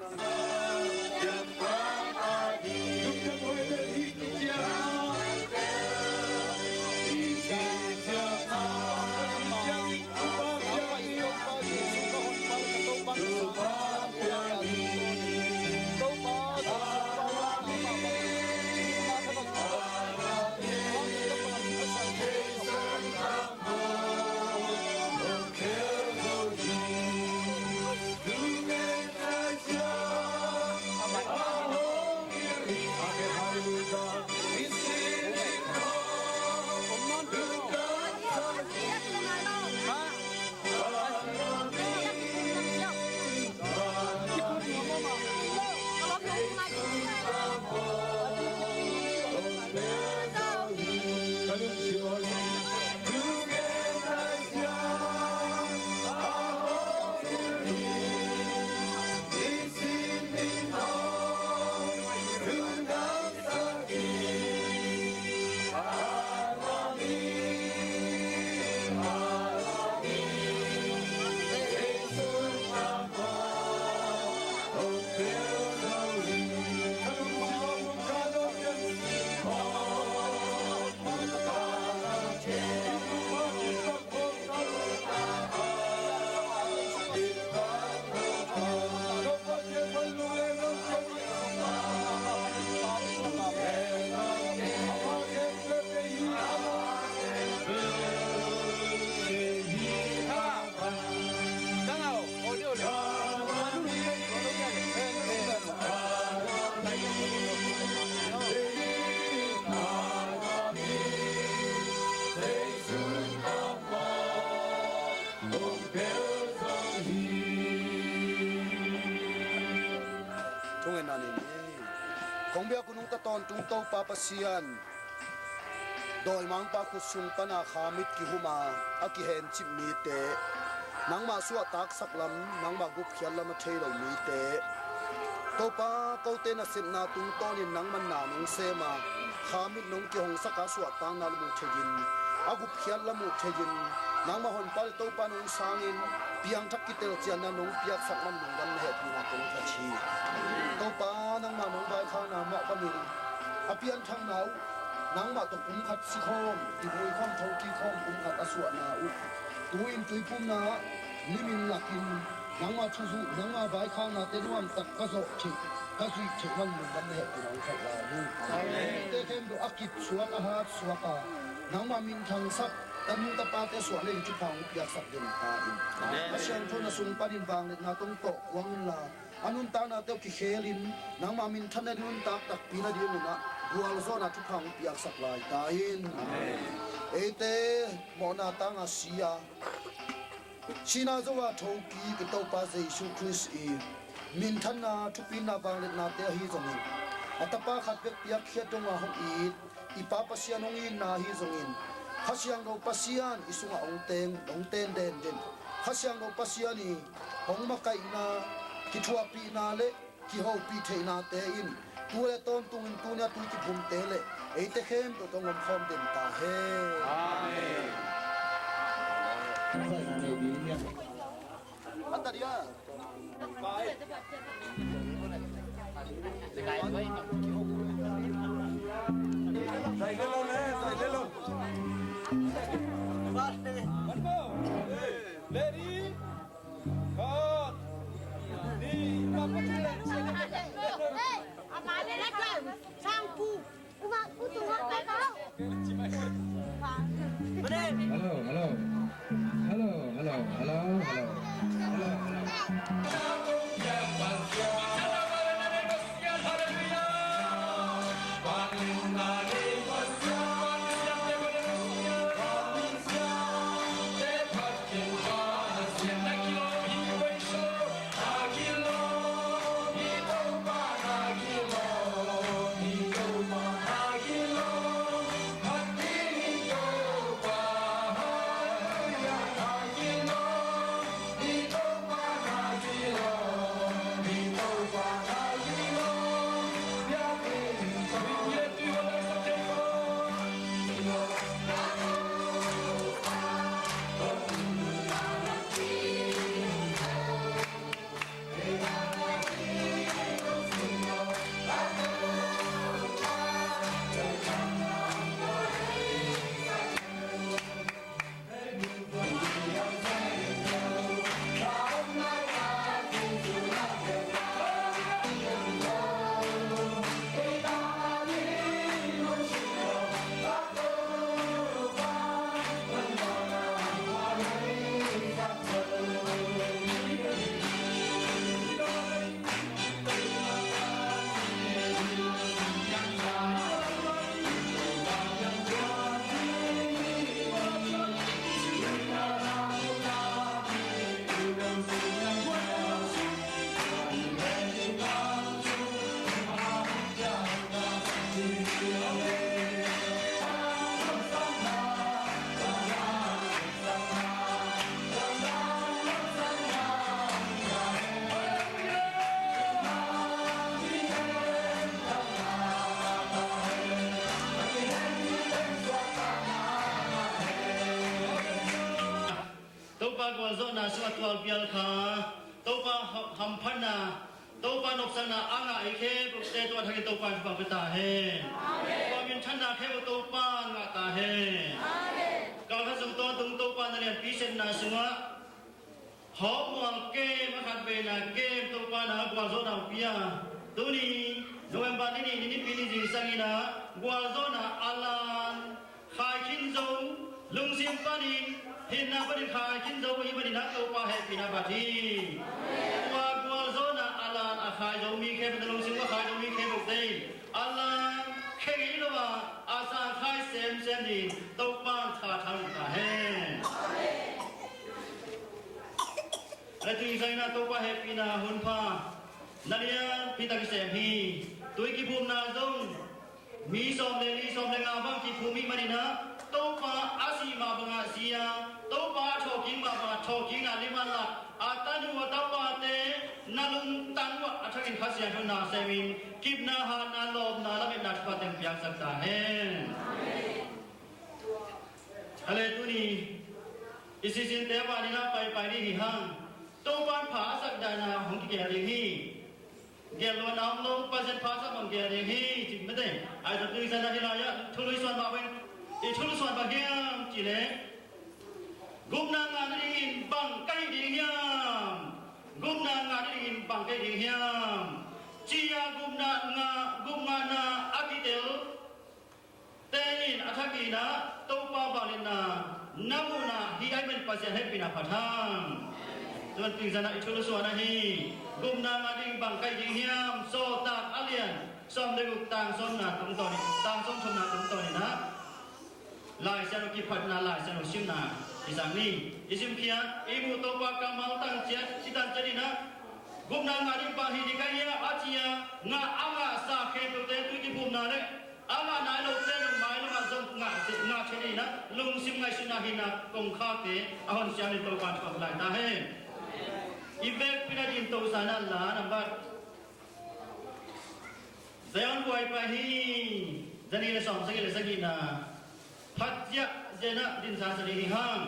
Thungen na ning ei. Kong biak uh nungta tawntung Topa Pasian, dawimangpa khut sung pana kha mit kihuma a kihencip mite, nangmah suahtaksak lam, nangmah gupkhiat lam a thei lo mite, Topa, kote nasepna tungtawnin nangman na nong sema, kha mit nong kihongsak a suahtakna lam uh thei in, a gupkhiat lam uh thei in, nangmah honpa le Topa nong sangin piangthak kitelcianna nong piaksak man lungdam na hehpihna kong that hi. Topa, nangmah nong vaikhakna mah bangin a pianthakna uh nangmah tawh kum khat si khawm, kivui khawm, thoki khawm, kum khat a suahna uh tu-in tuiphumna ah nimin lakin nangmah thuzui, nangmah vaikhaknate nuamtak ka zawh theih, ka zuih theih man lungdam na hehpihna hong khat lai hi. Amen. Te khempeuh a kip suak, a hat suak a, nangmah minthangsak, ka nu tapate suah le in thupha hong piaksak den ta in. Amen. A siangtho na sung panin vangliatna tawh tawh kuang inla, a nuntaknate uh kikhelin nangmah minthanna nuntak takpi nadingun ah gualzawhna thupha hong piaksak lai ta in. Amen. Eite mawhna tanga si a, sihna zo a thokik i Topa Jesu Khrist i minthanna, thupina, vangliatnate ahi zongin, a tapa khat bek piakkhiat donga hong it i Pa Pasian hong itna ahi zongin, Kha Siangtho Pasian i sungah hong teng, hong ten denden. Kha Siangtho Pasian i hong makaihna, kithuahpihna le kihopih theihnate in tu le tawntungin tuni a tui kiphumte le eite khempeuh tawh hong omkhawm den ta hen. Amen. Ready? Cut! Ni, hello, hello. Hello, hello, hello, hello. Hello, hello. gualzawhna sungah tualpial kha, Topa ha-, hamphatna, Topa nopsakna a ngah ei khempeuhte tua thangin Topa in thupha pia ta hen. Amen. Tua minthanna khempeuh Topa in ngah ta hen. Amen. Kal khat zong tawntung Topa na lianpi sepna sungah Hawkmual kem a khat veina kem Topa na gualzawhna pia. Tuni November ni nih, ni nipi ni zingsang in ah gualzawhna a lan, khai khin zo, lungsim panin, hinna panin khai khin zo ahih manin ah Topa hehpihna phat hi. Tua gualzawhna a lan a khai zo mi khempeuh, lungsim a khai zo mi khempeuhte in a lan khe ngei lo a, a sang khai semsem dingin Topa in tha thang ta hen. Ahi zongin ah Topa hehpihna hun pha na lianpi tak kisem hi. Tui kiphumna zong mi sawm le li, sawm le nga bang kiphum ahih manin ah Topa a sih mah bangah si a, Topa a thawhkik mah bangah thawhkikna lim a lak a tanu a tapate na lungtang uah a thakin Kha Siangtho na semin kipna, hatna, lawpna, lametna thupha teng piaksak ta hen. Amen. Ale tuni i sisinte a panin ah paipai ding hi hang. Topa in pha a sak dan ah hong kigelh ding hi. Gelh loh na om lo, Pasian pha a sak bang gelh ding hi ci mate. Ahi zong tuni zan ah hih lai ah thulu i suan mah bang, i thulu suan bang hiam cih leh gupna ngah nadingin bang ka hih ding hiam? Gupna ngah nadingin bang ka hih ding hiam? Ci-a gupna ngah, gup ngahna a kitel te in a thakin ah Topa vangliatna na muhna hi ahih manin Pasian hehpihna phat hang. Tuan tuni zan ah i thulu suan ahi. Gupna ngah ding bang ka hih ding hiam? Sawltak a lian sawm le guk, tang sawmna tungtawn in, tang sawmthumna tungtawn in ah Lai Siangtho kiphatna, Lai Siangtho simna i zang ni. I simkhiat i muh Topa kammal tang ciat, i tang ciat in ah gupna ngah ding bang hi ding ka hiam a ci-a ngah a ngahsa khempeuhte tui kiphumna le a ngah nai lote zong mailam ah zong ngah, ngah thei dingin ah lungsim ngaihsutna hihna kongkhakte a hon siam dingin Topa in thupha pia lai ta hen. I vekpi-in a ding Topa' na la nambat Zion buai pah hi. Za nih le sawmsagih le sagihna phat ziahziah in ah dinsan sa ding hi hang.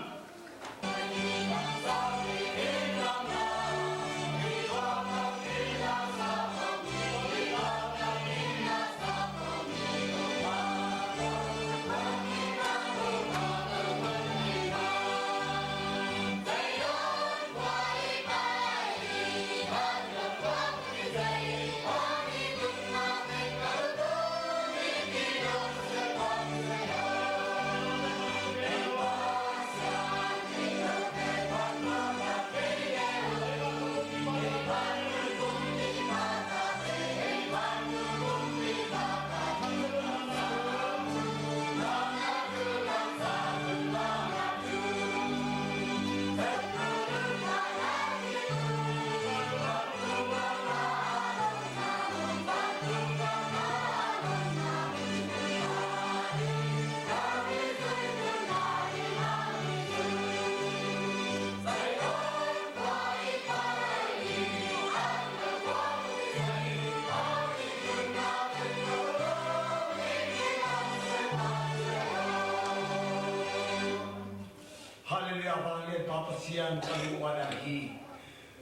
Halleluiah, vanglian Pa Pasian, ka lungmuanna hi.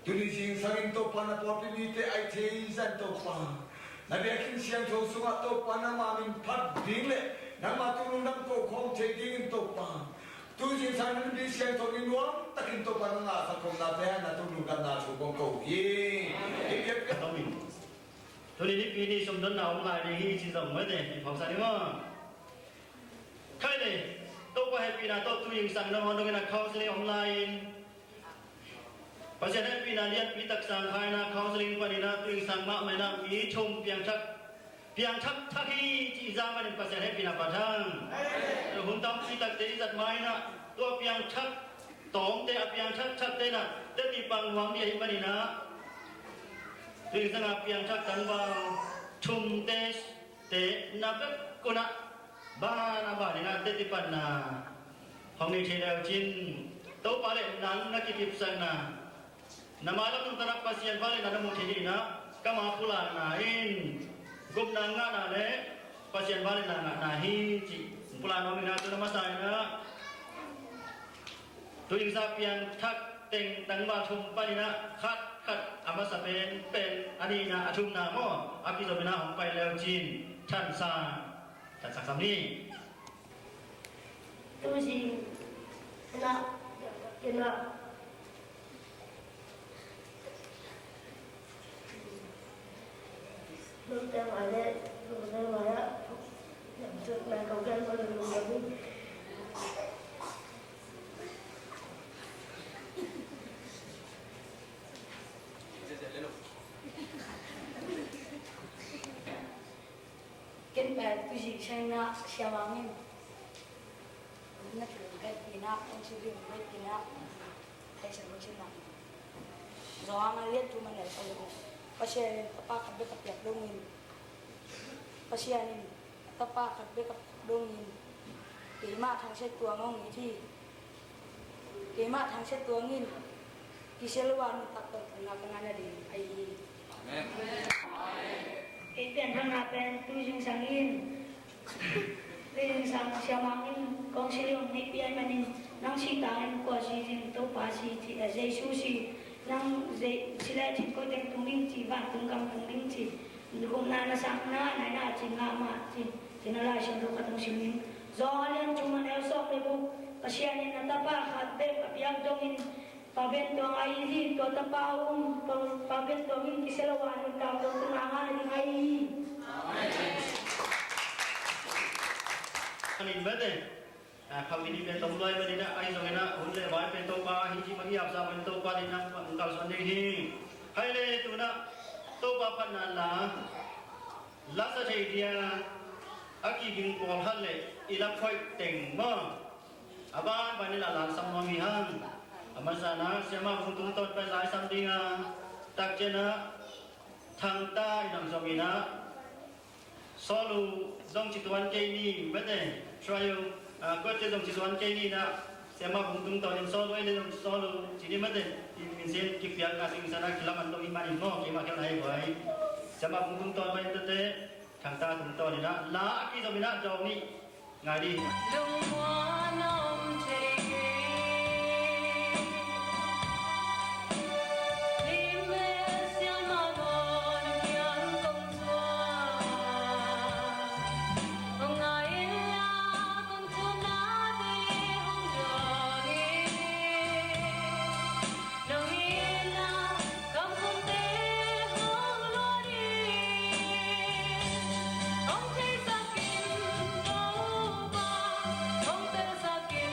Tuni zingsang in Topa na pawlpi mite a hih thei zah in Topa, na biakinn siangtho sungah Topa nangma min phat ding le nangma tu lungdam ko khawm thei dingin Topa, tu zingsang na mi siangtho in nuam takin Topa na ngahsak khopnate na tu lungdamna thu kong ko hi. I biakpiak tuni nipi ni sumdonna om lai ding hi ci zong mate i phawksak ding maw? Khai le, Topa hehpihna tawh tu zingsang na hong dongin a counseling om lai-in Pasian hehpihna lianpi tak sang kha in ah counseling panin ah tu zingsang mahmah in ah mi thum piangthak, piangthak thak hi cih zah manin Pasian hehpihna phat hang. Hun tampi takte i zat ma in ah tua piangthak tawmte, a piangthak thakte in ah teti pang huang ding ahih manin ah tu zingsang a piangthak tangval thumte te na bek un ah ban a ban in ah teti panna hong nei thei le uh cin, Topa le nang na kikipsakna, na mailam nungta in ah Pasian vangliatna na muh thei dingin ah ka ma pulakna in gupna ngahna le Pasian vangliatna ngahna hi cih pulak nuam ing. Tu na masa in ah tu zingsang piangthak Teng tangval thum panin ah khat khat a masa pen pen a nihna a thumna maw a kizopin ah hong pai leu cin thansa thansak sam ni. Tuzing na kena. Ken pen tuzing siangna siamang in na thil vet ina kong si ring vet ina. Thei sa lo sin na. Zawang a lian tu man el sa lo. Pasian in tapa khat bek a piak dongin. Pasian in tapa khat bek a piak dongin. Keimah thangsiat tuang hong it hi. Keimah thangsiat tuangin kisia lo a nuntak tawh tungah ka ngah nading ahi hi. Kei pianthakna pen tu zingsang in, tu zingsang siamang in kong si lo nei pian manin nang si tangin kua si zin Topa si ci a Jesu si nang si le cin koiteng tung ding ci vantung kam tung ding ci. Gupna na sakna naina cin ngah mah ci. Cina Lai Siangtho ka tung sim ning. Zawng a lian thum a neu sawm le guk. Pasian in na tapa khat bek a piak dongin Pa Ven Tuang a i hi tua tapa um Pa Ven Tuang in kisia lo a nuntak tawh tung a ngah nading a i hi. Amen. Bete. Kham ini pen tong luai bete na ai zong ina hun le vai pen Topa hi ci ma i apsa pen Topa din na kalsuan ding hi. Hai le tuna Topa phatna la lasa thei dia a kiging pawl khat le i la khoih teng maw? A ban ban i la lansam nuam hi hang. A mansa na siama hong tungtawn pai laisam ding a takciana thangta i nam zong ina sawlu zong ci tuan kei ni mete. Trio kuate zong ci tuan kei ni na siama hong tungtawn in sawlu ei le zong sawlu ci ni mete. I minsen kipiak a sing sana kilaman lo i man in maw keima kiang na i buai. Siama hong tungtawn pai in tete. Thangta tungtawn in ah la a kizom in ah dawng nih ngai dih. Lungmuan a om thei kei. Lim le siamah ngawn kiang kong zuan. Hong ngai in la kong tun a dih hong dawng in. Nong itna kamkhuate hong luah in, hong theisak in Topa, hong telsak in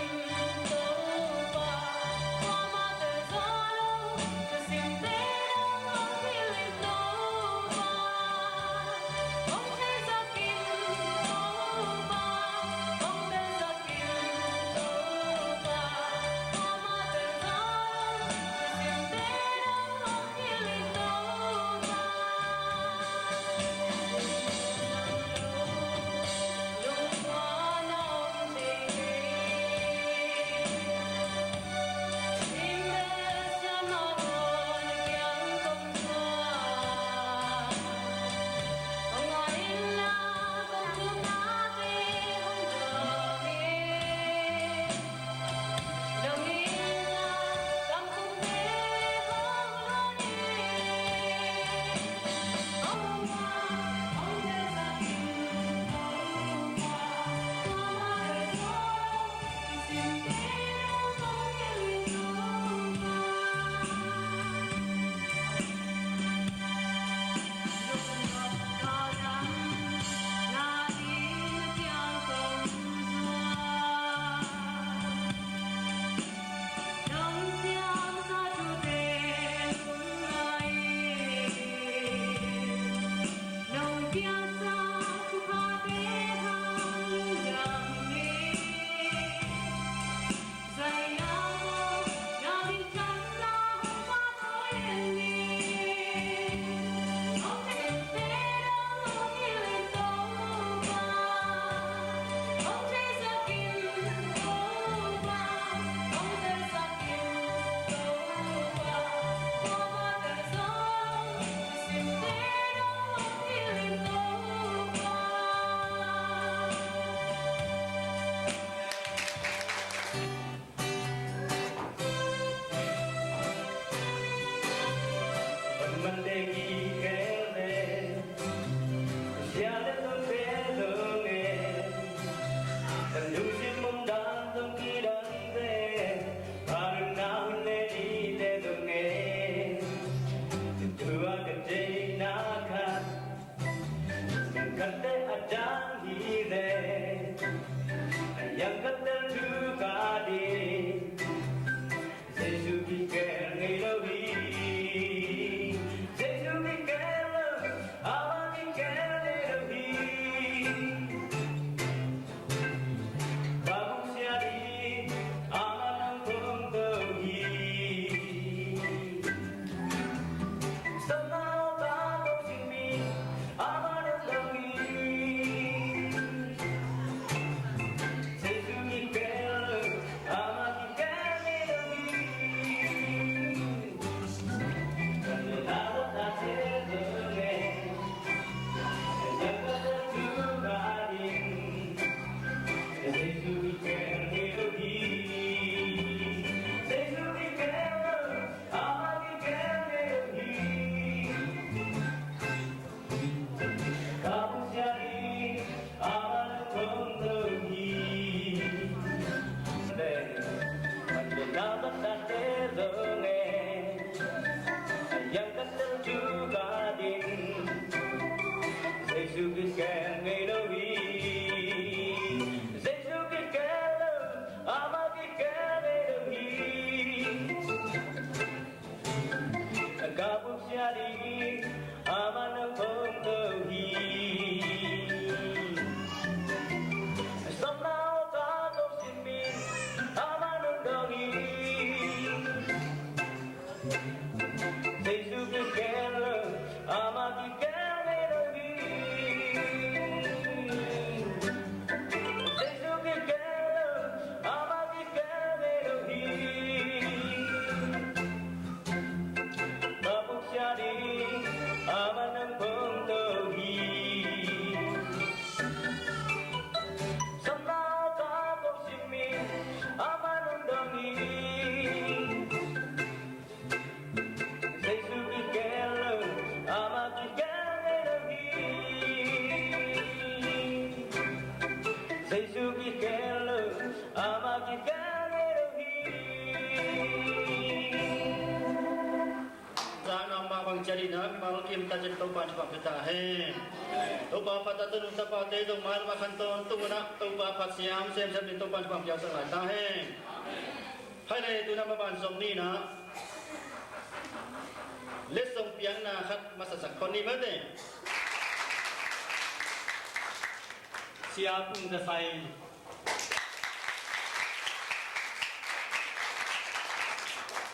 Ciat in ah mimal kim ta ciat Topa'n thupha pia ta hen. Topa phat a tun uh tapate zong mailam a khan tawntung un ah Topa phat siam semsem in Topa'n thupha piaksak lai ta hen. Hai le tu-in ah maban zong ni-in ah letsong piakna khat masasak phot ni mate. Sia Pung Za Sai,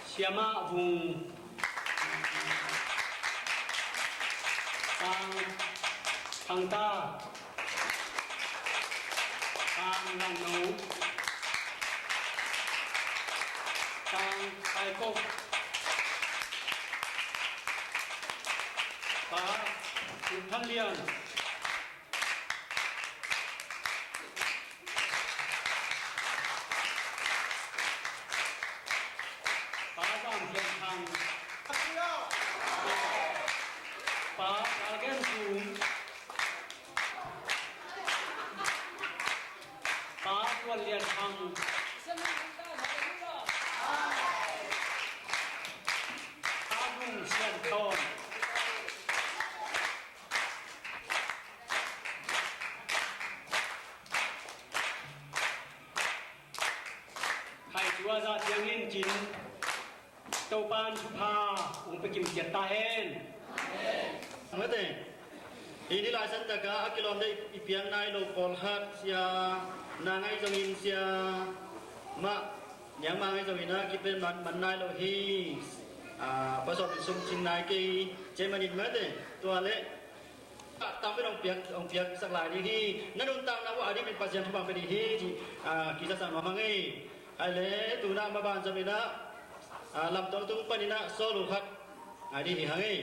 Siamah Vung, Tang Thang Ta, Tang Lang No, Tang Kai Kok, Pa Thang Lian, Pa Zam Thian Thang, Pa Kal Gen Sum, Pa Tuan Lian Thang, Pa Gung Sian Tawn. Khai tua zah ciangin cin Topa'n thupha hong pia kim ciat ta hen. Mate. Hih ni lai santak ah a kilawm deuh i piang nai lo pawlkhat sia na ngaih zongin sia mah niang mah ngaih zongin ah kipen man, man nai lo hi. Ah, pasal in sum cing nai kei ci manin mate. Tua leh tam in hong piak, hong piaksak lai ding hi. Na nuntakna uh a ding in Pasian thupha pia ding hi ci, ah, kisaksak nuam hang ei. Ai le tu-in ah maban zong in ah, ah, lamtawng tung panin ah sawl uh khat ngai ding hi hang ei.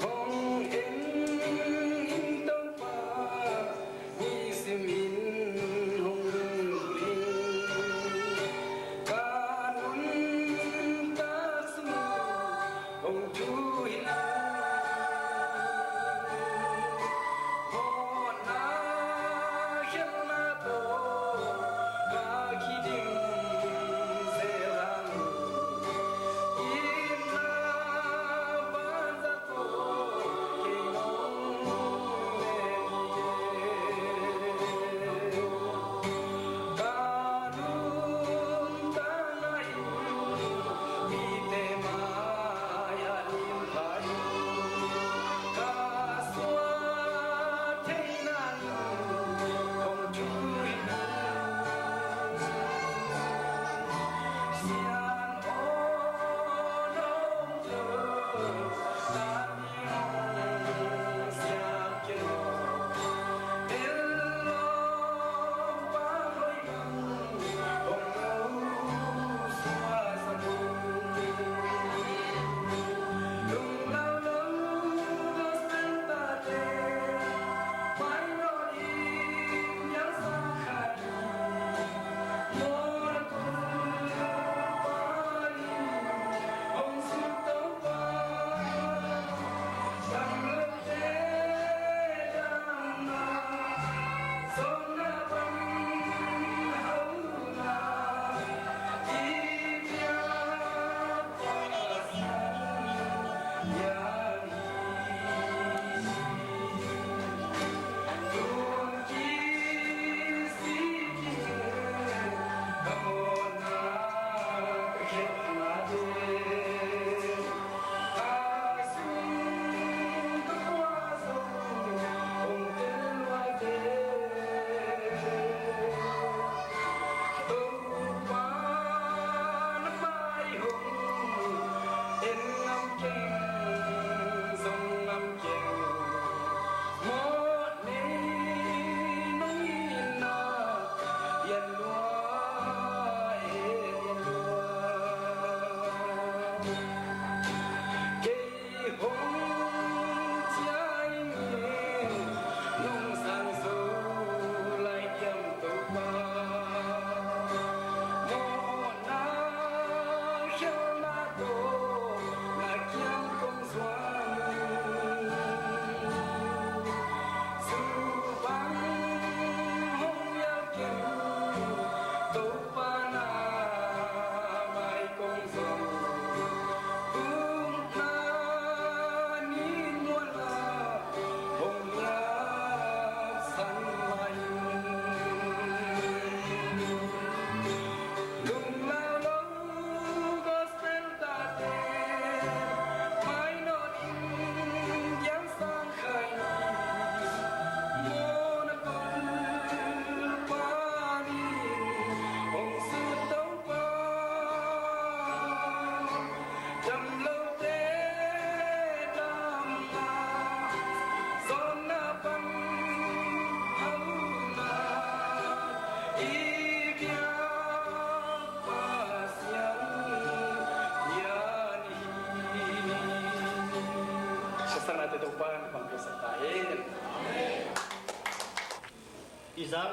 Hong en in Topa, nisim in hong lungding. Ka nuntak sung hong thuhilh in, mawhna khialhna tawh ka kiding zel a.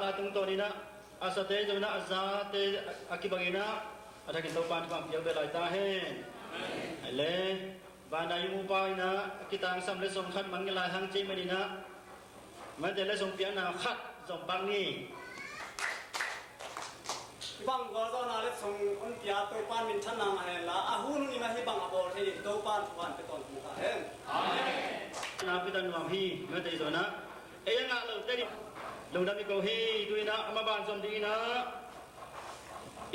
Lai tungtawn in ah a sate zong in ah a zate a kibang in ah a thakin Topa'n thupha piak ve lai ta hen. Ahi le, vana i mupa in ah a kitangsam letsong khat mang ngen lai hang ci man in ah, mate letsong piakna khat zong bang ni. Bang gualzawhna letsong hong pia Topa'n minthanna ngah hen la, a hun hun in ah hih bang a bawl thei ding Topa'n thupha pia tawntung ta hen. Amen. Na pia ta nuam hi, mate zong in ah ei a ngah lote ding lungdam i ko hi. Tu in ah a maban zom ding in ah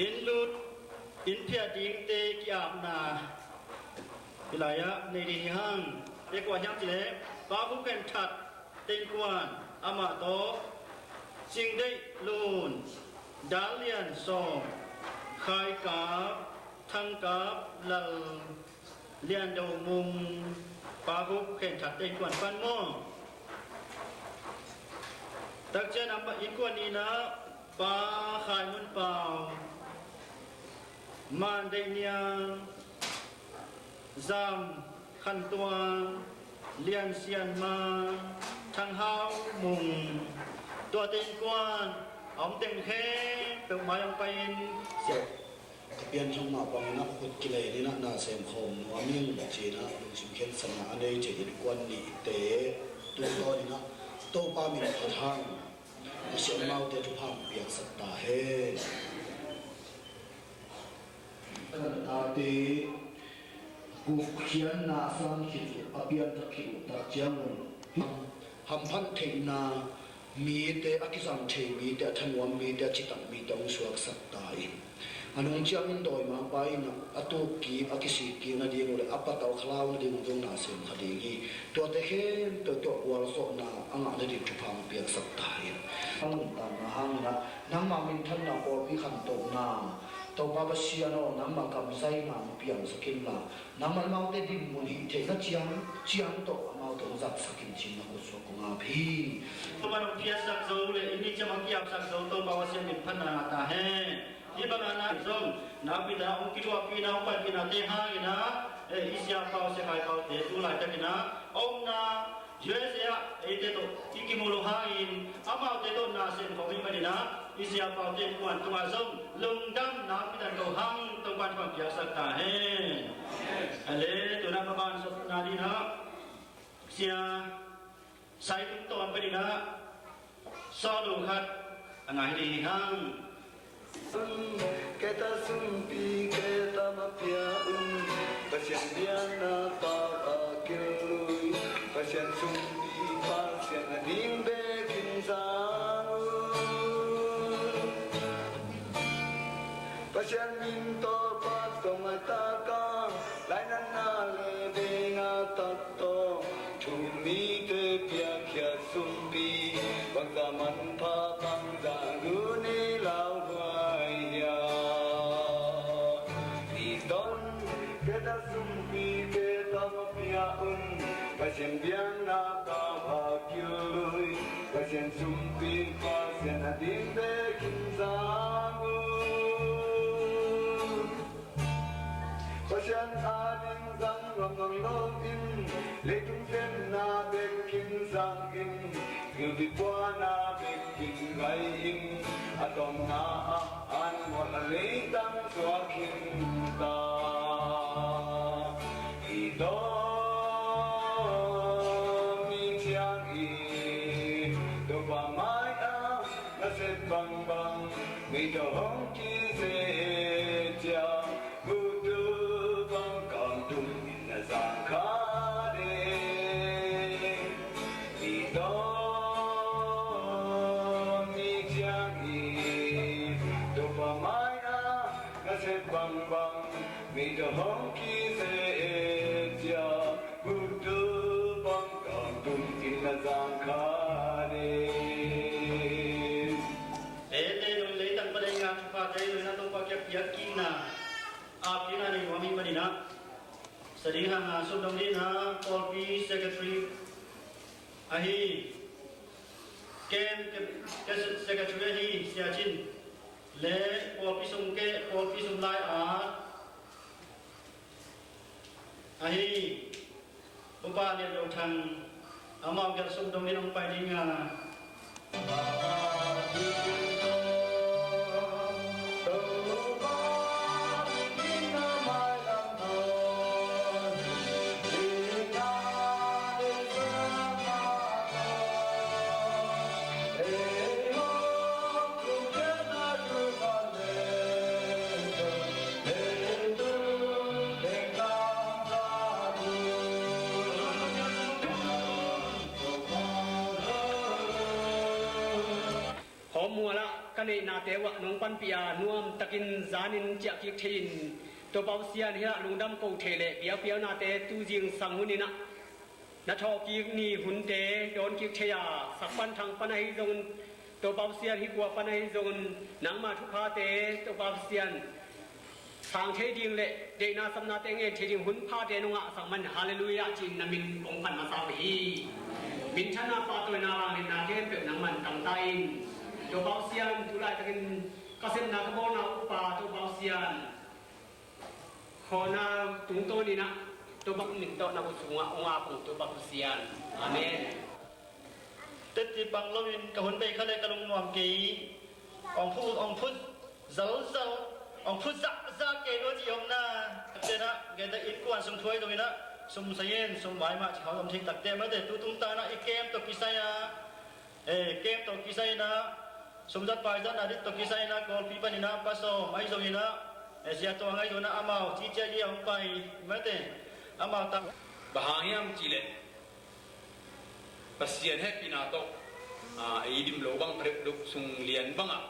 inn lut, inn phiat dingte ki-apna hih lai-ah nei ding hi hang. Te kua hiam cih leh Pa Khup Khen That, Tengkuan, amah tawh Cing Deih Lun, Dal Lian Sawm, Khai Kap, Thang Kap, Lal Lian Do Mung, Pa Khup Khen That, Tengkuan pan maw. Takciang a innkuan in ah Pa Khai Mun Pau, Man Deih Niang, Zam Khan Tuang, Lian Sian Mang, Thang Hau Mung, tuate innkuan a om teng khempeuh mai hong pai-in sia. A pian thong mah bangin ah khut kilen in ah na sem khawm nuam ing ci-in ah lungsim khensatna a nei cih innkuan nihte tungtawn in ah Topa min phat hang a si amaute thupha hong piaksak ta hen. Kan tate gupkhiatna a sang khit uh, a pianthak khit uh tak ciangun hamphat theihna mite, a kizang thei mite, a thanuam mite, a citak mite hong suaksak ta in. A nung ciangin dawimangpa in a tukkik, a kisikkik nading uh le a patauh a khalauna ding uh zong na sem kha ding hi. Tuate khempeuh tawh gualzawhna a ngah nading thupha hong piaksak ta in. A nuntakna hangin ah nangmah minthanna, pawlpi khantohna, Topa Pasian aw, nangmah kamzaina hong piangsak inla, nangmah amaute dinmun hih theihna ciang ciang tawh amaute hong zatsak in ci-in na kutsuak kong ap hi. Topa hong piaksak zo le in nih ciang a kiapsak zo Topa Pasian min phatna ngah ta hen. Hih bangin ah zong nakpi-in ah hong kithuahpihna, hong panpihna te hangin ah, eh, i siapau, siakhaipaute tu laitakin ah a omna U S A ah eite tawh i kimu loh hangin amaute tawh na sem khawm ahih manin ah i siapaute kuan tungah zong lungdam nakpi-in ko hang, Topa'n thupha piaksak ta hen. Ahi le, tu-in ah maban sawtna dingin ah Sia Sai Tung Tawn panin ah sawt lo khat a ngai ding hi hang. Kei ta sumpi, kei ta mapia un, Pasian biakna pau a kilui, Pasian sumpi Pasian a ding bekin zang un. Pasian min tawh phat tawh maitaka, lainatna le deinga tak tawh thu mite piakkhiat sumpi, bangzah manpha, bangzah nu nei lauhuai hia. Ni ton kei ta sumpi, kei ta mapia un, Pasian biakna pau a kilui, Pasian sumpi Pasian a ding bekin zang un. Pasian a ding zang lamdang loin, leitung semna bekin zang in, gilkial puana bekin ngai in, a tawpna ah an mawh a leitang suak khin ta. I dawmi ciang i Topa mai-ah nasep bangbang, meitawh hong kizia, butu bang kam tum in na zang kha ding. I dawmi ciang i Topa mai-ah nasep bangbang, meitawh hong kizia, butu bang kam tum in na zang kha ding. Eite nung leitang palai nga thupha te nung na Topa kiang piak kikna, a piakna nei nuam i hih manin ah, sa ding hang a sumdong dingin ah pawlpi secretary ahi, kem, kem, kem secretary ahi Sia Cin le pawlpi sung ke, pawlpi sung lai a ahi Upa Lian Lo Thang, amau gelh sumdong in hong pai ding a. a neihnate uh ah nong panpih a nuamtakin zanin ciahkik thei-in Topa Pasian hih ah lungdam ko thei leh biakpiaknate tu zingsang hunin ah na thawhkik ni hunte dawnkik thei a, sak pan thang pan ahi zongin Topa Pasian hih kua pan ahi zongin nangma thuphate Topa Pasian sang thei ding le deihna sapnate ngen thei ding hun phate nong ngahsak man, halleluiah ci-in na min kong phat masa uh hi. Minthanna pahtawina vangliatna khempeuh nangman tangta in, Topa Pasian, tu laitakin ka sepna ka bawlna uh pa Topa Pasian, khawhna tungtawnin ah Topa min tawh na khut sungah hong ap ung Topa Pasian. Amen. Teci pang loin ka hun bei kha le ka lungnuam kei. Ong phu, ong phu zalzal, ong phu zahzah kei lo ci om na. Tena geta innkuan sum thuai dongin ah sum sayin sum vai mah ci khawng om thei takte mate, tu tungtana i kem tawh kisai a, eh, kem tawh kisai na sum zat pai zat na dit tawh kisai na Kawlpi panin ah pasawm ahi zongin ah, eh, sia tuang ahi zongin ah amau cicia i a hong pai mate, amau tak. Bang hang hiam cihleh Pasian hehpihna tawh, ah, ei dim lo bang phareuh duk sung lian bangah,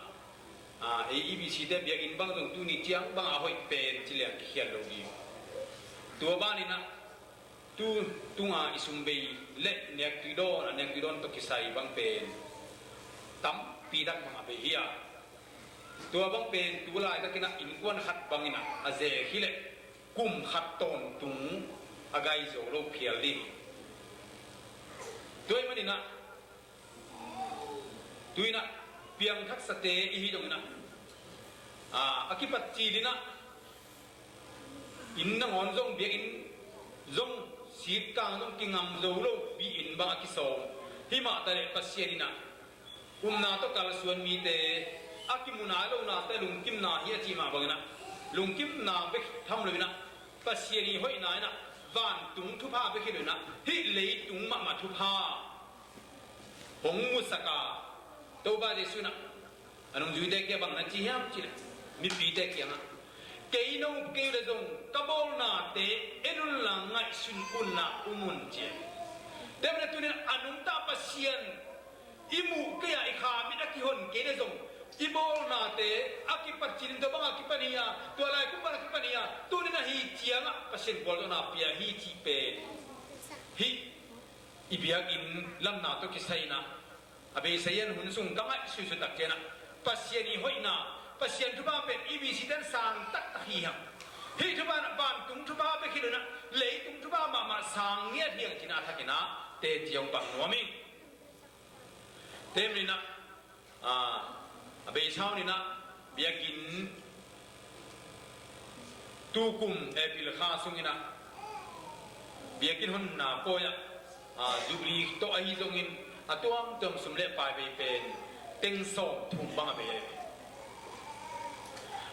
ah, ei E B C te biakinn bang zong tuni ciang bangah a hoih pen ci liang kikhial lo ding. Tua banin ah tu tunga i sum bei le niaktui dawn, a niaktui dawn tawh kisai bang pen tampi tak bangah bei hi a. Tua bang pen tu laitakin ah innkuan khat bangin ah a zek hileh kum khat tawntung a gai zo lo phial ding. Tua ahih manin ah tu-in ah piangthaksate i hi dongin ah, ah, a kipat cilin ah inn nangawn zong biakinn zong sikkang zong kingam zo lo bi-inn bang a kisawm. Himah taleh Pasian in ah upna tawh kalsuan mite a kimu nai lo nate lungkimna hi a cih mah bangin ah lungkimna bek tham loin ah Pasian i hoihna in ah vantung thupha bek hi loin ah hih leitung mahmah thupha hong musak a, Topa Jesuh in ah a nungzuite kiang bang na ci hiam cihleh mipite kiangah kei no kei le zong ka bawlnate en unla ngaihsun unla um un ci a. Tua manin ah tunin a nungta Pasian i muh kei a i kha mit a kihon kei le zong i bawlnate a kipat cilin tua bang a kipan hi a, tua lai kum bang a kipan hi a, tunin ahi ciangah Pasian gualzawhna pia hi cih pen hih i biakinn lamna tawh kisai in ah a beisa in hun sung ka ngaihsutsut tak ciangin ah Pasian i hoihna, Pasian thupha pen E B C ten sang taktak hi hang. Hih thupha in ah vantung thupha bek hi loin ah leitung thupha mahmah sang ngiat hi hang ci-in ah a thakin ah teci hong pang nuam hi. Tua manin ah, ah, a beisa un in ah biakinn tukum April kha sungin ah biakinn honna pawi ah, ah, Jubilee tawh ahi zongin a tuamtuam sum le pai bei pen teng sawmthum bang a bei ahi.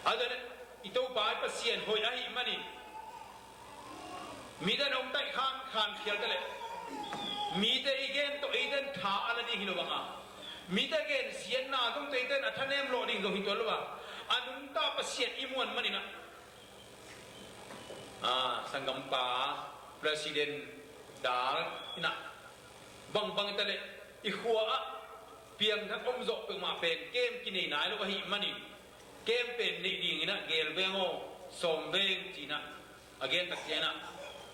A zan i Topa i Pasian hoih ahih manin mite in hong taih khan khan phial ta leh mite i gen tawh eite in tha a la ding hi lo bang a, mite gen siatna zong tawh eite in a thanem lawh ding zong hi tuan lo a, a nungta Pasian i muan manin ah, ah, sanggampa President Dal in ah bangbang hi ta leh i khua ah piangthak om zawh peuhmah pen kem kinei nai lo ahih manin kem pen neih dingin ah gel veng aw, sawm veng ci-in ah a gen tak ciangin ah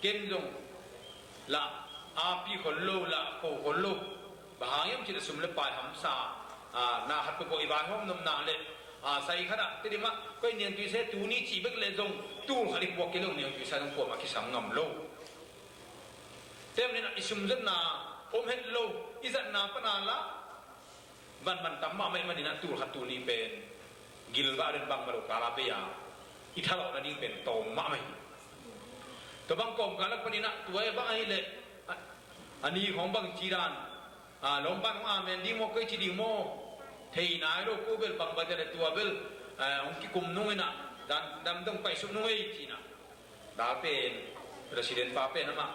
ken zong lah api khol lo, lah kho khol lo. Bang hang hiam cihleh sum le pai hamsa, ah, na khat peuhpeuh i vaihawm nopna le, ah, sai khat ah Tedim ah koi niangtui se tuni cih bek le zong tul khat i puak kei lo, niangtui sa zong kuamah kisam ngam lo. Tua manin ah i sum zatna om het lo, i zatna pan a lah vanman tam mahmah ahih manin ah tul khat tul nih pen gilvah den bangmah lo kal a bei a, i thalawh nading pen tawm mahmah hi. Tua bang kawmkal lak panin ah tua bang ahih leh a, a ni khawng bang ci dan, a, lawmpa in hong amen ding maw, koi ci ding maw, thei nai lo, ko bel bangbang te le tua bel, a, hong kikum nung in ah dan dam dong paisuk nung ei ci-in ah Dal pen, President pa pen amah,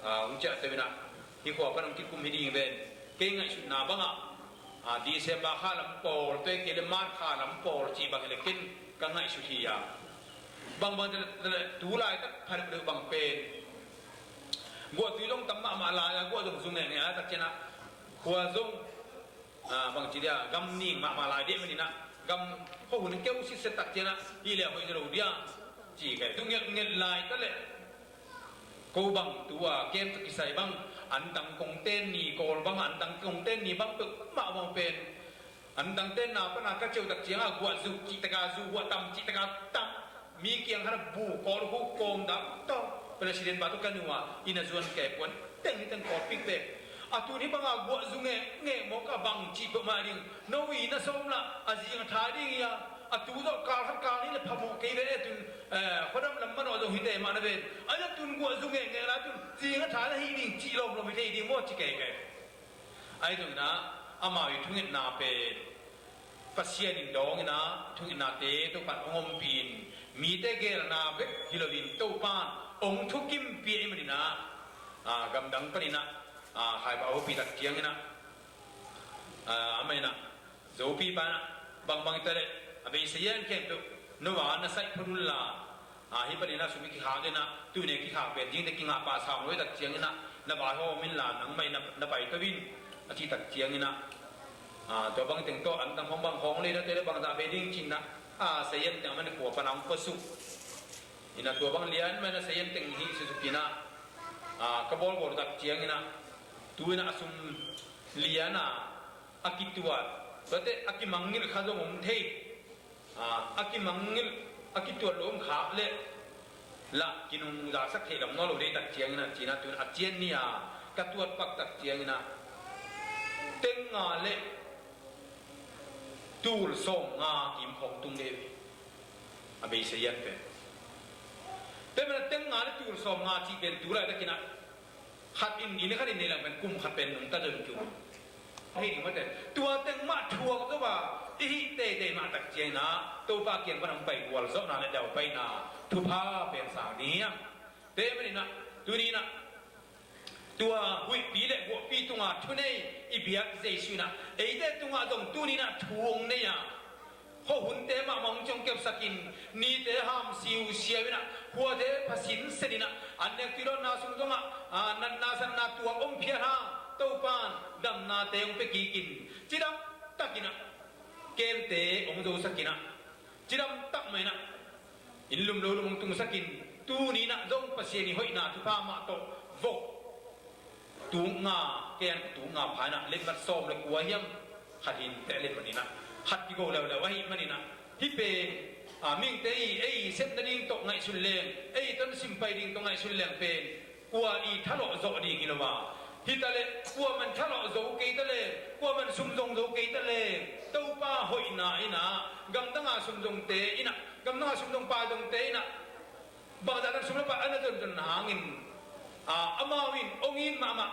ah, hong ciah teuh in ah, hih khua pan hong kikum hi ding ven. Kei ngaihsutna bangah, ah, December kha lam pawl, tua hi kei le March kha lam pawl cih bang hi le ken ka ngaihsut hi a. Bangbang te le, te le, tu laitak phareuh deuh bang pen guahtui zong tam mahmah lai a, guah zong zu ngehngeh laitak ciangin ah khua zong, ah, bangci dia, gam ning mahmah lai deuh manin ah, Gam khuahun keu sitset tak ciangin ah, hi leh hoih zaw lo dia, ci kei tu ngelhngelh lai ta leh. Ko bang tua kem tawh kisai bang, antang kong ten ni, Kawl bang antang kong ten ni bang peuhmah bang pen, antang tenna pana ka ceu tak ciangin ah guah zuk cih taka zuk, guah tam cih taka tam, mi kiang khat ah bu Kawl hu kawm dam tawh, President pa tawh ka nu ah inn a zuan kei puan teng ni teng Kawl pik pek. A tun hih banga guah zu ngeh ngeh mawk a bang cih peuhmah ding. No inn a sawm lah, a zing a tha ding hi a, a tu zawh kal khat kal nih le phamawh kei ve e tun, eh, khuadam lam manawh zong hi te mah na ven. A tun guah zu ngeh ngeh lai tun zing a tha na hi ding cih lawmlawm hi thei ding maw ci kei kei. Ahi zongin ah, amau i thungetna pen Pasian in dawngin ah, thungetnate Topan hong ompih in, mite geelna bek hi loin Topan hong thukimpih ahih manin ah, ah, gamdang panin ah, ah, Khaibah hopih tak ciangin ah, ah, amah in ah, Zopi pan ah, bangbang hi ta leh, a beisa yan khempeuh, no a na saih phot un la, ah, hih panin ah sum i kikhak in ah, tuni a kikhak pen dingte kingah pah sam lo hi tak ciangin ah, na vaihawm in la, nangmah in na, na paito in, a cih tak ciangin ah, ah, tua bang teng tawh, antang khawng bang khawng lei na te le bangzah bei ding cin ah, ah, saih yan teng a man khua pan a hong pua suk. In ah tua bang lian mah in ah saih yan teng hih susuk in ah, ah, ka bawlbawl tak ciangin ah, tu in ah a sum lian ah, a kituat, tuate a kimangngilh kha zong om thei. Ah, a kimangngilh, a kituat lo om khak leh lah kinungzaksak thei lam nawn lo dei tak ciangin ah, ci-in ah tu in a cian ni-a ka tuat pak tak ciangin ah, teng nga le tul sawm nga kim khawng tung dei ve. A beisa yan pen. Tua pen teng nga le tul sawm nga cih pen tu laitakin ah khat in, inn khat in nei lang pen kum khat pen nungta deuh in kium. Ahi ding mate. Tua teng mah thuak zo a, i hih teitei mah tak ciangin ah, Topa kiang pan hong pai gualzawhna le daupaina thupha pen sang ding hi hang. Tua ahih manin ah, tuni in ah, tua huihpi le guahpi tunga thunei i biak Jesu in ah, eite tungah zong tuni in ah thu hong nei a, khuahunte mahmah hong ciong kepsak in, nite ham siusiau in ah, khuate pha sinsen in ah, an nek tui lawnna sung zongah, ah, natna satna tuak om phiat hang, Topan damnate hong pia kik in, cidam takin ah, kemte hong zosak in ah, cidam tak mah in ah, inn lum lo lum hong tungsak in, tuni in ah zong Pasian i hoihna thupha mah tawh vok tuk nga, ken tuk nga pha in ah, letmat sawm le kua hiam, khat hi in teh letmat in ah, khat kigo leuleu ahih manin ah, hih pen, ah, mihingte i, ei sep nading tawh ngaihsun leng, ei tonsim pai ding tawh ngaihsun leng pen, kua i thalawh zawh ding hi lo a, hi ta leh, kuaman thalawh zo kei ta leh, kuaman sum zong zo kei ta leh, Topa hoihna in ah, gamdanga sum zongte in ah, gamdanga sum zong pai zongte in ah, bangzah dan sum le pai a na zonzon hangin, ah, amau in hong it mahmah,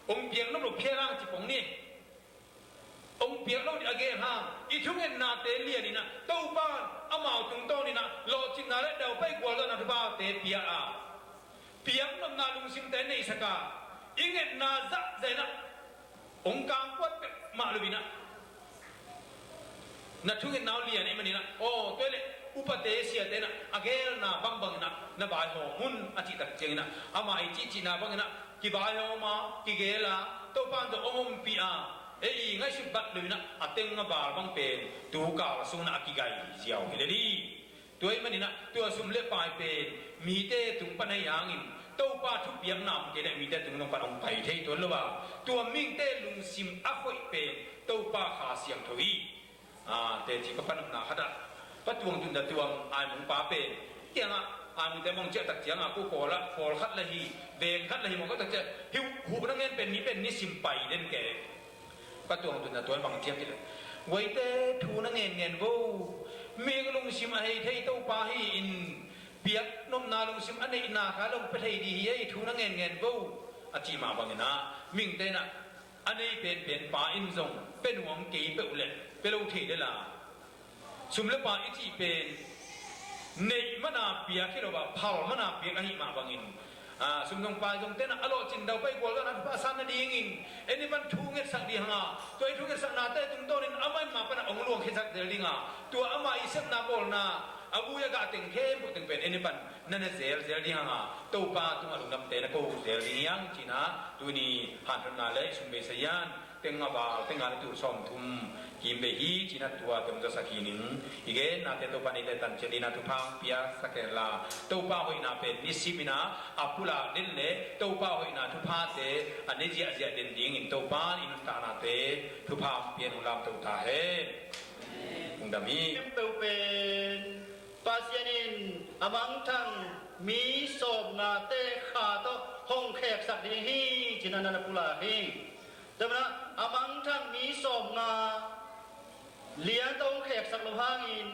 hong piak nop lo phial hang ci pong ni. Hong piak lo ding a gel hang, i thungetnate lian in ah, Topa in amau tungtawn in ah lawhcinna le daupai gualzawhna thuphate pia a, piak nopna lungsimte neisak a, i ngetna zahzah in ah, hong kangkuat peuhmah lo in ah, na thungetna uh lian ahih manin ah, aw, tua leh upate siate in ah a geelna bangbang in ah na vaihawm un a cih tak ciangin ah, ama i cihcihna bangin ah kivaihawm a, kigel a, Topa in zong hong ompih a, ei i ngaihsut bat lo in ah a teng a val bang pen tu kal sungin ah a kigai ziau hi lel hi. Tua ahih manin ah tua sum le pai pen mite tung pan ahih hangin, Topa thupiakna om kei leh mite tung zong pan hong pai thei tuan lo a, tua mihingte lungsim a hoih pen Topa Kha Siangtho hi. Ah, teci ka panopna khat ah, Pa Tuang Tun Da Tuang, Aimung pa pen, kiangah, Aimungte mong ciah tak ciangah, ko Kawl ah, Kawl khat la hi, veng khat la hi mong ka tak ciah, hi huh na ngen pen mi pen nisim pai den kei. Pa Tuang Tun Da Tuang bang ciah kei leh, Guaite thu na ngen ngen vo, mi lungsim a hei thei Topa hi in, piak nopna lungsim a neihna kha long pia thei ding hi ei, thu na ngen ngen vo, a cih mah bangin ah, mihingte in ah, a nei penpen pa in zong pia nuam kei peuh leh pia lo thei lel a, sum le pai i cih pen neih man a piak hi lo a, phal man a piak ahih mah bangin, ah, sum zong pai zongte in ah a lawhcin daupai gualzawhna thupha a san nadingin en i pan thu ngetsak ding hang a, tua i thu ngetsaknate tungtawnin amah in mah pan a hong luangkhiasak zel ding a, tua amah i sepna bawlna a vui a gah teng khempeuh teng pen en i pan na ne zelzel ding hang a, Topa tungah lungdamte na ko zelzel ding hi hang, ci-in ah tuni hanthotna le sum beisa yan, teng a val, teng a le tul sawmthum, Kim bei hi, ci-in a tua tong zasak hi ning. I gennate Topa in eite tan ciat dingin a thupha hong piaksak hen la, Topa hoihna pen nisim in a pulak den le Topa hoihna thuphate a ne ziahziah den dingin Topa in i nuntaknate thupha hong pia in hong lamto ta hen. Lungdam hi. Khempeuh pen Pasian in a mangthang mi sawmngate kha tawh hong kheksak ding hi, ci-in a na pulak hi. Tua manin a mangthang mi sawmnga lian tawh hong kheksak loh hangin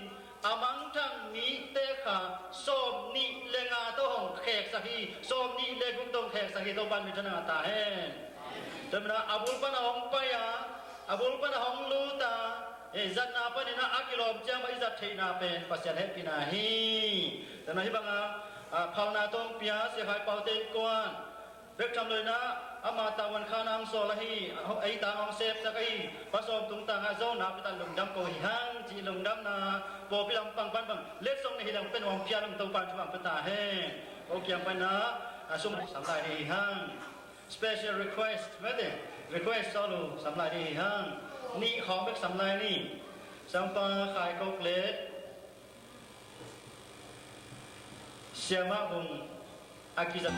a mangthang mite kha sawmnih le nga tawh hong kheksak hi, sawmnih le guk tawh hong kheksak hi, Topa in minthanna ngah ta hen. Tua manin a bul pan a hong pai a, a bul pan a hong lut a, eh, zatna panin a kilawm ciang mah i zat theihna pen Pasian hehpihna hi. Tua manin a hih bang a, a, phalna tawh hong pia Sia Khai Pau Tein Kuan bek tham loin a, ama tavuan khan a hong sawl ahi, a, ei tang hong sepsak ahi, Pa Sawm Tung tang a Zo na pia ta, lungdam ko hi hang, ci lungdamna pawlpi lampang pan bang letsong na hi leng pen hong pia lungto pan thu bang pia ta hen. Ko kiang pan a, a, sum sam lai ni hi hang. Special request, mete, request solo sam lai ni hi hang. Nih khawng bek sam lai ni. Sampa Khai Kok le Siamah Bung a kizat.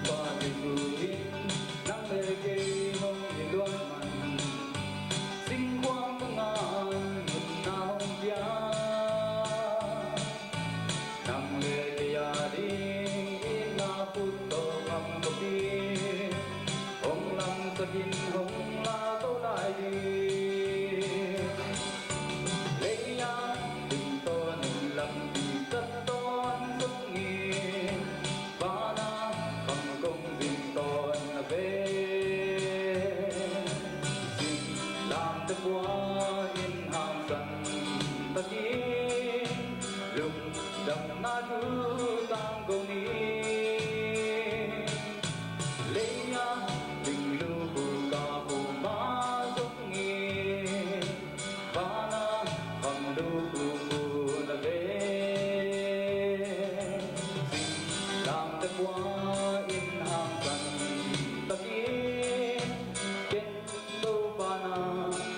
Topa Jesu in nang le kei hong it luat man, singkhuam tungah nunna hong pia. Nang le kei a ding itna khut tawh kham khop in, hong lamsak in hong la to lai ding. Lei a ding tawn in lampi kat tawn zongin, van a kham kong zin tawn a ve. Singlamteh pua in hangsan takin, lungdamna thu tangko ni. Lei a ding lupu ka puma zongin, van a kham lupu na ve. Singlamteh pua in hangsan takin, ken Topa na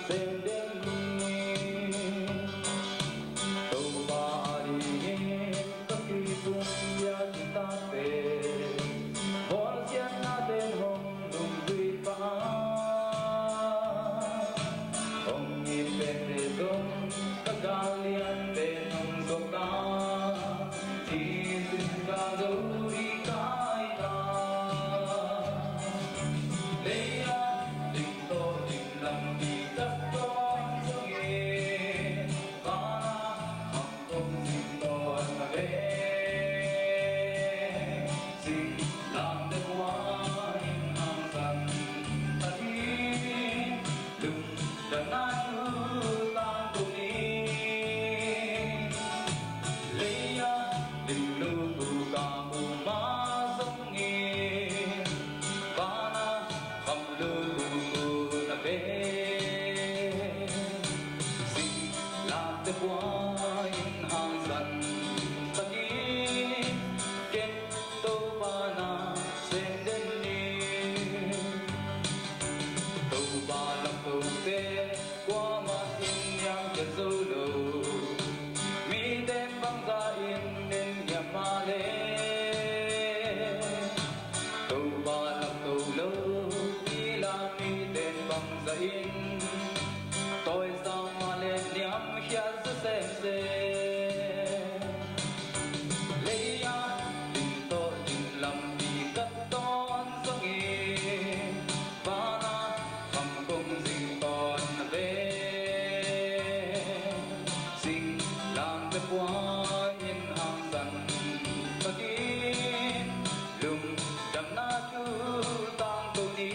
sem den ni. Topa a dingin ka tuiphum bia kitate, bawlsiatna ten hong lungtui pah a, hong it pente zong ka gal lian pen hong suak ta, ci-in ka zo ding ka hi ta. Lei a ding tawh ding lampi kat tawn zongin, van a kham kong zin tawn a ve. Singlamteh pua in hangsan takin, lungdamna thu tangko ni. Lei a ding lupu ka puma zongin, van a kham lupu na ve. Singlamteh pua in hangsan takin, ken Topa na sem den ni. Topa lamtote kuamah in niamkhiat zo lo, mite bangzah in en ngiat mah leh, Topa lamto lo kila mite bangzah in tawisang mah leh niamkhiat zo semsem. Lei a ding tawh ding lampi kat tawn zongin, van a kham kong zin tawn a ve. Singlamteh pua in hangsan takin, lungdamna thu tangko ni.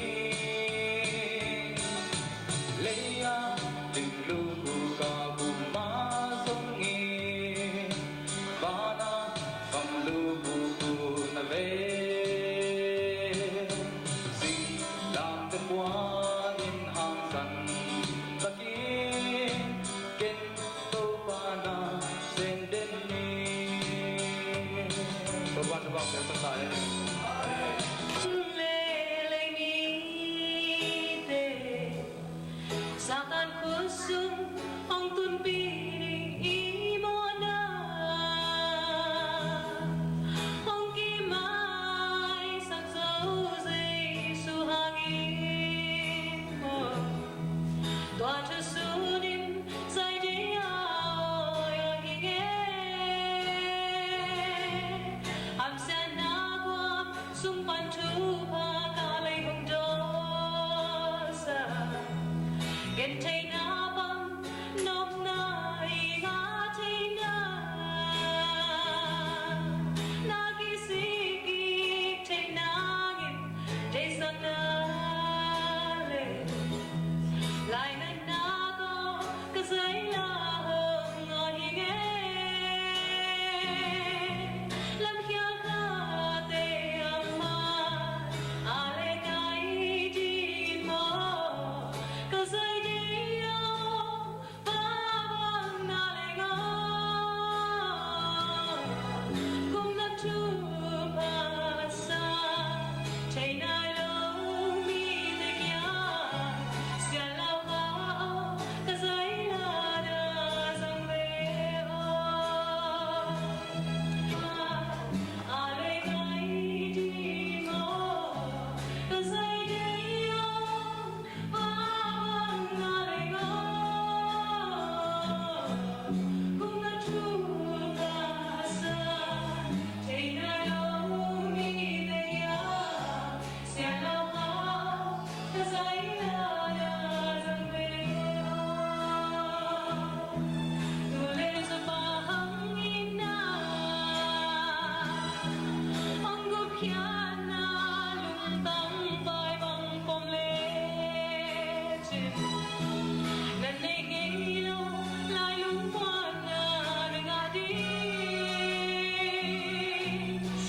sung hong tunpih ding i mawhna hong kimaisak zo Jesu hangin maw. Tua thu sunin Zaidi a awi ahi nge, hamsiatna guam sung pan thupha ka lei hong dawlsa. Gentheihna bang nopna i ngah theihna, na kisik kik theih nangin deihsakna le lainatna tawh ka zaila hong ahi nge. Lamkhial khate amah a le ngai ding maw, ka Zaidi aw. Pa bang na leng aw, gumna thupha sa thei nai lo mite kiang, Sianlauhkha aw, ka zaila na zang ve aw. A le ngai ding aw, ka Zaidi aw. Khiatna lungtang pai bang pom lecin, na neih ngei lo lai lungmuanna na ngah ding.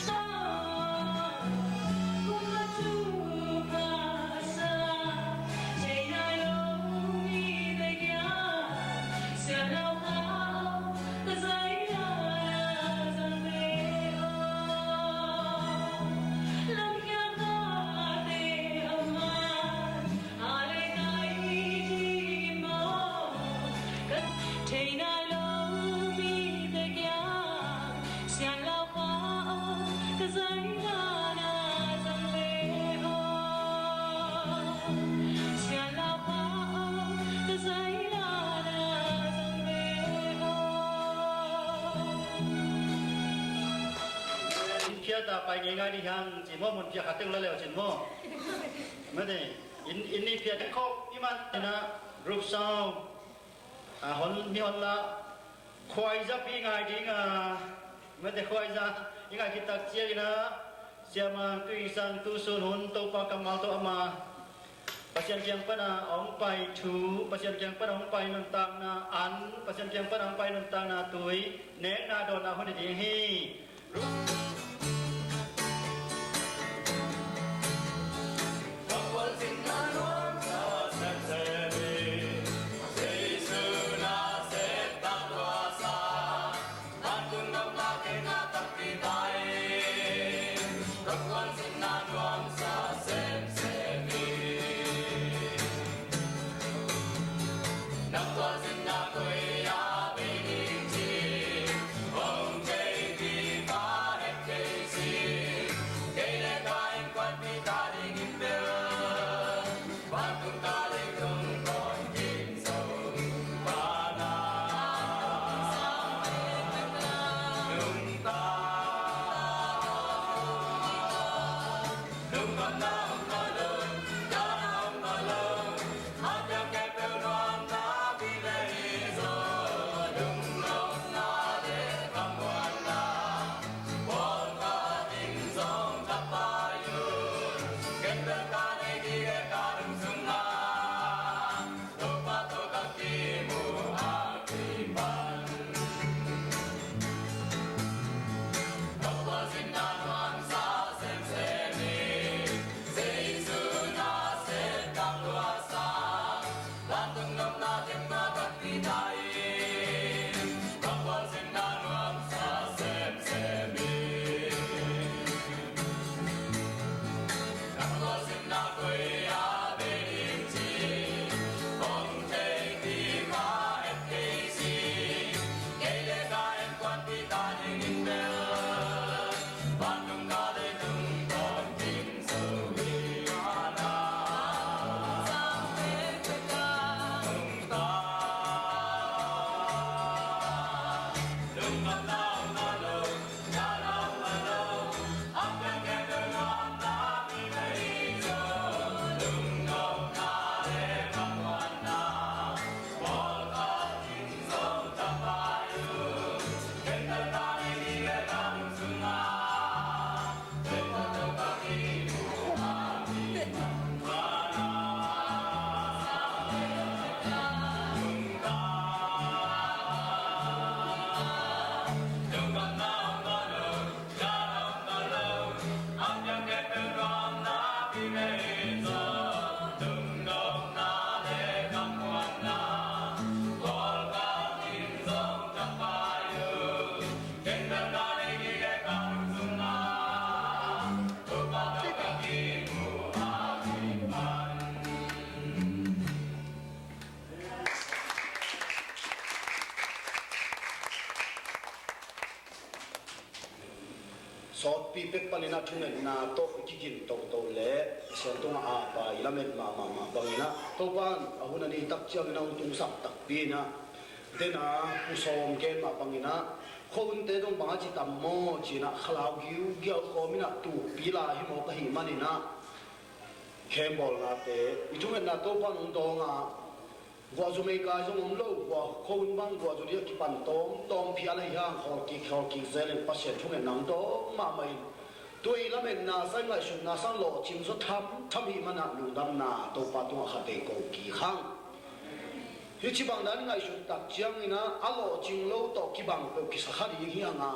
Sa kum a thupha sa thei nai lo mite kiang, Sianlauhkha aw, ka zaila zang ve aw. Lamkhial khate amah a le ngai ding maw, ka thei nai lo mite kiang, Sianlauhkha aw, ka zaila na zang ve aw. Sianlauhkha aw, ka zaila na zang ve aw. Inn phiat ah pai ngeingai ding hi hang ci maw, mun phiat khat teng la leu cin maw. Mate, inn, inn i phiat khawk i man ina group sound. A hon, mi hon la, khuaiza pi ngai ding a, mate khuaiza i ngai khit tak ciangin a, Siamang Tuing Sang tu sun hun Topa kammal tawh ama Pasian kiang pana a hong pai thu, Pasian kiang pana a hong pai nuntakna an, Pasian kiang pana a hong pai nuntakna tui, nekna dawnna hun hi ding hi. Sawtpi pek panin ah thungetna tawh i kigin toto le Pasian tungah a pai i lamet mahmah mah bangin ah Topa in a hun a ni tak ciangin ah hong tungsak takpi in ah den a Pu Sawm gen mah bangin ah khuahunte zong bang a ci tam maw ci-in ah khalau giugiau kawmin ah tukpi lai hi mawk ahih manin ah khembawlnate i thungetna Topa in hong dawng a, guahzu meikai zong om lo, guah khuahun bang guahzu ding a kipan tawmtawm phial ahi hang khawlkik khawlkik zel in Pasian thungetna hong dawng mahmah in, tu-in lametna sang ngaihsutna sang lawhcing zaw thamtham hih manah lungdamna Topa tungah khat vei ko kik hang. Hih ci bang dan ngaihsut tak ciangin ah a lawhcing lo tawh kibang peuh kisa kha ding hi hang a,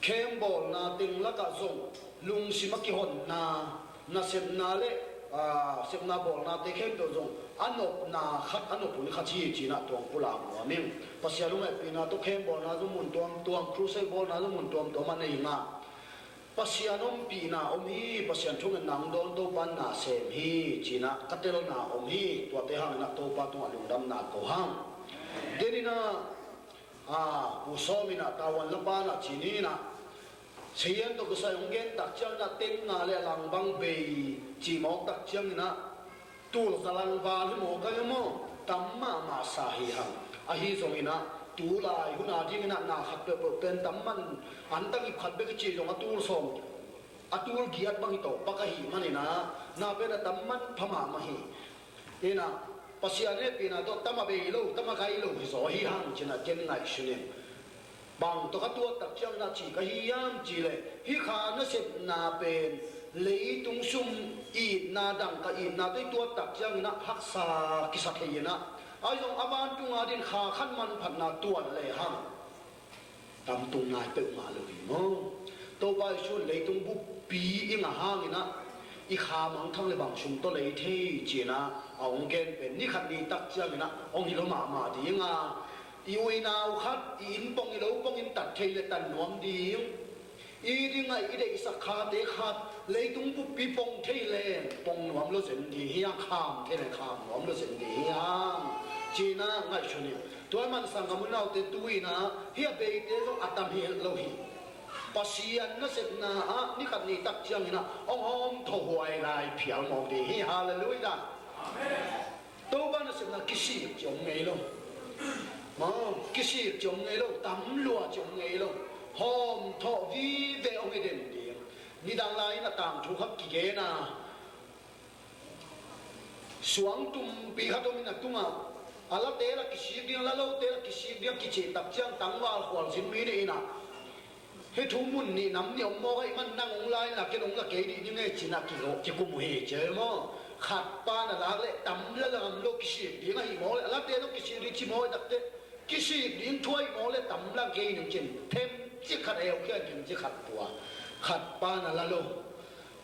khembawlna teng lakah zong lungsim a kihonna, nasepna le aa, sepna bawlnate khempeuh zong a nopna khat a nop hun khat hi ci-in ah tuang pulak nuam ing. Pasian hong hehpihna tawh khembawlna zong mun tuamtuam, crusade bawlna zong mun tuamtuam a nei ngah. Pasian ompihna om hi, Pasian thungetna hong dawn Topa in na sem hi ci-in ah ka telna om hi. Tuate hangin ah Topa tungah lungdamna ko hang. Denin ah Pu Sawm in ah tavuan lapa in ah ci ni in ah, Sayan tawh kisai hong gen tak ciangin ah teng nga le a lang bang bei cih mawk tak ciangin ah tul za lang val hi mawk a hi maw, tam mahmah sa hi hang. Ahi zongin ah tulai hun a dingin ah na khat peuhpeuh pen tam man, an tang ip khat bek i cih zong a tul sawm, a tul giat bang hi tawh pak ahih manin ah na pen a tam man pha mahmah hi. In ah Pasian hehpihna tawh tam a bei lo, tam a gai lo hi zaw hi hang ci-in ah ken ngaihsun in. Bang tawh ka tuat tak ciangin ah ci ka hi hiam cih leh, hih kha nasepna pen leitung sum itna dang ka itna tawh i tuat tak ciangin ah haksa kisa thei in ah, ahi zong a vantung a dingin kha khat manphatna tuat lehang tam tung nai peuhmah lo hi maw? Topa Jesu in leitung buppi i ngah hangin ah i kha mangthang le bang sum tawh lei thei ci-in ah a hong gen pen ni khat ni tak ciangin ah hong hi lo mahmah ding a, i u i nau khat i inn pong i lo pongin tat thei le tat nuam ding. I dingah i deihsak khate khat leitung buppi pong thei le pong nuam lo zen ding hi hang, kham thei le kham nuam lo zen ding hi hang ci-in ah ngaihsun in. Tua ahih man sanggam unaute, tu-in ah hih a beite zong a tam hi het lo hi. Pasian nasepna ah ni khat ni tak ciangin ah hong hawmthawh huai lai phial mawk ding hi. Halleluiah. Amen. Topa nasepna kisik ci om ngei lo. Maw, kisik ci om ngei lo, tam lua ci om ngei lo. Hawmthawh vive hong hi den ding. Nidang lai-in a tangthu khat kigen a, suangtumpi khat om in a tungah a late la kisik ding, a la lote la kisik ding a kicih tak ciang tangval khualzin mi nih in ah, hih thu mun nih nam nih om mawk ahih man nang hong la in la, ken hong la kei dih ning e ci-in ah kikum uh hi ci maw? Khat pa na lak leh tam la ngam lo, kisik ding ahih mawk leh a late zong kisik ding ci mawk hi tak teh, kisik ding thu ahih mawk leh tam la kei ning ci-in themcik khat a eukhia in themcik khat pua. Khat pa na la lo.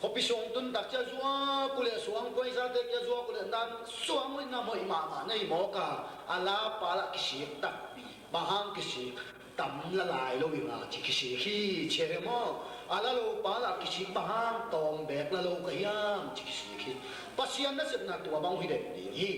Khuapi sung tun tak ciang zuak uh leh suang kuaizate kia zuak uh leh dan suang uh in a hoih mahmah na hi mawk a, a la pa lah kisik takpi. Bang hang kisik? Tam la lai lo ing a ci kisik hi ci hi maw? A la lo pa lah kisik, bang hang tawm beek la lo ka hiam ci kisik hi. Pasian nasepna tua bang hi den ding hi.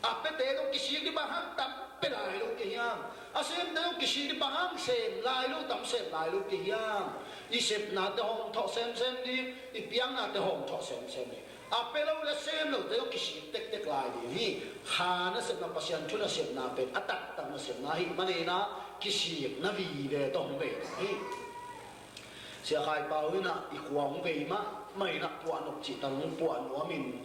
A pete zong kisik ding, bang hang tam pia lai lo ka hiam? A semte zong kisik ding, bang hang sem lai lo, tam sem lai lo ka hiam? I sepnate hawmthawh semsem ding, i piaknate hawmthawh semsem ding. A pia lo le sem lote zong kisik tektek lai ding hi. Kha nasepna, Pasian thu nasepna pen a taktak nasepna ahih manin ah kisik na vive tawh hong bei ding hi. Sia Khai Pau in ah i khua hong bei mahmah in ah puah nop cihtak hong puah nuam in,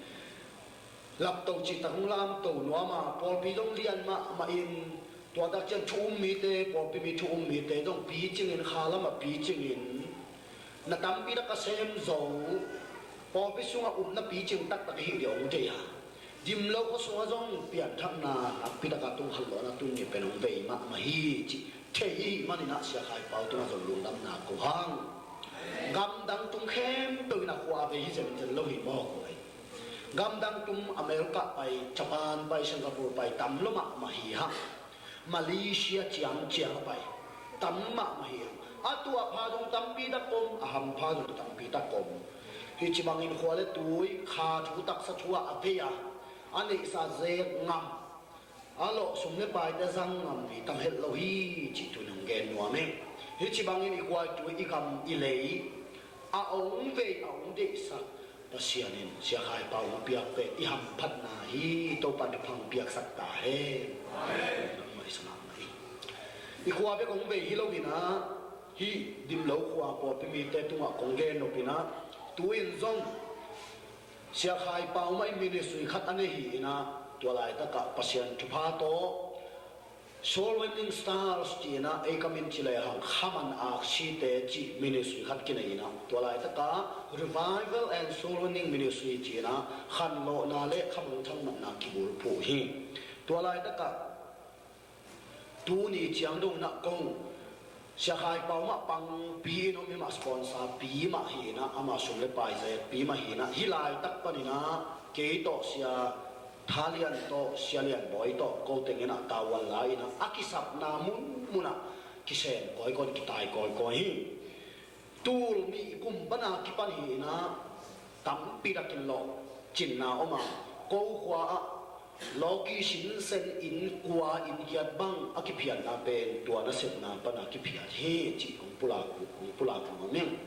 lapto cihtak hong lamto nuam a, pawlpi zong lian mahmah in, tua tak ciang thu um mite, pawlpi mi thu um mite zong picing in, kha lamah picing in, na tampi tak a sem zo, pawlpi sungah upna picing taktak i hih ding hong deih a, dim lo khua sungah zong pianthakna nakpi tak a tung khat lawhna tun ni pen hong bei mahmah hi cih thei i hih manin ah Sia Khai Pau tungah zong lungdamna ko hang. Gamdang tung khempeuh in a khua a vei hi zenzen lo hi mawk uh hi. Gamdang tum America pai, Japan pai, Singapore pai tam lo mahmah hi hang. Malaysia ciangciang a pai tam mahmah hi hang. A tuahpha zong tampi tak om, a hampha zong tampi tak om. Hih ci bangin khua le tui, kha thu taksa thu ah a vei a, a neihsa zek ngam, A lawh sum le paite zang ngam mi tam het lo hi, cih tu-in hong gen nuam ing. Hih ci bangin i kuaitu, i gam, i lei a hong vei, a hong deihsak Pasian in Sia Khai Pau hong piak pen i hamphatna hi. Topa'n thupha hong piaksak ta hen. Amen. I khua bek hong vei hi lo-in ah, hih Dimlo khua pawlpi mite tungah kong gen nop-in ah, tu-in zong Sia Khai Pau mah in ministry khat a nei hi-in ah, tua laitakah Pasian thupha tawh Soul Winning Stars ci-in ah, ei kam in ci lehang Khaman Aksite cih ministry khat kinei-in ah, tua laitakah Revival and Soul Winning Ministry ci-in ah, khanlawhna le khamangthang natna kibulphuh hi. Tua laitakah tuni ciang dong in ah kong, Sia Khai Pau mah pangpi in om hi mah, sponsor pi mah hi-in ah, ama sum le pai zetpi mah hi-in ah, hih laitak panin ah kei tawh Sia Tha Lian tawh, Sia Lian Bawi tawh, ko teng in ah tavuan la-in ah, a kisapna munmun ah kisem kawikawi, kitai kawikawi hi. Tul nih kum pan a kipan hi-in ah, tampi takin lawhcinna om a, ko khua ah lawki sinsen inn kua, inn giat bang a kiphiatna pen tua nasepna pan a kiphiat hi, cih hong pulak, hong pulak nuam ing.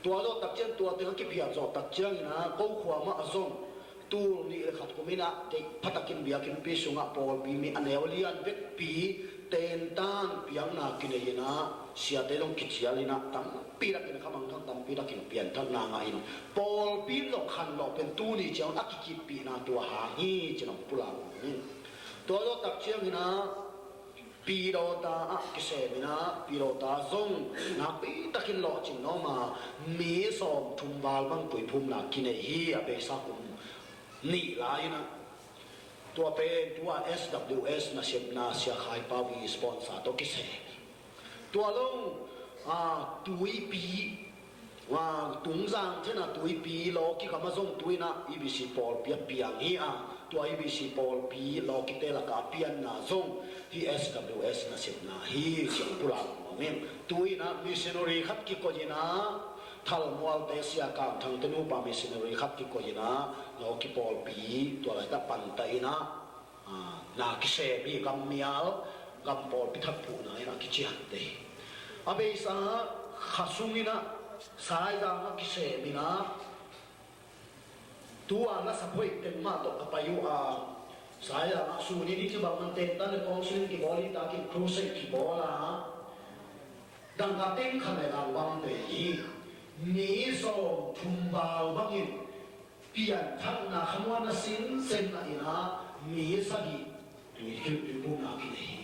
Tua zawh tak ciang, tua teng a kiphiat zawh tak ciangin ah, ko khua mah ah zong tul nih le khat kum in ah, deih pha takin biakinnpi sungah pawlpi mi a neu lian vekpi tentan piakna kinei-in ah, siate zong kicial-in ah, tampi takin khamangthang, tampi takin pianthakna ngah-in, pawlpi in zong khanlawh pen tuni ciang a kikitpihna tua hang hi, ci-in hong pulak nuam ing. Tua zawh tak ciangin ah, Pidawta ah kisem-in ah, Pidawta zong nakpi takin lawhcin nuam a, mi sawmthum val bang tuiphumna kinei hi, a beisa kum nih lai-in ah. Tua pen tua S W S nasepna Sia Khai Pau i sponsor tawh kisem. Tua lo, a, tuipi, a, Tungzang thena tuipi lawki gam ah zong tu-in ah E B C pawlpi a piang hi a, tua E B C pawlpi lawkite lakah a pianna zong hih S W S nasepna hi, ci-in pulak nuam ing. Tu-in ah missionary khat kikoih-in ah, Thalmualte Sia Kam Thangte nupa missionary khat kikoih-in ah, lawki pawlpi tua laitak pantah-in ah, a, na kisem hi, gammial, gam pawlpi thak phuhna in a kiciamteh hi. A beisa kha sungin ah Saizang ah kisem-in ah, tua na sa phoih teng mah tawh ka pai uh a, Saizang ah sun in hih ci bang man tentan le council kibawl, hih takin crusade kibawl a, dangka teng khat le lang bang ve hi. Mi sawmthum val bangin pianthakna khamuanna sinsen ngah-in ah, mi sagih tuikhilh tuiphumna kinei hi.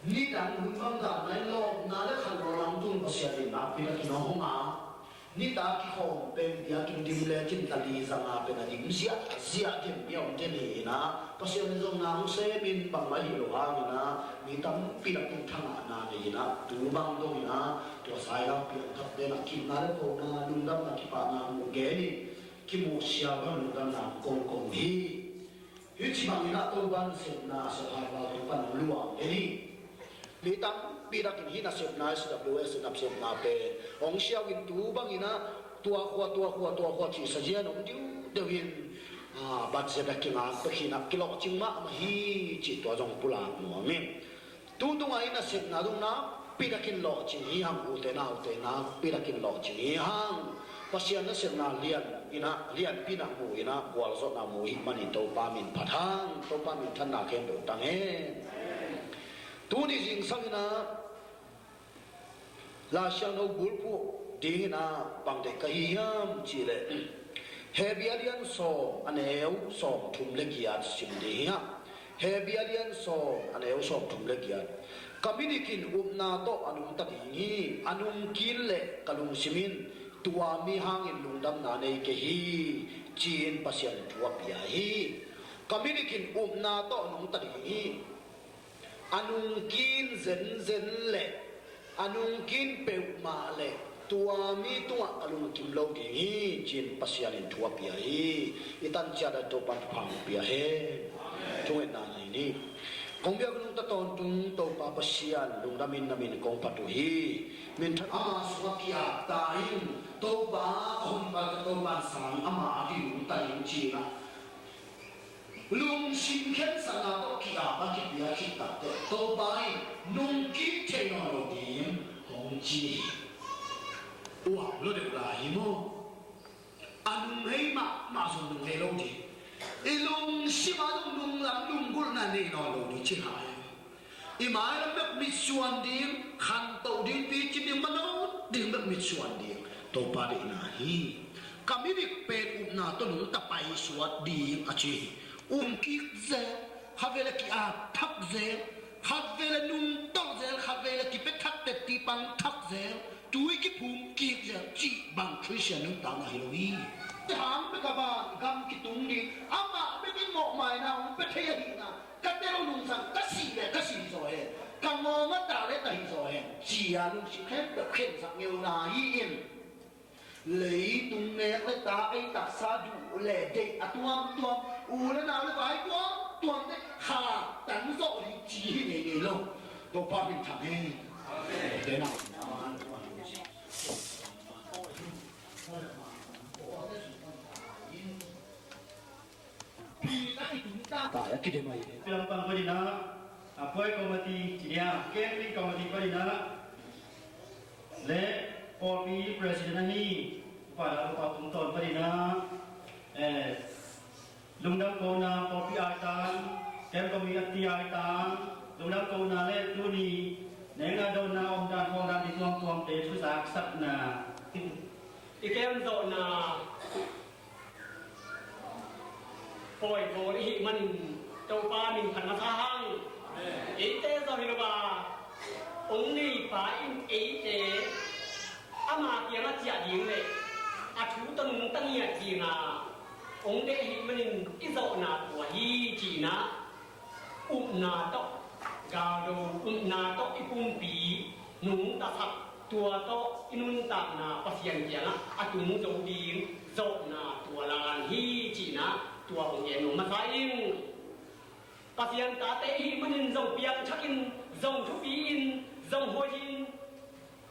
Nidang hun bang dan a i lawpna le khanlawhna hong tung Pasian in nakpi takin hong hong a, nitak kikhawm pen biakinn dim lecin tali zanga pen a dim ziahziah den mi a om den hi-in ah, Pasian in zong na hong semin bangmah hi lo hangin ah, mi tampi takin thangahna nei-in ah, tu bang dongin ah, tua Saizang piangthak den a kitna le khona, lungdamna kipahna muh genin, kimuhsia bang lungdamna kongkong hi. Hih ci bangin ah Topa nasepna Sia Khai Pau Topa nong luang den hi. Mi tampi takin hih nasepna, S W S nasepna pen hong siau in tu bangin ah tua khua, tua khua, tua khua cih sazian om diudeu in, a, budget a kingak pek hi-in ah kilawhcing mahmah hi, cih tua zong pulak nuam ing. Tu tungah i nasepna zong nakpi takin lawhcing hi hang, ute naute, nakpi takin lawhcing hi hang. Pasian nasepna lian in ah, lianpi in ah mu in ah, gualzawhna mu hih manin Topa min phat hang, Topa minthanna khempeuh tang hen. Tuni zingsang in ah Lai Siangtho bulphuh dingin ah bang deih ka hi hiam cih leh, Hebru a lian sawm, a neu sawmthum le giat sim ding hi hang. Hebru a lian sawm, a neu sawmthum le giat. Ka midik in upna tawh a nungta ding hi, a nungkin leh ka lungsim in tua mi hangin lungdamna nei kei hi, ci-in Pasian in thu a pia hi. Ka midik in upna tawh a nungta ding hi, a nungkin zenzen leh a nungkin peuhmah leh tua mi tungah ka lungkim lo ding hi, ci-in Pasian in thu a pia hi. I tan ciat a Topa in thupha hong pia hen. Thungetna nei ni. Kong biak nungta tawntung Topa Pasian, lungdamin na min kong phat uh hi. Minthan ama sungah ki-ap ta in, Topa a hon bal ka Topa in sang ama a kilungta in ci-in ah Lungsim khensatna tawh ki-ap a kipia khit takteh Topa in nungkik thei nawn lo ding hong ci hi. Uak lo deuh lai hi maw? A nunghei mahmah zong nunghei lo ding. I lungsim ah zong nunglam lunggulhna nei nawn lo ding ci hi. I mailam bek mitsuan ding, khantoh ding, picin ding, manawh ding bek mitsuan ding Topa deihna hi. Ka midik pen upna tawh nungta paisuak ding a ci hi. Um kik zel, khatvei le ki-ap thak zel, khatvei le nungtolh zel, khatvei le kipia thak teh tipang thak zel, tui kiphum kik zel cih bang Khristian nuntakna hi lo hi. Hang bek a van gam kitung ding, amah bek in mawhmaina hong pia thei ahihna ka tel nungsang, ka sih le ka sih zaw hen, ka ngawng a ta le ta hi zaw hen, ci-a lungsim khempeuh khensak ngeuna hi in. Leitung nek le tak, ei taksa duh le deih a tuamtuam, u le nau le vai tuamtuam te khaktan zawh ding ci hi ngeingei lo. Topa minthang hen. Amen. Pi ta i tung ta ta ya ki dem ai. Pi Lampang panin ah, a puai committee ci dia, camping committee panin ah, le pawlpi president ahi Upa Dal Upa Tung Tawn panin ah, eh, lungdam kohna pawlpi aitang, camp committee aitang, lungdam kohna le tuni neng a donna omdan khawngdan i tuamtuamte thuzaksakna i kem zawhna pawi bawl i hih manin Topa minthang masa hang. Eite zong hi lo a, hong neipa in eite ama kiangah ciah ding le a thu tawh nungta ngiat dinga hong deih ahih manin i zawhna tua hi cinah, upna tawh, galdo upna tawh i pumpi nungtasak, tua tawh i nuntakna Pasian kiangah a tung zo ding zawhna tua lan hi cinah, tua hong gen nuam masa ing. Pasian tate i hih manin zong piangthakin, zong thupiin, zong hoihin,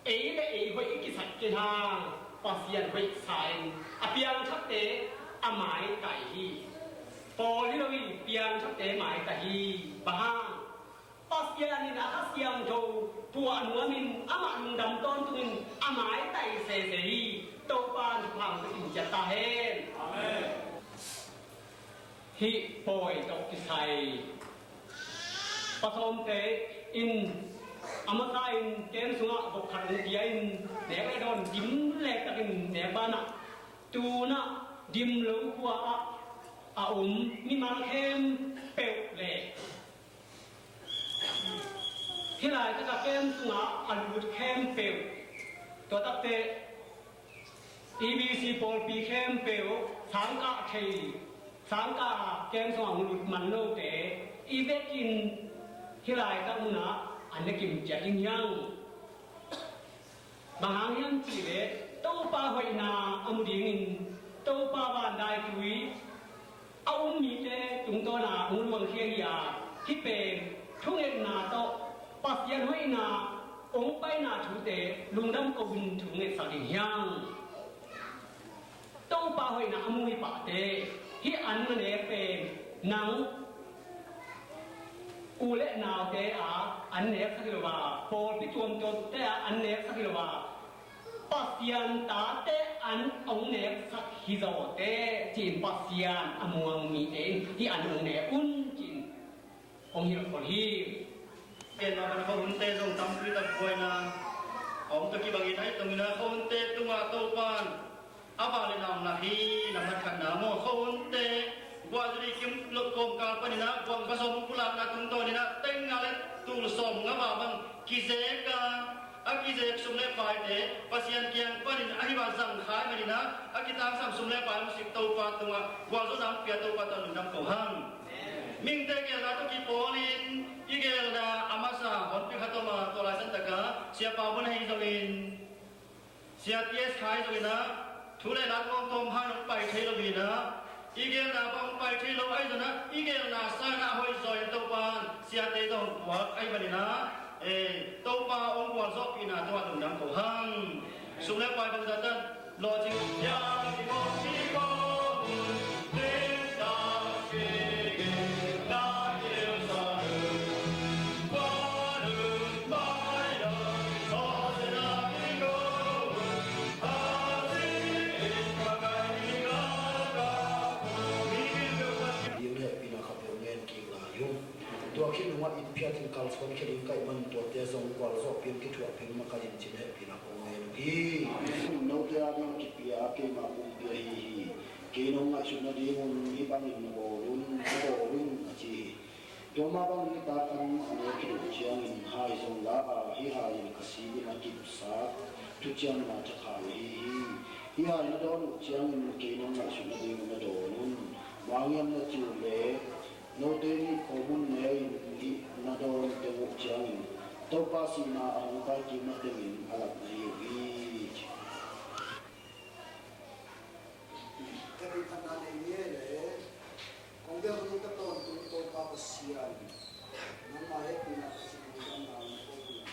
ei le ei hoih i kisak kei hang, Pasian hoihsa in a piangthakte a maitai hi. Pawl hi lo hi, piangthakte maitai hi. Bang hang? Pasian in a Kha Siangtho puah nuamin amah lungdam tawntungin a maitai sese hi. Topa in thupha hong pia ciat ta hen. Amen. Hih pawi tawh kisai pasawmte in a masa in kem sungah vok khat hong pia in nek le dawn dim lek takin nek banah tunah dim lo khua ah a om mimal khempeuh le hih laitakah kem sungah a lut khempeuh, tua takteh E B C pawlpi khempeuh sangkah thei, sangkah kem sungah hong lut man lote i vekin hih laitak munah an ne kim ciat ding hiang. Bang hang hiam cihleh Topa hoihna a mu dingin Topa vandaitui a um mite tungtawna hong luangkhia hi a, hih pen thungetna tawh Pasian hoihna hong paina thute lungdam ko in thu ngetsak ding hiang. Topa hoihna a mu hi pahte hih an na nek pen nang u le naute a an neksak hi lo a, pawlpi tuamtuamte a an neksak hi lo a, Pasian tate an hong neksak hi zawte, ci-in Pasian a muang mite in hih an hong nek un ci-in hong hilh khol hi. Ken mah bang khuahunte zong tampi tak buaina a om tawh kibangin ahi tungin a khuahunte tungah Topan a vale na om nak hi. Nambat khatna maw, khuahunte guah zuri kim kawmkal panin ah guang va sawm pulakna tungtawnin ah teng nga le tul sawm nga va bang kizek a, a kizek sum le paite Pasian kiang panin ahi va zang khai manin ah a kitangsam sum le pai musik Topa tungah gualzawhna hong pia Topa tawh lungdam ko hang. Mihingte geelna tawh kipawlin i geelna a masa honpi khat om a, tua laisan takah Siapa Mun ahi zongin, Sia T S Khai zongin ah thu le la tuamtuam hang hong pai thei lo hi in ah, i geelna bang hong pai thei lo ahi zongin ah i geelna sangin ah a hoih zaw in Topan siate tawh hong puak ahi manin ah, eh, Topa hong gualzawhpihna tungah lungdam ko hang. Sum le pai bangzah tan lawhcing. Siang i kong i kong, len ta ke. Tua khit nungah inn phiatin kalsuan khia ding ka hih manin tuate zong gualzawhpi-in kithuahpih in makaih in, ci-in hehpihna kong ngen uh hi. Note a ding kipia keima pumpi ahi hi. Kei nong ngaihsut nadingun hih bangin na bawl un, na bawl un, a ci hi. Tua mah bangin nitak an a nek khit uh ciangin hai zong la a, hih hai in ka si ding a kipsak thuciamna thakhai ahi hi. Hih hai na dawn uh ciangin kei nong ngaihsut nadingun na dawn un. Bang hang hiam na cih uh leh, note nih khomun ne-in hih na dawn teng uh ciangin Topa sihna a hong pai kik matengin a lak na hi uh hi. Ka kiphatna nei ni e le, kong biak nung ka tawntung Topa Pasian, nangmah hehpihna ka cih nung damna hong ko ding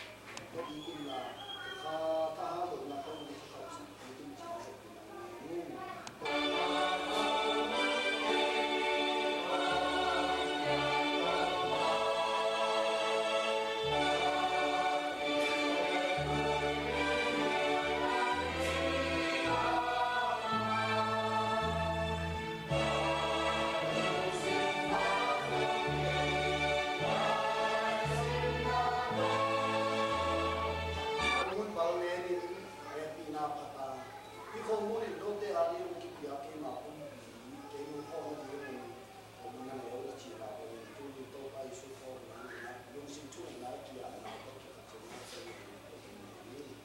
ka ding inla, ka thahat lohna kong ding ka kawmsak ding in cih hehpihna nei ni. Hehpihna phat a, hih khomun in note a ding hong kipia keima pumpi, kei nong phawkna dingin khomun na nei un, a cih bangin tuni Topa Jesu thawhna in lungsim thungetna, ki-apna tawh kikhat ciangin na cih bangin khomun na nei un.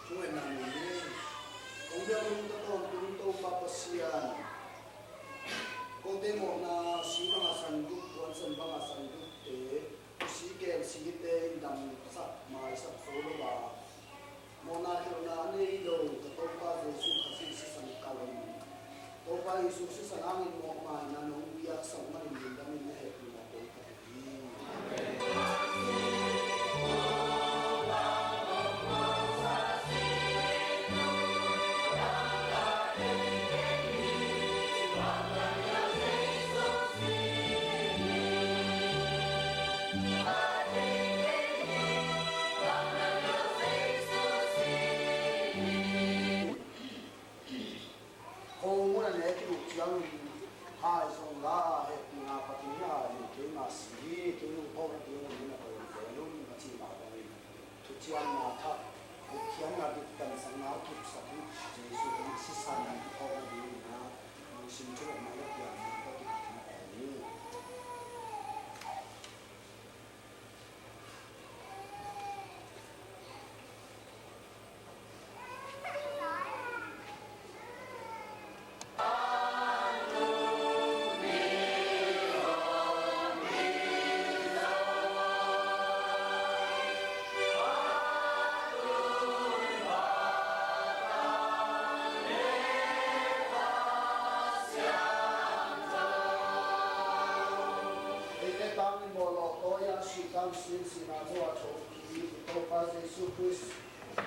Thungetna nei ni. Kong biak nung ka tawntung Topa Pasian, kote mawhna si banga sanduk, puansan banga sandukte, si kel site in damsak maisak zo lo a, mawhna khelhna a nei lo ka Topa Jesu Khazih sisan kalh in, Topa Jesu sisan hangin mawhmaina nong piaksak manin lungdamin na hehpihna kong thum hi. Khomun a nek khit uh ciangin hai zong la a, hehpihna phatin hih hai in keima si hi, kei nong phawkna ding uh in na ko vel un, a cih mah bangin thuciamna thak, gupkhiatna, diktansakna a kipsak in Jesu in sisan phawkna dingin a lungsim thungetna le pianna tawh kiphatna nei ni. Eite tangin bawlawh tawi-a sihtan sin sihna zo-a thoki i Topa Jesu Khrist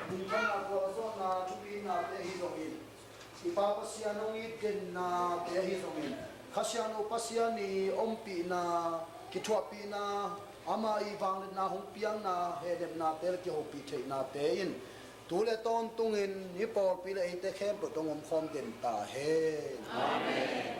minthanna, gualzawhna, thupihnate ahi zongin, i Pa Pasian hong it dennate ahi zongin, Kha Siangtho Pasian i ompihna, kithuahpihna, ama i vangliatna hong piakna, hehlepnate le kihopih theihnate in tu le tawntungin hih pawlpi le eite khempeuh tawh hong omkhawm den ta hen. Amen.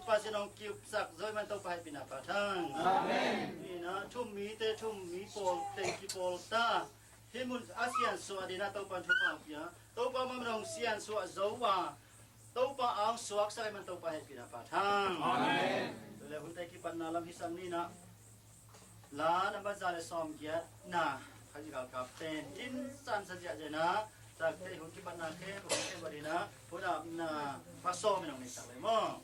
Pasian hong kipsak zo ahih man Topa hehpihna pha thang. Amen. Ina thum mite, thum mite. pawl teng kipawl ta. Hih mun a siansuah dingin ah Topa in thupha hong pia. Topa mah in hong siansuah zo a, Topa a hong suaksak ahih manin Topa hehpihna pha thang. Amen. Tua leh hunte kipatna lam hisak ni in ah, la nambat za le sawmgiatna, Khazih galkapte in sansan ziahziah in ah, takte hun kipatna khempeuh hong khempeuh dingin ah, hun apna pasawm in hong neisak leh maw.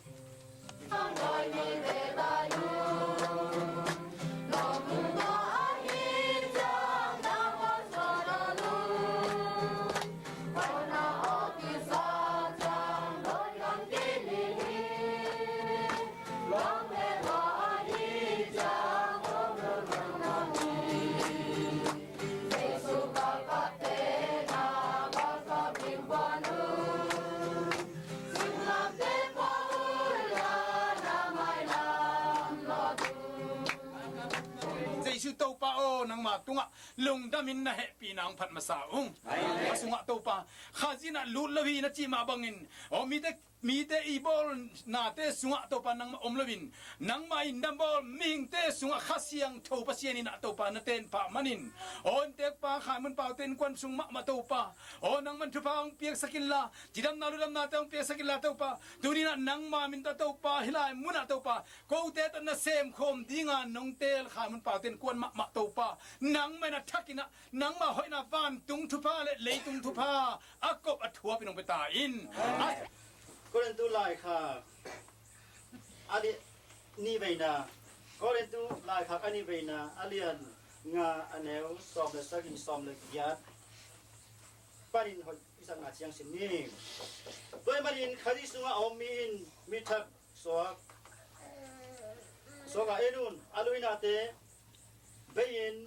Jesu Topa aw, nangma tungah lungdamin na hehpihna hong phat masa ung. Amen. Ka sungah Topa, Khazih in ah lut lo hi na cih mah bangin, aw, mite, mite i bawlnate sungah Topa nangmah om loin, nangmah in na bawl mihingte sungah Kha Siangtho Pasian in ah Topa na teenpah manin, aw, innteekpa Khai Mun Paute innkuan sung mahmah Topa, aw, nangman thupha hong piaksak inla, cidamna ludamnate hong piaksak inla Topa, tuni in ah nangma min tawh Topa, hih lai munah Topa, kote tawh na semkhawm dinga nong teel Khai Mun Paute innkuan mahmah Topa, nangmah in a thak in ah, nangma hoihna vantung thupha le leitung thupha a kop a thuap in hong pia ta in. A Korintu laikhak a li-, nihveina, Korintu laikhak a nihveina, a lian nga, a neu sawm le sagih, sawm le giat panin hoih i sakna ciang sim ni. Tua ahih manin Khazih sungah a om mi in mi thak suak, suak a en un, a luinate bei-in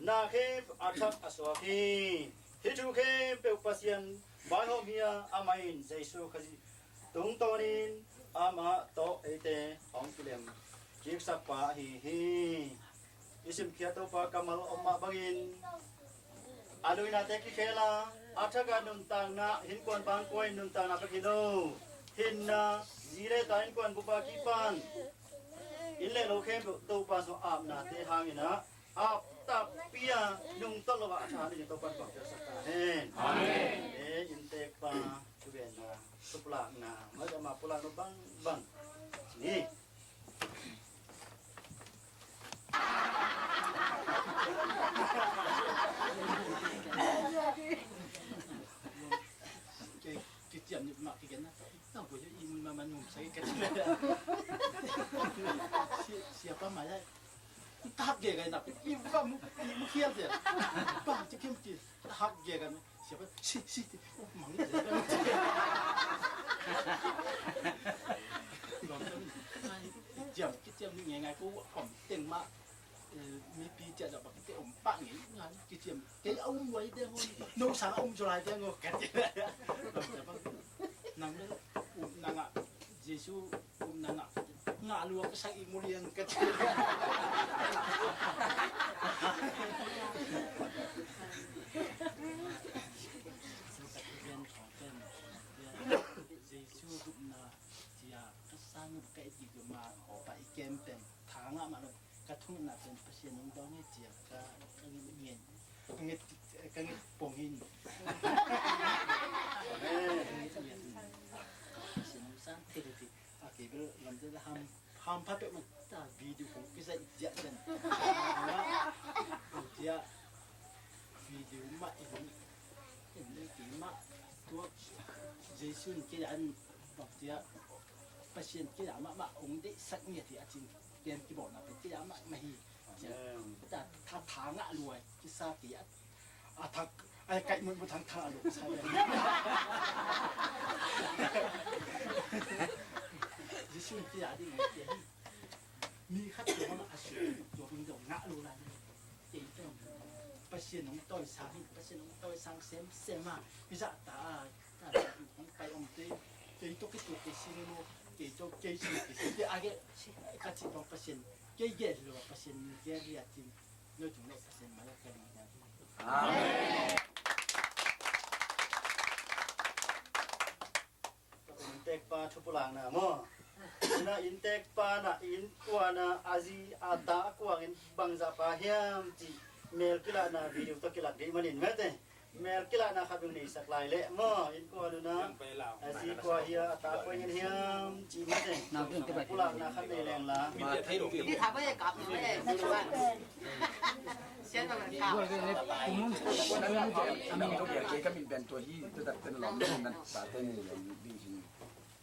na khempeuh a thak a suak hi. Hih thu khempeuh Pasian vaihawm hi a, amah in Jesu Khazih tungtawnin amah tawh eite hong kilem kiksak pa ahi hi. I simkhiat Topa kammal om mah bangin a luinate kikhel a, a thak a nuntakna, innkuan pang kua in nuntakna pia khin lo. Hinna, zi le ta innkuan bup a kipan inn le lo khempeuh Topa sung apnate hangin ah, ap takpi a nungta lo a, a tha dingin Topa in pangpiaksak ta hen. Amen. E, innteekpa thugenna, thupulakna, mah a ma pulak lo bangbang ni. Kei, kei ciam ni mah kei gen na. Tang ko i mun ma ma num sa kei ka ci. Si, siapa ma ya. I tak ge ga na. I ba mu, i mu khial de. Ba ci kem ci. Hak ge kan, siapa, si, si, oh, mang ni. Jam, kiciam ni ngai ngai ko om teng mah, eh, mipi cia cia bak te om pa ngai ngai, kiciam. Kei a um wai deng on, no sang a um jolai deng on, kat. Nang le, um, nang a, Jesu, um, nang a, ngah lua ka sak i mu liang ka ci. Jesu gupna cia ka sang ka i guma, hopa i kem pen, thangah mah lo, ka thungetna pen Pasian hong dawng hi cia ka, ka ngen, ngen, ka ngen, ka ngen pong hin. Pasian hong san thei thei. A kei bel lamte la ham, hampha peuhmah ta video kong kizaih ziah cian. Bang tia video mah in, in kei mah tua Jesu in kei an bang tia Pasian kei a mahmah hong deihsak ngiat hi a cin ken kibawlna pen kei a mahmah hi. Amen. Ta tha, tha ngah luai kisa kei a A thak, ai, kaih mun mun thang thang a luk sa. Jesu in tia ding, tia hi. Mi khat tua bang a su, tua bang dong ngah lo lai. Tia hi tua. Pasian hong tawi sang hi, Pasian hong tawi sang sem sem a. Hi zah ta a, ta a, hong pai om te. Kei to kei to kei si ni mo, kei to kei si kei si. Tia a ge, ka ci bang Pasian. Kei ge lo Pasian, ge ria tin. Noi tung lo Pasian, ma lo kei lo. Amen. Inntekpa thupulakna maw? Na inntekpa na innkuan a, a zi a ta a kuangin bangzah pa hiam cih Mel kilahna video tawh kilak dih manin mate. Mel kilahna khat beng neisak lai leh maw, innkuan uh na a zi kua hi a, a ta kua in hiam ci mate. Pulakna khat nei leng la.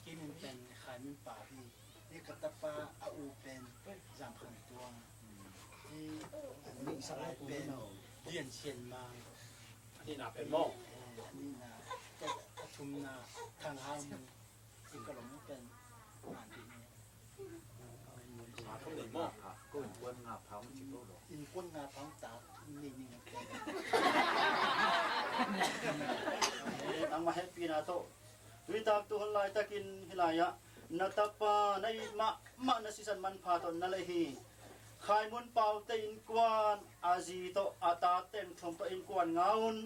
Kimin pen Khai Min Pau hi. Hi ka tapa a u pen Zam Khan Tuang. Hi a nih lai pen Lian Sian Mang. A nihna pen maw? Eh, a nihna, a thumna Thang Hau Mu. Hi ka lawm pen An Pi Ni. Nga thum nei maw? Ko innkuan nga phang ci ko lo. Innkuan nga phang ta ni ni nga pen. Nangmah hehpihna tawh Tui tak tu hun laitakin hih lai-ah na tapa na it mahmah na sisan manpha tawh na lei hi. Khai Mun Pau te innkuan a zi tawh a ta teng thum tawh innkuan nga un.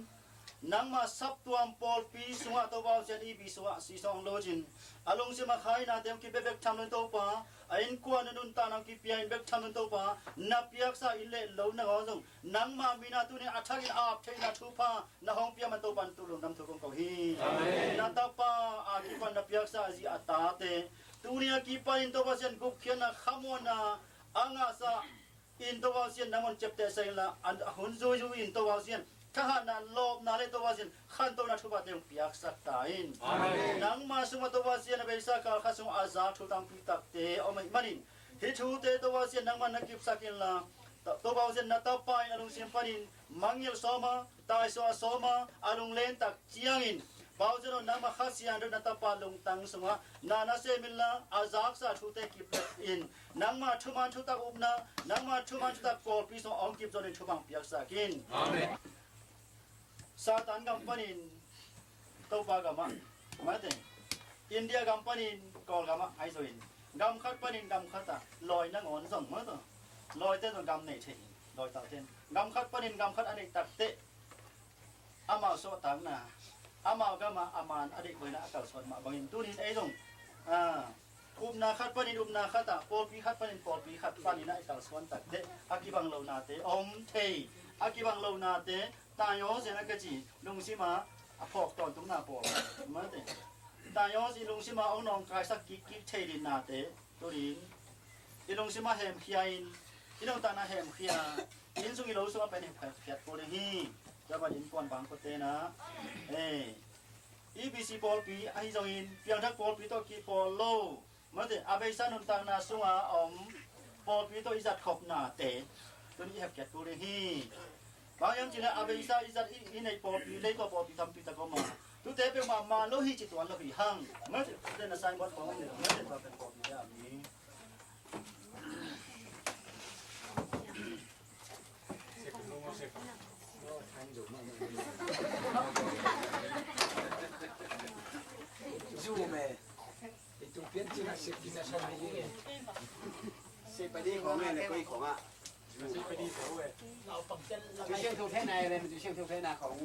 Nangmah saptuam pawlpi sungah Topa Pasian ipi sungah sisawng lutin a lungsim a khainate hong kibekbek tham lo in Topa, a innkuan a nuntakna hong kipia in bek tham lo in Topa, na piaksa inn le lo nangawn zong nangmah mina tuni a thakin ap theihna thupha na hong pia man Topa in tu lungdam thu kong ko hi. Amen. Na tapa a kipan na piaksa a zi a tate tuni a kipanin Topa Pasian gupkhiatna khamuanna a ngahsa in Topa Pasian na mon ciapteh sa inla a hun zuizui in Topa Pasian thahatna lawpna le Topa Pasian khantohna thuphate hong piaksak ta in. Amen. Nangma sungah Topa Pasian a beisa kal khat sungah a zak thu tampi takte om ahih manin hih thute Topa Pasian nangman na kipsak inla Topa Pasian na tapa in a lungsim panin mangngilh sawm a, taisuah sawm a, a lunglen tak ciangin Pau Zan aw nangmah Kha Siangtho na tapa lungtang sungah na na sem inla a zaksa thute kip in nangmah thuman thutak upna, nangmah thuman thutak pawlpi sungah hong kip zawnin thupha piaksak in. Amen. Satan gam panin Topa gamah mate, India gam panin Kawlgamah ahi zo in gam khat panin gam khatah lawi nangawn zong mate, lawite zong gam nei thei hi. Lawi talte in gam khat panin gam khat a neih takteh amau suahtakna, amau gamah a man a deihhuaina a kalsuan mah bangin tunin ei zong, ah, upna khat panin upna khatah, pawlpi khat panin pawlpi khat panin a i kalsuan takteh a kibang lonate om thei. A kibang lonate tayaw zen a ka ci lungsima a phawk tawntungna pawl mate, tayaw zi lungsima hong nawngkaisak kikkik thei dinnate tunin i lungsima hemkhia in, i nuntakna hemkhia, inn sung i lo sungah pen hemkhia kul ding hi. Tua ban innkuan bangkua tena, eh, E B C pawlpi ahi zongin piangthak pawlpi tawh kipawl lo mate, a beisa nuntakna sunga a om pawlpi tawh i zatkhopnate tuni i hepkiat kul ding hi. Bang hiam cih leh a beisa i zat i, i neih pawlpi lei tua pawlpi tampi tak om a, tute peuhmah man lo hi ci tuan lo hi hang. Mate, tute na signboard khawng om leh mate tua pen pawlpi a mi. Zoom eh. Itu pian cina sek kita sa ni. Sepadi khong eh, le koi khong ah. Tu siang tu thena eh, le tu siang tu thena khong.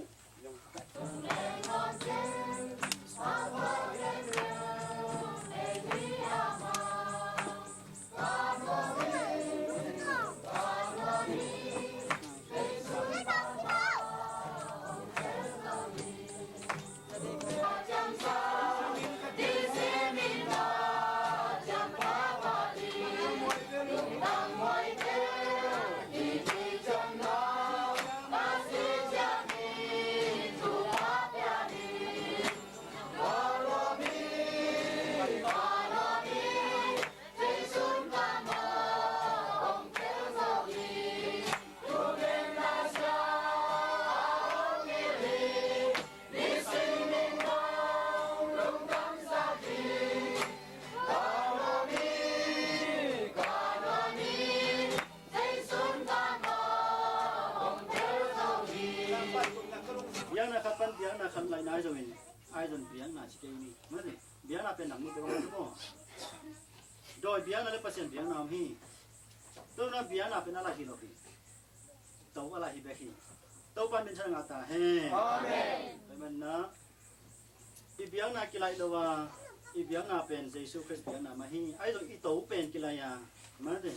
Biakna khat pan biakna khat laihna ahi zongin, ahi zong biakna ci kei ni. Mate, biakna pen nang mite bang maw? Dawi biakna le Pasian biakna om hi. Tua na biakna pen a laih hi lo hi. To a laih hi bek hi. Topa min thang a ta hen. Amen. Amen na. I biakna kilaih lo a, i biakna pen Jesu Khrist biakna mah hi. Ahi zong i to pen kilaih a, mate,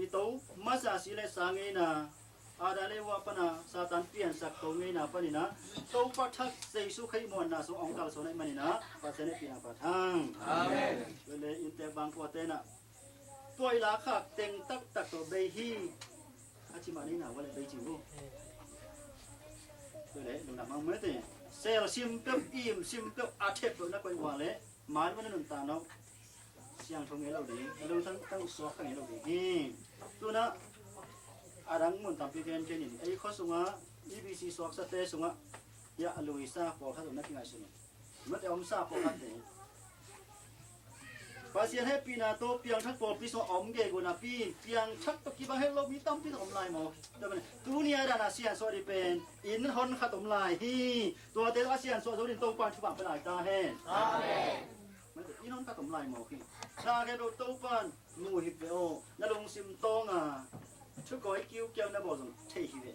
i to masa si le sa ngeina Adam le Eva pana Satan piansak to ngeina panin ah Topa thak Jesu Khrih muanna sung hong kalsuan ahih manin ah Pasian hehpihna phat hang. Amen. Tua le inntek bang kuate na tua i lakhak teng taktak tawh bei hi. A ci mah nei na ua le bei ci uh. Tua le lungdam hang mete. Sel sim peuh, im sim peuh, a thep peuh na koih ua le mailam a na nuntak nop siangtho ngei lo ding, a lungtang tang suak kha ngei lo ding hi. Tuna a dang mun tampi gen gen in ei khua sungah, E B C suaksate sungah, hiah a luisa pawlkhat uh na kingaihsun in. Mate omsa pawlkhatte Pasian hehpihna tawh piangthak pawlpi sungah om gegu napi, piangthak tawh kibang het lo mi tampi tawh om lai maw? Tuni a dan a siansuah dih pen inn hon khat om lai hi. Tuate tawh a siansuah zo ding Topa in thupha pia lai ta hen. Amen. Mate inn hon khat om lai maw hi. Tha khe lo Topa in muhik ve aw, na lungsim tawnga thukawi kiukiau na bawl zong thei hi ve.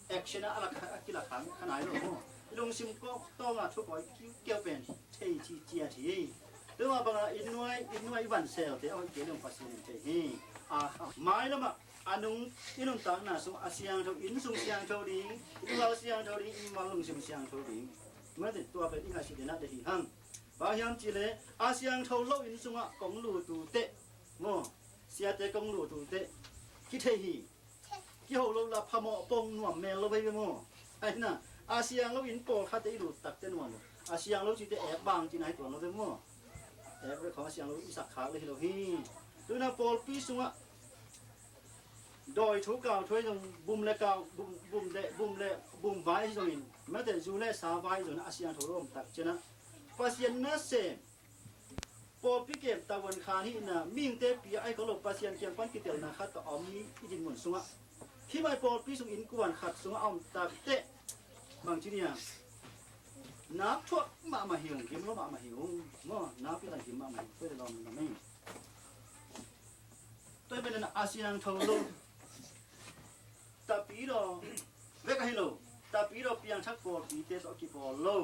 Action a, a lak a kilak hang kha nai lo maw? I lungsim kawk tawnga thukawi kiukiau pen thei ci ciat hi. Tua banga i nuai, i nuai i vanselte aw i kei lung Pasian in thei hi. A, a mailamah a nung i nuntakna sung a siangtho, inn sung siangtho ding, i lungau siangtho ding, i mal lungsim siangtho ding. Mate tua pen i ngaihsut dena de hi hang. Bang hiam cih leh a siangtho lo inn sungah kong lutu teh maw, siate kong lutu teh kithei hi. Kiho lo la phamawh pong nuam mel lo vei ve maw? Aina a siang lo inn pawlkhatte i lut takte nuam lo. A siang lo cite ek bang cina hi tuan lo ve maw? Ek ve khawng a siang lo i sak khak le hi lo hi. Tuna pawlpi sungah dawi thu kau thu ahi zong, bum le kau, bum, bum le, bum le, bum vai ahi zongin, mate zu le sa vai zongin a siangtho lo om tak cianah Pasian nasem pawlpi kem tavuan khan hihna mihingte pia ahi ko lo Pasian kiang pan kitelna khat tawh a om mi i dinmun sungah, hih mai pawlpi sung innkuan khat sungah a om takteh bangci nia, nak thuak mahmah hi ung, gim lo mahmah hi ung maw, nak pi lai gim mahmah hi ung, tua le lawm lam hi. Tua hi pen a siangtho lo, tapidaw vek ahi lo, tapidaw piangthak pawlpite tawh kipawl lo.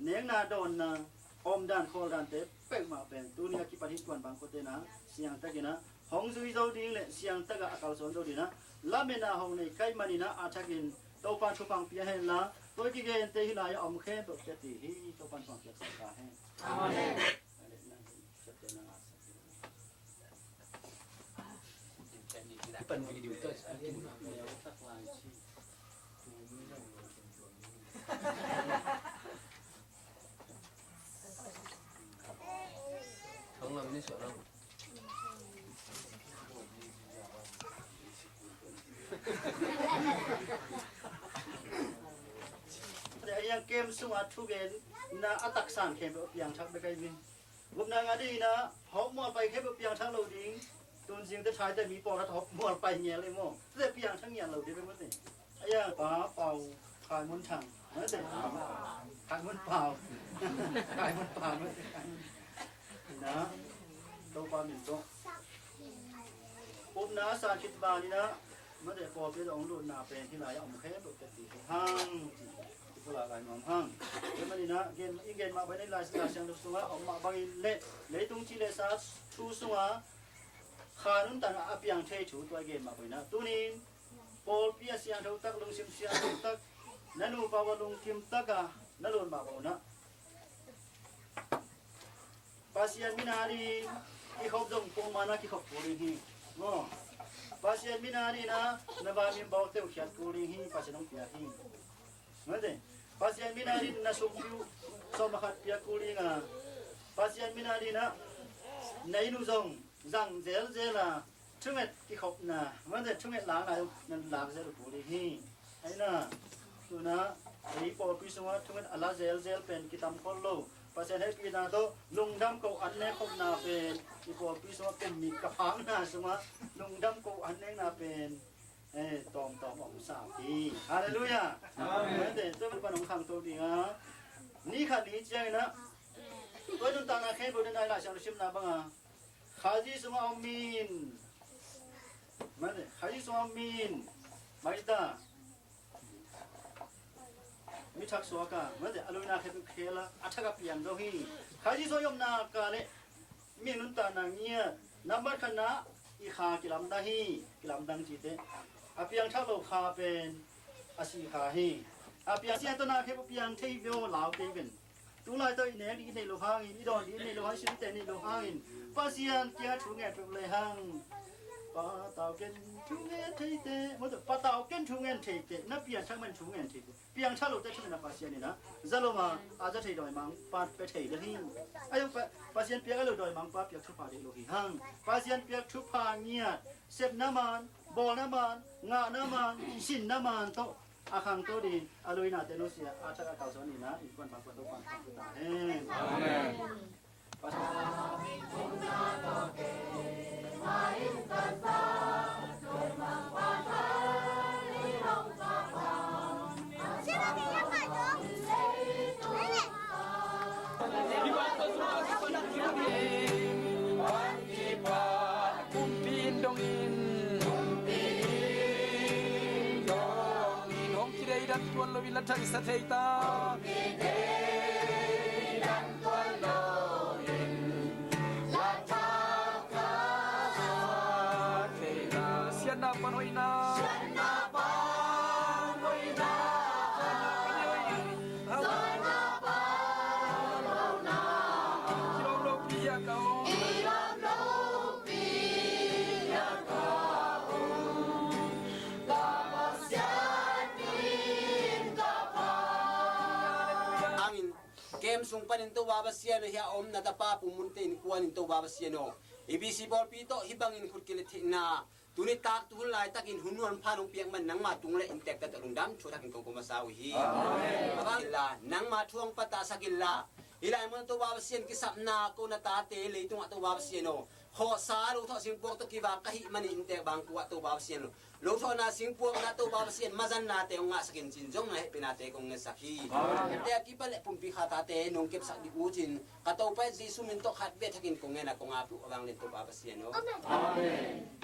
Nekna dawnna, omdan khawldante peuhmah pen tuni a kipan hi tuan bang khawtena siangtakinah hong zui zo ding le siangtaka a kalsuan zo dinah lamena hong nei kaih maninah a thakin Topan thupha pia henla, tua kigente hi lai-ah om khempeuh cia ti hi. Topan thupha piaksak ta hen. Amen. Pan video to. Thong lam ni suah lam. Ei a kem sungah thugen na a taksan khempeuh piangthak bek ahi min. Gupna ngah ding inah hawkmual pai khempeuh piangthak lo ding. Tunzingte thaite mi pawlkhat hawkmual pai ngial ei maw? Tute piangthak ngial lo ding bek mate. Aya pa pau khai mun thang mate. Khai mun pau. Khai mun pau mate. Inah Topa min tawh upna a san khit baninah mate pawlpi a hong lutna pen hih lai-ah om khempeuh teti hi hang. Ci pulak lai nuam hang. Tua maninah gen, i gen mah bangin Lai, Lai Siangtho sungah om mah bangin le leitung ci le sa thu sungah kha nuntakna a piang thei thu tua i gen mah banginah tunin pawlpi a siangtho tak, lungsim siangtho tak, na nupa uh a lungkim taka na lut mah banginah Pasian min a ding i khop zong pongmana kikhop kul ding hi. Maw? Pasian min a ding na, na va min bawk teuh khiat kul ding hi. Pasian hong piak hi. Mate. Pasian min a ding na sukpiu sawm a khat piak kul ding a. Pasian min a ding na, na inn uh zong zang zelzel a. Thunget kikhopna, mate thunget lakna nan lak zel uh kul ding hi. Aina, tuna ei pawlpi sungah thunget a la zelzel pen kitam khol lo. Pasian hehpihna tawh lungdam ko an nek khopna pen i pawlpi sungah kum nih ka phakna sungah lungdam ko an nekna pen eh, tawmtawm om sa hi. Halleluiah. Amen. Mate, tua pen pan hong khangto ding a. Ni khat ni cianginah tua nuntakna khempeuh den ai Lai Siangtho simna banga Khazih sungah om min. Mate, Khazih sungah om min. Maita. Mi thak suaka. Mate, a luina khempeuh khela a thak a piang zo hi. Khazih sungah i omna ka le mi nuntakna ngiat. Nambat khatna i kha kilamdang hi. Kilamdang cite. A piangthak lo kha pen a si kha hi. A piang sia tawh na khep a piang thei veo lau kei ven. Tulai tawh i nek ding i neih loh hangin, i dawn ding i neih loh hangin, i sum i teh i neih loh hangin Pasian kiang thu ngen peuh le hang. Patau ken thu ngen theite, maw tawh, patau ken thu ngen theite, na piangthak man thu ngen theite. Piangthak lote thu ngen a Pasian in a za lo ma, a za thei dawimangpa pia thei ding hi. A zong Pa, Pasian piak a lo dawimangpa piak thupha deih lo hi hang. Pasian piak thupha ngiat, sepna man, bawlna man, ngahna man, sinna man tawh a khangto ding a luinate nusia a thak a kalsuan in a innkuan bang pua Topa in thangta hen. Amen. Kumpi in dongin, kumpi in dongin, hong kideidan tuan loin la thaisa thei ta. Siatna pan hoihna. Siatna pan hoihna. Siatna pan hoihna. Kilawm lopi a ka om. Kilawm lopi a ka om. Ka Pasian in ka pa. Angin Kem sung panin Topa Pasian aw, hih a om na tapa Pu Munte innkuan in Topa Pasian aw, EBC pawlpi tawh hih bangin khut kilet theihna, tuni tak tuhun laitakin hun nuam pha nong piak man nangma tung le inntek tawh lungdam thu a thakin kong ko masa uh hi. Amen. A bang inla, nangma thu hong patahsak inla, hih lai mun Topa Pasian kisapna ko na tate leitungah Topa Pasian aw, khawhsa lo thawh singpuak tawh kivak ka hih manin inntek bangkuah Topa Pasian aw, lo thawhna singpuakna Topa Pasian mazannate hong ngahsakin cin zong na hehpihnate kong ngetsak hi. Amen. Te a kipan le pumpi khatate nong kepsak dih uh cin ka Topa Jesu min tawh khat vei thakin kong ngen a kong api uh a vanglian Topa Pasian aw. Amen.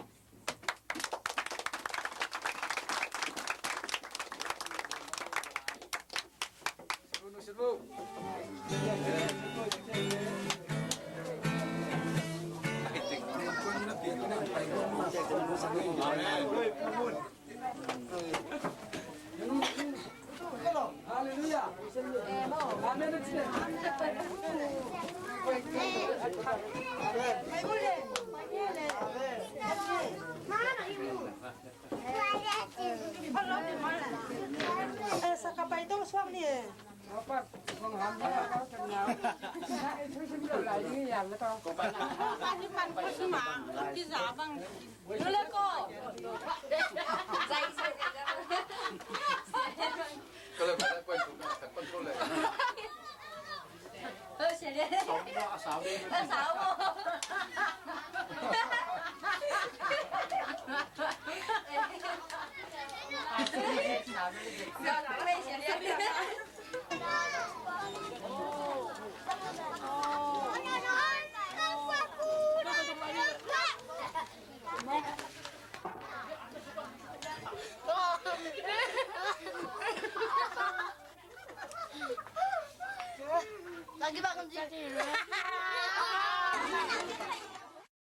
Halleluia. Amen. Eh, sa ka pai to suak ni eh. Lagi bangun sih.